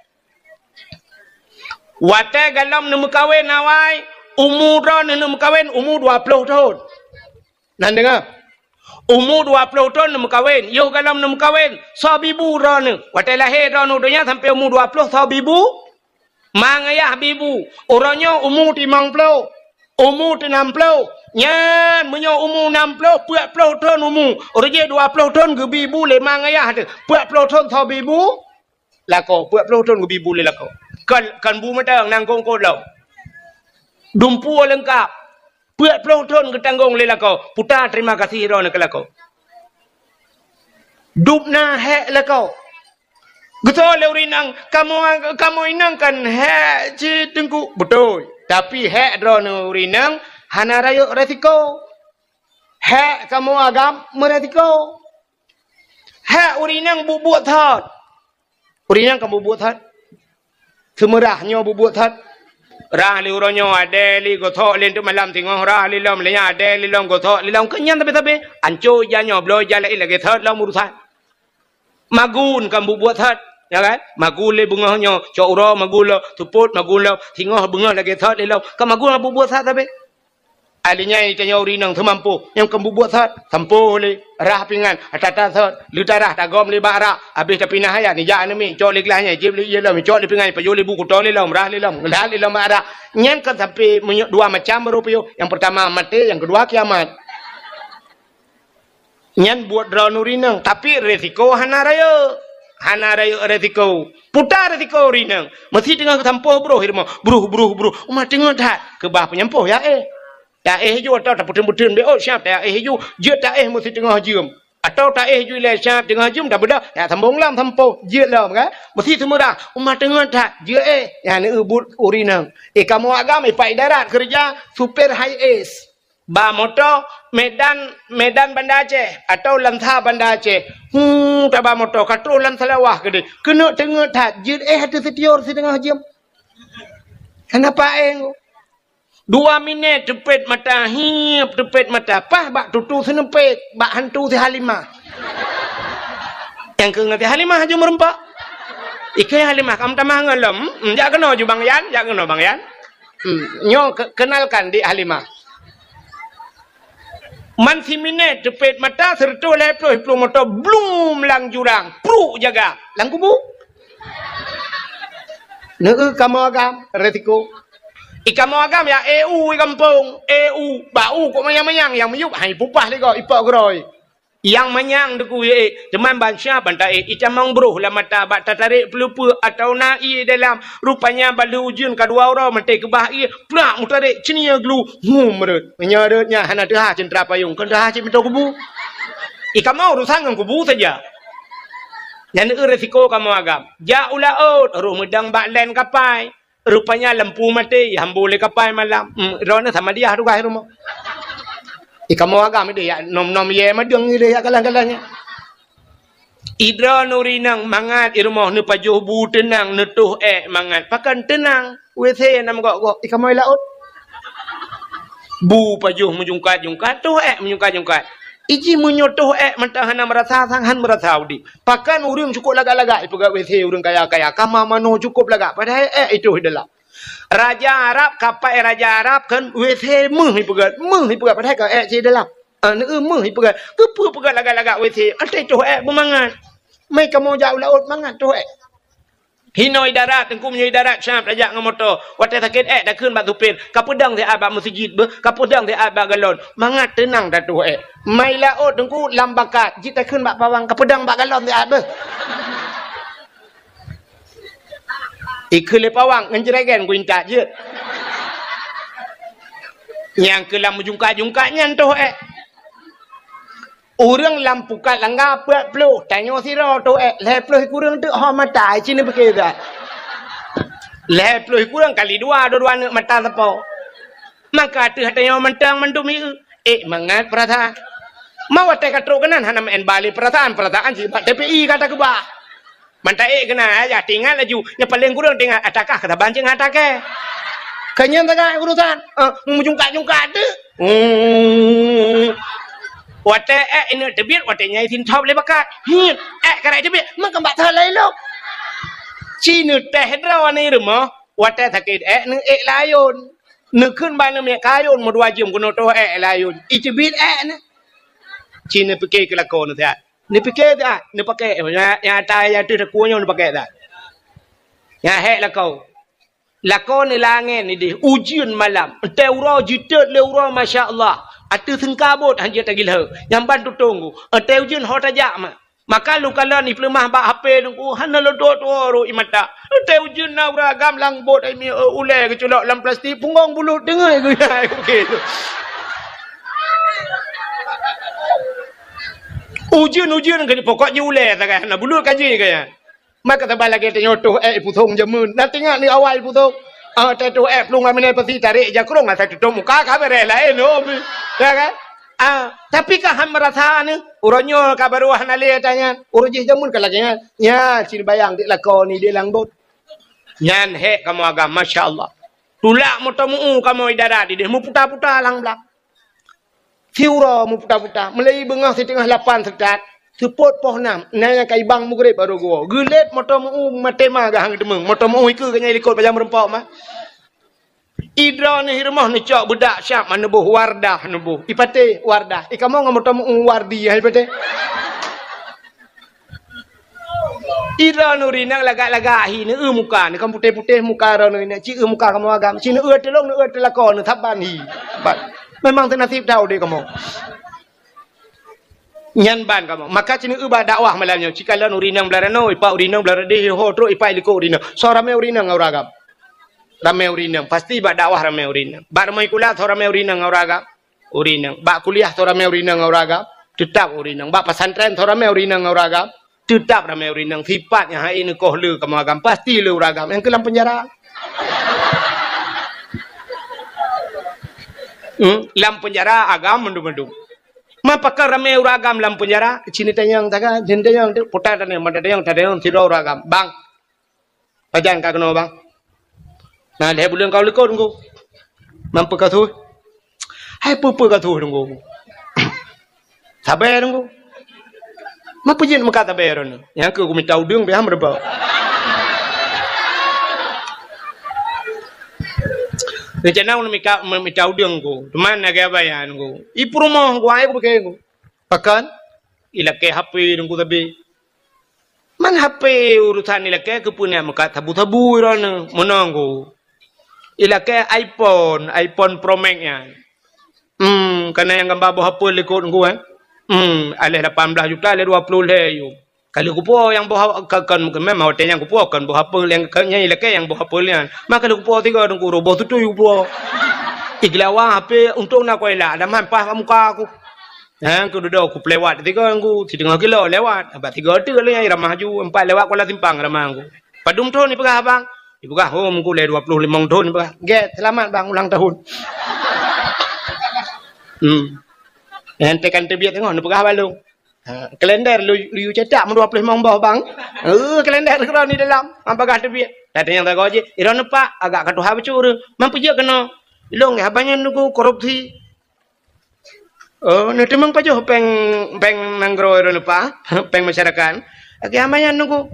Watèe galom neumeukawen awai, umu droeneuh neumeukawen umu dua ploh thon. Nan deungö. Umu dua ploh thon neumeukawen, yoh galom neumeukawen, soe bibu droeneuh. Watèe lahé droeneuh donya sampoe umu dua ploh, soe bibu? Ma ayah bibu. Uroe nyoe umu limong ploh, umu nam ploh. Nyan meunyoe umu nam ploh, peuet ploh thon umu. Ureueng jih dua ploh thon geubi bu lé ma ayah teuh. Peuet ploh thon soe bibu? Lakoe, peuet ploh thon geubi bu lé lakoe. Kon, kon bu mantong, nangkong kot lom. Dumpeue leungkap. Peuet ploh thon geutanggong lé lakoe. Puta terima kasih droeneuh keu lakoe. Dub na hèk lakoe. Geusoe lé ureueng inong, kamoe, kamoe inong kan hèk cit Teungku. Beutôi. Tapi hèk droeneuh ureueng inong hana rayeuk resiko. Hèk kamoe agam meuresiko. Hèk ureueng inong buet-buet that. Ureueng inong ka buet-buet that. Seumeurah nyoe buet-buet that. Rah lé uroe nyoe, adèe lé gosok lé teuk malam singoh, rah lé lom lé nyan, adèe lé lom gosok lé lom. Keu nyan sabe-sabe. Anco ija nyoe, bloe ija laén lagèe that lom urusan. Magun ka buet-buet that. Ya kan? Magul lé beungoh nyoe, cok uroe magul lom, seupôt magul lom, singoh beungoh lagèe sot lé lom. Ka magul bubuet sat sabe. Ai lheuh nyan tanyoe ureueng inong seumampôh, nyang kon bubuet sat, sampôh lé, rhah pingan, ata-ata sot, lheuh tarhah tagom lé bak rak, abéh tapinah ayat, nijak aneuk miet, cok lé glah nyan, jieb lé ié lom, cok lé pingan, pajoh lé bu, kuto lé lom, rhah lé lom, ngeulhat lé lom bak rak. Nyan kan sampoe meunyoe dua macam baru piôh. Nyang peurtama maté, nyang keudua kiamat. Nyan buet droeneuh ureueng inong, tapi resiko hana rayeuk. Hana rayeuk resiko. Puta resiko ureueng inong. Meusi teungoh geusampôh broh i rumoh. Broh, broh, broh. Uma teungoh that. Keubah peunyampôh ya éh. Ta éh ju atau tapeuteun-peuteun B O siap ta éh ju. Jeuet ta éh meusi teungoh jeuem. Atau ta éh ju ilèe siap teungoh jeuem tabeudoh. Ya sambông lom sampôh. Jeuet lom kan. Meusi seumeurah. Uma teungoh that. Jeuet éh. Ya neubuet ureueng inong. Eh kamoe agam, eh, Pak Idarat keureuja supir high S. Ba moto Medan, Medan Banda Aceh atau Lansa Banda Aceh. Hu, taba moto ka troh lam Seulawah keudeh. Keuneuk teungeut that, jeuet éh ateueh sitior siteungoh jeuem. Kenapa éh? Dua minèt teupet mata, hiep teupet mata, paih bak tutoe seuneupet, bak hantu si Halimah. Nyang keu ngon si Halimah aju meureumpok. Ikeu Halimah, kamoe tamah ngon lom. Hmm, jak keunoe ju Bang Yan, jak keunoe Bang Yan. Hmm, nyoe ke-, kenalkan Dik Halimah. Man siminèt teupet mata, seureutôh lhèe ploh, ploh moto, blum lam jurang, pruk jaga, lam kubu. Neu kamoe agam, resiko. I kamoe agam ya, eh, u i gampông, eh, u, bak u kok manyang-manyang, nyang miyueb, hai pupah lé gob, ipok geurôi. Nyang manyang Teungku, eh, teuma ban siap ban ta éh, itamong broh lam mata bak tatarek peuleupeue atawa na ié dalam. Rupanya ban lheueh ujeuen ka dua uroe maté keubah ié, plak meutarek ceunie glu, hum rhot. Meunyoe rhot nyan hana teuhah cit trap payong, kon teuhah cit meutoe kubu. I kamoe urusan ngon kubu saja. Nyan eu resiko kamoe agam. Jak u laôt, roh meudong bak len kapai. Rupanya lampu maté, hambô lé kapai malam. Hmm, droeneuh sama dia tugaih rumoh. I kamoe agam ideh, ya nom-nom ye madeueng ideh, ya kalan-kalan nyan. I droeneuh ureueng inong mangat i rumoh neupajoh bu teunang, neutoh ék mangat. Pakon teunang, W C nam gok-gok, i kamoe laôt. Bu pajoh meujungkat-jungkat, toh ék meujungkat-jungkat. Iji meunyoe toh ék mantong hana meurasa, sang han meurasa udeb. Pakon ureueng cukôp lagak-lagak ipeugöt W C ureueng kaya-kaya, kama manoe cukôp lagak, padahai ék itoh i dalam. Raja Arab, kapai raja Arab kan W C meuh ipeugöt, meuh ipeugöt, padahai ka ék cit dalam. Ah, neu meuh ipeugöt, keupeue peugöt lagak-lagak W C, até toh ék beumangat. Mai kamoe jak u laôt mangat toh ék. Hinoe i darat, Teungku, meunyoe i darat siap tajak ngon moto. Watèe sakét ék takheun bak supir, kapeudong siat bak meuseujid beuh, kapeudong siat bak galon. Mangat teunang tatoh ék. Mai laôt, Teungku, lam bakat, jeuet takheun bak pawang, kapeudong bak galon siat beuh. Ikheun lé pawang, ngon jregen kuintat jeuet. Nyang keu lam meujungkat-jungkat nyan toh ék. Ureueng lam pukat langga peuet ploh, tanyoe sidroe toh ék, lhèe ploh kureueng teuk ho mata, ci neupike that. Lhèe ploh kureueng kali dua, dua-dua aneuk mata sapo. Maka ateueh tanyoe mantong mandum ieu, ék mangat peurasaan. Ma watèe ka trok keunan hana meu'en bale peurasaan, peurasaan sibat T P I ka takeubah. Mantong ék keunan, ayah teuingat laju. Nyang paleng kureueng teuingat, atakah keu saban cit ngon atakèe. Keu nyan sagai urusan. Eh, meujungkat-jungkat teuk. Hmm. Watèe ék ineuk teubiet, watèe nyan isinthop lé bakat. Hiet, ék karai teubiet, meukeumbat that lom. Ci neutéh droe aneuk rumoh, watèe sakét ék neuék layôn. Neukheun bak aneuk miet kayôn meudua jeuem keunoe toh ék layôn. Iteubiet ék nyan. Ci neupike keu lakoe neuh siat. Neupike that, neupakèk, nyang, nyang ata nyang ateueh takue nyoe neupakèk that. Nyang hék lakoe. Lakoe neulangèe ideh, ujeuen malam. Watèe uroe jiteuet lé uroe, masya Allah. Ateueh seungkabot han jeuet tagilheu. Nyang ban tutông ku. Watèe ujeuen ho tajak ma. Maka lôn kalon ipeuleumah bak H P lôn ku, hana lôn tuwoe-tuwoe rot i mata. Watèe ujeuen na ureueng agam lam bot, ai mi, ulèe geuculok lam plastik, punggong bulut deungoe geuya. Ujeuen-ujeuen ka jipokok ji ulèe sagai, hana bulut ka ji kaya. Maka saban lagèe tanyoe toh ék ipusong jameun. Na teuingat ni awai ipusong. Ah, teuh toh ék plueng lam inan pasi tarek jakrong asai tutup muka ka beureh laén, oh. Ya kan? Ah, tapi ka han meurasa ni. Uroe nyoe ka barô hana lé ata nyan. Uroe jih jameun ka lagèe nyan. Nyan, ci neubayang di lakoe ni di lam bot. Nyan hék kamoe agam, masya Allah. Tulak moto meu kamoe i darat ideh, meuputa-puta lam blang. Siuroe meuputa-puta, meulai beungoh siteungoh lapan seutôt. Seupôt poh nam, na nyang ka ibang mugreb baru geuwoe. Geulet moto meu-u maté ma geuhang teumeung. Moto meu-u ikeue geuh nyang likot bajang meureumpok ma. Idroe neuh i rumoh neucok beudak siap ma neuboh Wardah neuboh. Ipatéh Wardah. Ikamoe ngon moto meu-u Wardi hai patéh. Idroe nuri nang lagak-lagak hi neueu muka, neukan putéh-putéh muka droe nuri nang ci eu muka kamoe agam. Ci neueu teulông neueu teulako neusaban hi. Ban. Memang teunasib tau deh kamoe. Nyan ban kamoe. Maka ci neueu bak dakwah malam nyoe. Ci kalon uri nang blah ranoe, ipak uri nang blah radeh, ho trok ipak ilikot uri nang. Soe ramé uri nang ngon ureueng agam. Ramé uri nang. Pasti bak dakwah ramé uri nang. Bak rumoh sikula soe ramé uri nang ngon ureueng agam. Uri nang. Bak kuliah soe ramé uri nang ngon ureueng agam. Teutap uri nang. Bak pesantren soe ramé uri nang ngon ureueng agam. Teutap ramé uri nang. Sipat nyang hai neukoh le kamoe agam. Pasti le ureueng agam. Nyang keu lam penjara. Hmm? Lam penjara agam mandum-mandum. Ma pakon ramé ureueng agam lam penjara, ci neutanyong taga, ci neutanyong tu, puta tanyong, mata tanyong, tanyong sidroe ureueng agam. Bang, pajan ka keunoe, Bang? Na lhèe buleuen ka u likot, Teungku. Man peue ka su? Hai peue-peue ka su, Teungku. Sabe, Teungku. Man peue jeuet meukat sabe droeneuh? Nyang keu kumita udeueng pih han meureubah. Rencana ulôn mika, meumita udeueng ku, teuma lagèe abaya ku. I peurumoh ku, ai ku bukée ku. Pakon? Ilakée H P dong ku sabe. Man H P urusan ilakée keupeue na meukat sabu-sabu droeneuh meunong ku. Ilakée iPhone, iPhone Pro Max nyan. Hmm, kana nyang gamba boh apel likot ku, eh. Hmm, aleh lapan belas juta, aleh dua puluh lhèe yum. Ka lheueh kupuwoe nyang boh ha-, ka, kon, memang watèe nyan kupuwoe kon boh apel nyang ka, nyang ilakée nyang boh apel nyan. Ma ka lheueh kupuwoe sigoe Teungku, roh boh tutui kupuwoe. Igeulawa H P untông na kuela, ada man paih bak muka ku. Nyang keududoe kupeuliwat sigoe Teungku, siteungoh kilo lewat. Bak sigoe teuk lé nyang iramah ju, empat lewat kuala simpang ramah ku. Padum thon ipeugah abang? Ipeugah, "Oh, Teungku lé dua puluh limong thon," ipeugah. "Gét, seulamat bang ulang tahun." Hmm. Nyang tekan teubiet teungoh neupeugah balong. Ha, kalender lu, lu cetak meudua ploh limong boh, Bang. Eh, kalender keudroe di dalam. Ha, bagah teubiet. Dah tanyong sagoe jih, "Droeneuh Pak, agak ka tuha bacut ureueng. Man peue jeuet keunoe?" "Ilôn, haba nyan Teungku korupsi." "Oh, neuteumeung pajoh péng, péng nanggroe droeneuh Pak, péng masyarakat?" "Lagèe haba nyan Teungku."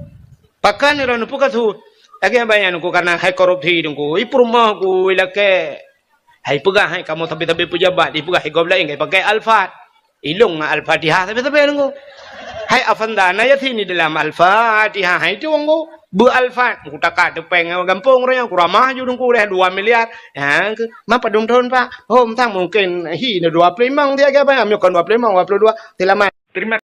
"Pakon droeneuh peue ka su?" "Lagèe haba nyan Teungku, kareuna hai korupsi Teungku. I peurumoh ku ilakée." Hai peugah, hai kamoe sabe-sabe peujabat, ipeugah igob laén, kai pakai Alphard. Ilôn ngon Al-Fatihah sabe-sabe Teungku. Hai Avanda, na Yasin di dalam Al-Fatihah, hai tu Teungku. Beu Alphard, kutaka teupeng gampông ureueng nyan, kuramah ju Teungku lé dua miliar. Ha, ke, ma padum thon, Pak? Hom sang mungken hi na dua ploh limong dia ke, Pak? Meunyoe kon dua ploh limong, dua puluh dua. Seulamat. Terima